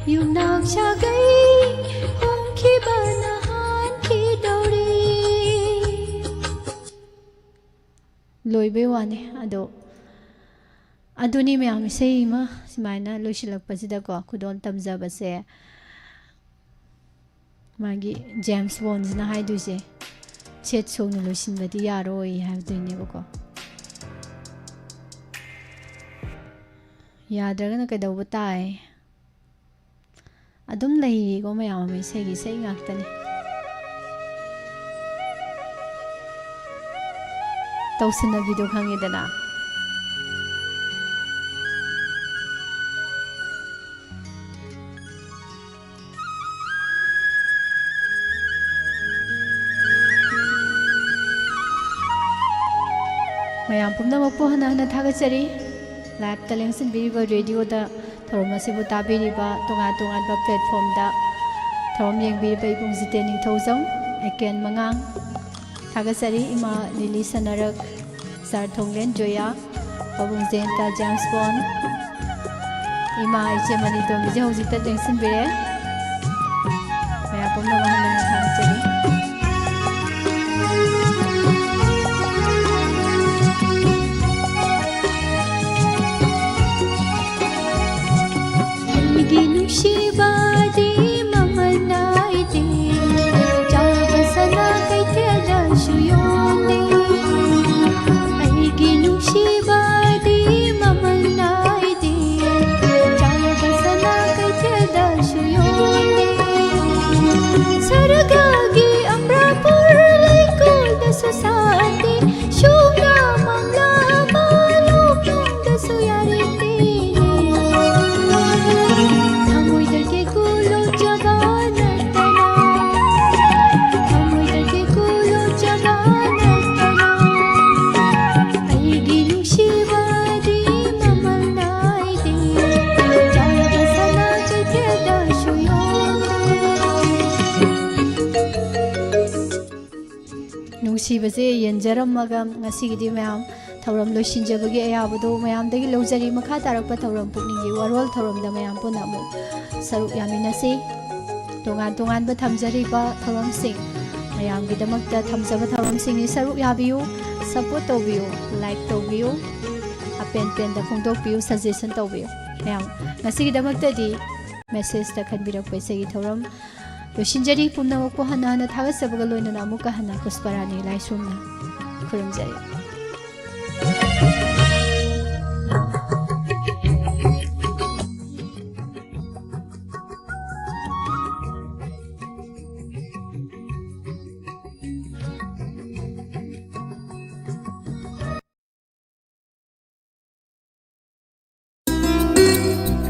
ꯌꯨꯝꯅꯥꯛ ꯁꯥꯒꯩ ꯍꯣꯡꯈꯤꯕꯅ ꯍꯥꯟꯈꯤꯗꯧꯔꯤ꯫ ꯂꯣꯏꯕꯩ ꯋꯥꯅꯤ꯫ ꯑꯗꯣ ꯑꯗꯨꯅꯤ ꯃꯌꯥꯝ, ꯏꯁꯩ ꯑꯃ ꯁꯨꯃꯥꯏꯅ ꯂꯣꯏꯁꯤꯜꯂꯛꯄꯁꯤꯗꯀꯣ, ꯈꯨꯗꯣꯜ ꯇꯝꯖꯕꯁꯦ ꯃꯥꯒꯤ ꯖꯦꯝꯁ ꯕꯣꯟꯁꯤꯅ ꯍꯥꯏꯗꯣꯏꯁꯦ, "ꯁꯦꯠ ꯁꯣꯡꯅ ꯂꯣꯏꯁꯤꯟꯕꯗꯤ ꯌꯥꯔꯣꯏ" ꯍꯥꯏꯕꯗꯨꯅꯦꯕꯀꯣ꯫ ꯌꯥꯗ꯭ꯔꯒꯅ ꯀꯩꯗꯧꯕ ꯇꯥꯏ? ꯑꯗꯨꯝ ꯂꯩꯔꯤꯀꯣ ꯃꯌꯥꯝ ꯑꯃ, ꯏꯁꯩꯒꯤ ꯏꯁꯩ ꯉꯥꯛꯇꯅꯤ꯫ ꯇꯧꯁꯤꯟꯅꯕꯤꯗꯣ ꯈꯪꯉꯦꯗꯅ꯫ ꯃꯌꯥꯝ ꯄꯨꯝꯅꯃꯛꯄꯨ ꯍꯟꯅ ꯍꯟꯅ ꯊꯥꯒꯠꯆꯔꯤ꯫ Live-ꯇ ꯂꯦꯡꯁꯤꯟꯕꯤꯔꯤꯕ, radio-ꯗ ꯊꯧꯔꯝ ꯑꯁꯤꯕꯨ ꯇꯥꯕꯤꯔꯤꯕ, ꯇꯣꯉꯥꯟ ꯇꯣꯉꯥꯟꯕ platform-ꯗ ꯊꯧꯔꯝ ꯌꯦꯡꯕꯤꯔꯤꯕ ꯏꯕꯨꯡ ꯖꯤꯇꯦꯟ ꯅꯤꯡꯊꯧꯖꯝ, ꯑꯦꯀꯦꯟ ꯃꯉꯥꯡ, ꯊꯥꯒꯠꯆꯔꯤ꯫ ꯏꯃꯥ ꯂꯤꯂꯤ ꯁꯅꯥꯔꯛ, ꯁꯥꯔ ꯊꯣꯡꯂꯦꯟ ꯖꯣꯌꯥ, ꯄꯥꯕꯨꯡ ꯖꯌꯟꯇ, ꯖꯦꯝꯁ ꯕꯣꯟ, ꯏꯃꯥ ꯏꯆꯦ ꯃꯅꯤꯇꯣꯝꯕꯤꯁꯦ ꯍꯧꯖꯤꯛꯇ ꯂꯦꯡꯁꯤꯟꯕꯤꯔꯦ꯫ ꯃꯌꯥꯝ ꯄꯨꯝꯅꯃꯛ ꯍꯟꯅ ꯍꯟꯅ ꯊꯥꯒꯠꯆꯔꯤ꯫ ꯑꯩꯒꯤ ꯅꯨꯡꯁꯤꯕꯗꯤ ꯃꯃꯜ ꯅꯥꯏꯗꯦ, ꯆꯥꯎꯔꯕ ꯁꯅꯥ ꯀꯩꯊꯦꯜꯗꯁꯨ ꯌꯣꯟꯗꯦ꯫ ꯑꯩꯒꯤ ꯅꯨꯡꯁꯤꯕꯗꯤ ꯃꯃꯜ ꯅꯥꯏꯗꯦ, ꯆꯥꯎꯔꯕ ꯁꯅꯥ ꯀꯩꯊꯦꯜꯗꯁꯨ ꯌꯣꯟꯗꯦ꯫ ꯁꯔꯒꯒꯤ ꯑꯝꯕ꯭ꯔꯥꯄꯨꯔ ꯂꯩꯀꯣꯜꯗꯁꯨ ꯁꯥꯠꯇꯦ, ꯁꯣꯝꯅ ꯃꯪꯂꯥꯕ ꯂꯣꯛꯅꯨꯡꯗꯁꯨ ꯌꯥꯔꯦ꯫ ꯊꯃꯣꯏꯗ ꯀꯦꯀꯨ ꯂꯣꯠꯆꯕ ꯅꯠꯇꯅ, ꯊꯃꯣꯏꯗ ꯀꯦꯀꯨ ꯂꯣꯠꯆꯕ ꯅꯠꯇꯅ, ꯑꯩꯒꯤ ꯅꯨꯡꯁꯤꯕꯗꯤ ꯃꯃꯜ ꯅꯥꯏꯗꯦ, ꯆꯥꯎꯔꯕ ꯁꯅꯥ ꯀꯩꯊꯦꯜꯗꯁꯨ ꯌꯣꯟꯗꯦ꯫ ꯅꯨꯡꯁꯤꯕꯁꯦ ꯌꯦꯟꯖꯔꯝꯃꯒ ꯉꯁꯤꯒꯤꯗꯤ ꯃꯌꯥꯝ ꯊꯧꯔꯝ ꯂꯣꯏꯁꯤꯟꯖꯕꯒꯤ ꯑꯌꯥꯕꯗꯨ ꯃꯌꯥꯝꯗꯒꯤ ꯂꯧꯖꯔꯤ꯫ ꯃꯈꯥ ꯇꯥꯔꯛꯄ ꯊꯧꯔꯝ ꯄꯨꯛꯅꯤꯡꯒꯤ ꯋꯥꯔꯣꯜ ꯊꯧꯔꯝꯗ ꯃꯌꯥꯝ ꯄꯨꯟꯅ ꯑꯃꯨꯛ ꯁꯔꯨꯛ ꯌꯥꯃꯤꯟꯅꯁꯤ꯫ ꯇꯣꯉꯥꯟ ꯇꯣꯉꯥꯟꯕ ꯊꯝꯖꯔꯤꯕ ꯊꯧꯔꯝꯁꯤꯡ, ꯃꯌꯥꯝꯒꯤꯗꯃꯛꯇ ꯊꯝꯖꯕ ꯊꯧꯔꯝꯁꯤꯡꯅꯤ꯫ ꯁꯔꯨꯛ ꯌꯥꯕꯤꯌꯨ, support ꯇꯧꯕꯤꯌꯨ, like ꯇꯧꯕꯤꯌꯨ, ꯑꯄꯦꯟ ꯄꯦꯟꯗ ꯐꯣꯡꯗꯣꯛꯄꯤꯌꯨ, suggestion ꯇꯧꯕꯤꯌꯨ꯫ ꯃꯌꯥꯝ ꯉꯁꯤꯒꯤꯗꯃꯛꯇꯗꯤ message ꯇ ꯈꯟꯕꯤꯔꯛꯄ ꯏꯁꯩꯒꯤ ꯊꯧꯔꯝ ꯂꯣꯏꯁꯤꯟꯖꯔꯤ꯫ ꯄꯨꯝꯅꯃꯛꯄꯨ ꯍꯟꯅ ꯍꯟꯅ ꯊꯥꯒꯠꯆꯕꯒ ꯂꯣꯏꯅꯅ ꯑꯃꯨꯛꯀ ꯍꯟꯅ ꯄꯨꯁꯄꯔꯥꯅꯤ ꯂꯥꯏꯁ꯭ꯔꯝꯅ ꯈꯨꯔꯨꯝꯖꯔꯤ꯫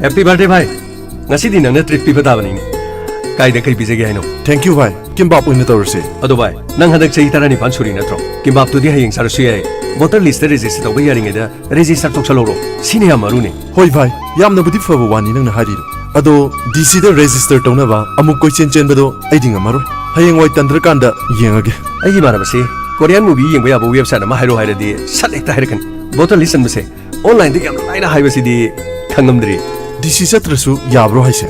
Happy birthday, ꯚꯥꯏ꯫ ꯉꯁꯤꯗꯤ ꯅꯪꯅ treat ꯄꯤꯕ ꯇꯥꯕꯅꯤꯅꯦ꯫ ꯀꯥꯏꯗ ꯀꯩ ꯄꯤꯖꯒꯦ ꯍꯥꯏꯅꯣ? Thank you, ꯚꯥꯏ꯫ ꯀꯤꯝꯕꯥꯞ ꯑꯣꯏꯅ ꯇꯧꯔꯁꯦ꯫ ꯑꯗꯣ ꯚꯥꯏ, ꯅꯪ ꯍꯟꯗꯛ ꯆꯍꯤ ꯇꯔꯥꯅꯤꯄꯥꯟ ꯁꯨꯔꯤ ꯅꯠꯇ꯭ꯔꯣ? ꯀꯤꯝꯕꯥꯞꯇꯨꯗꯤ ꯍꯌꯦꯡ ꯆꯥꯔꯁꯨ ꯌꯥꯏ꯫ Voter list ꯇ register ꯇꯧꯕ ꯌꯥꯔꯤꯉꯩꯗ register ꯇꯧꯁꯜꯍꯧꯔꯣ꯫ ꯁꯤꯅ ꯌꯥꯝ ꯃꯔꯨꯅꯦ꯫ ꯍꯣꯏ ꯚꯥꯏ, ꯌꯥꯝꯅꯕꯨꯗꯤ ꯐꯕ ꯋꯥꯅꯤ ꯅꯪꯅ ꯍꯥꯏꯔꯤꯗꯣ꯫ ꯑꯗꯣ D C ꯗ register ꯇꯧꯅꯕ ꯑꯃꯨꯛ ꯀꯣꯏꯆꯦꯟ ꯆꯦꯟꯕꯗꯣ ꯑꯩꯗꯤ ꯉꯝꯃꯔꯣꯏ꯫ ꯍꯌꯦꯡꯋꯥꯏ ꯇꯟꯗ꯭ꯔꯀꯥꯟꯗ ꯌꯦꯡꯉꯒꯦ꯫ ꯑꯩꯒꯤ ꯏꯃꯥꯟꯅꯕꯁꯤ Korean movie ꯌꯦꯡꯕ ꯌꯥꯕ website ꯑꯃ ꯍꯥꯏꯔꯣ ꯍꯥꯏꯔꯗꯤ ꯁꯠ ꯍꯦꯛꯇ ꯍꯥꯏꯔꯛꯀꯅꯤ꯫ Voter list ꯆꯟꯕꯁꯦ online ꯗ ꯌꯥꯝ ꯂꯥꯏꯅ ꯍꯥꯏꯕꯁꯤꯗꯤ ꯈꯪꯉꯝꯗ꯭ꯔꯤ꯫ D C ꯆꯠꯇ꯭ꯔꯁꯨ ꯌꯥꯕ꯭ꯔꯣ ꯍꯥꯏꯁꯦ?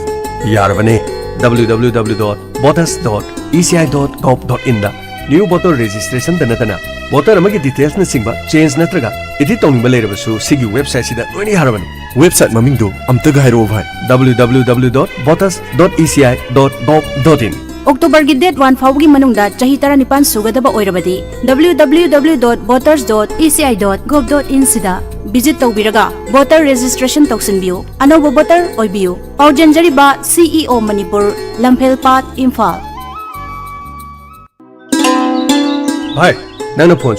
ꯌꯥꯔꯕꯅꯦ꯫ W W W dot voters dot E C I dot gov dot in the new voter registration ꯗ ꯅꯠꯇꯅ voter ꯑꯃꯒꯤ details ꯅꯆꯤꯡꯕ change ꯅꯠꯇ꯭ꯔꯒ edit ꯇꯧꯅꯤꯡꯕ ꯂꯩꯔꯕꯁꯨ ꯁꯤꯒꯤ website ꯁꯤꯗ ꯂꯣꯏꯅ ꯌꯥꯔꯕꯅꯤ꯫ Website ꯃꯃꯤꯡꯗꯣ ꯑꯝꯇꯒ ꯍꯥꯏꯔꯛꯑꯣ ꯚꯥꯏ꯫ W W W dot voters dot E C I dot gov dot in꯫ October ꯒꯤ date one ꯐꯥꯎꯕꯒꯤ ꯃꯅꯨꯡꯗ ꯆꯍꯤ ꯇꯔꯥꯅꯤꯄꯥꯟ ꯁꯨꯒꯗꯕ ꯑꯣꯏꯔꯕꯗꯤ W W W dot voters dot E C I dot gov dot in ꯁꯤꯗ visit ꯇꯧꯕꯤꯔꯒ voter registration ꯇꯧꯁꯤꯟꯕꯤꯌꯨ꯫ ꯑꯅꯧꯕ voter ꯑꯣꯏꯕꯤꯌꯨ꯫ ꯄꯥꯎꯖꯦꯟꯖꯔꯤꯕ C E O Manipur, ꯂꯝꯐꯦꯜꯄꯥꯠ, Imphal. ꯚꯥꯏ, ꯅꯪꯅ phone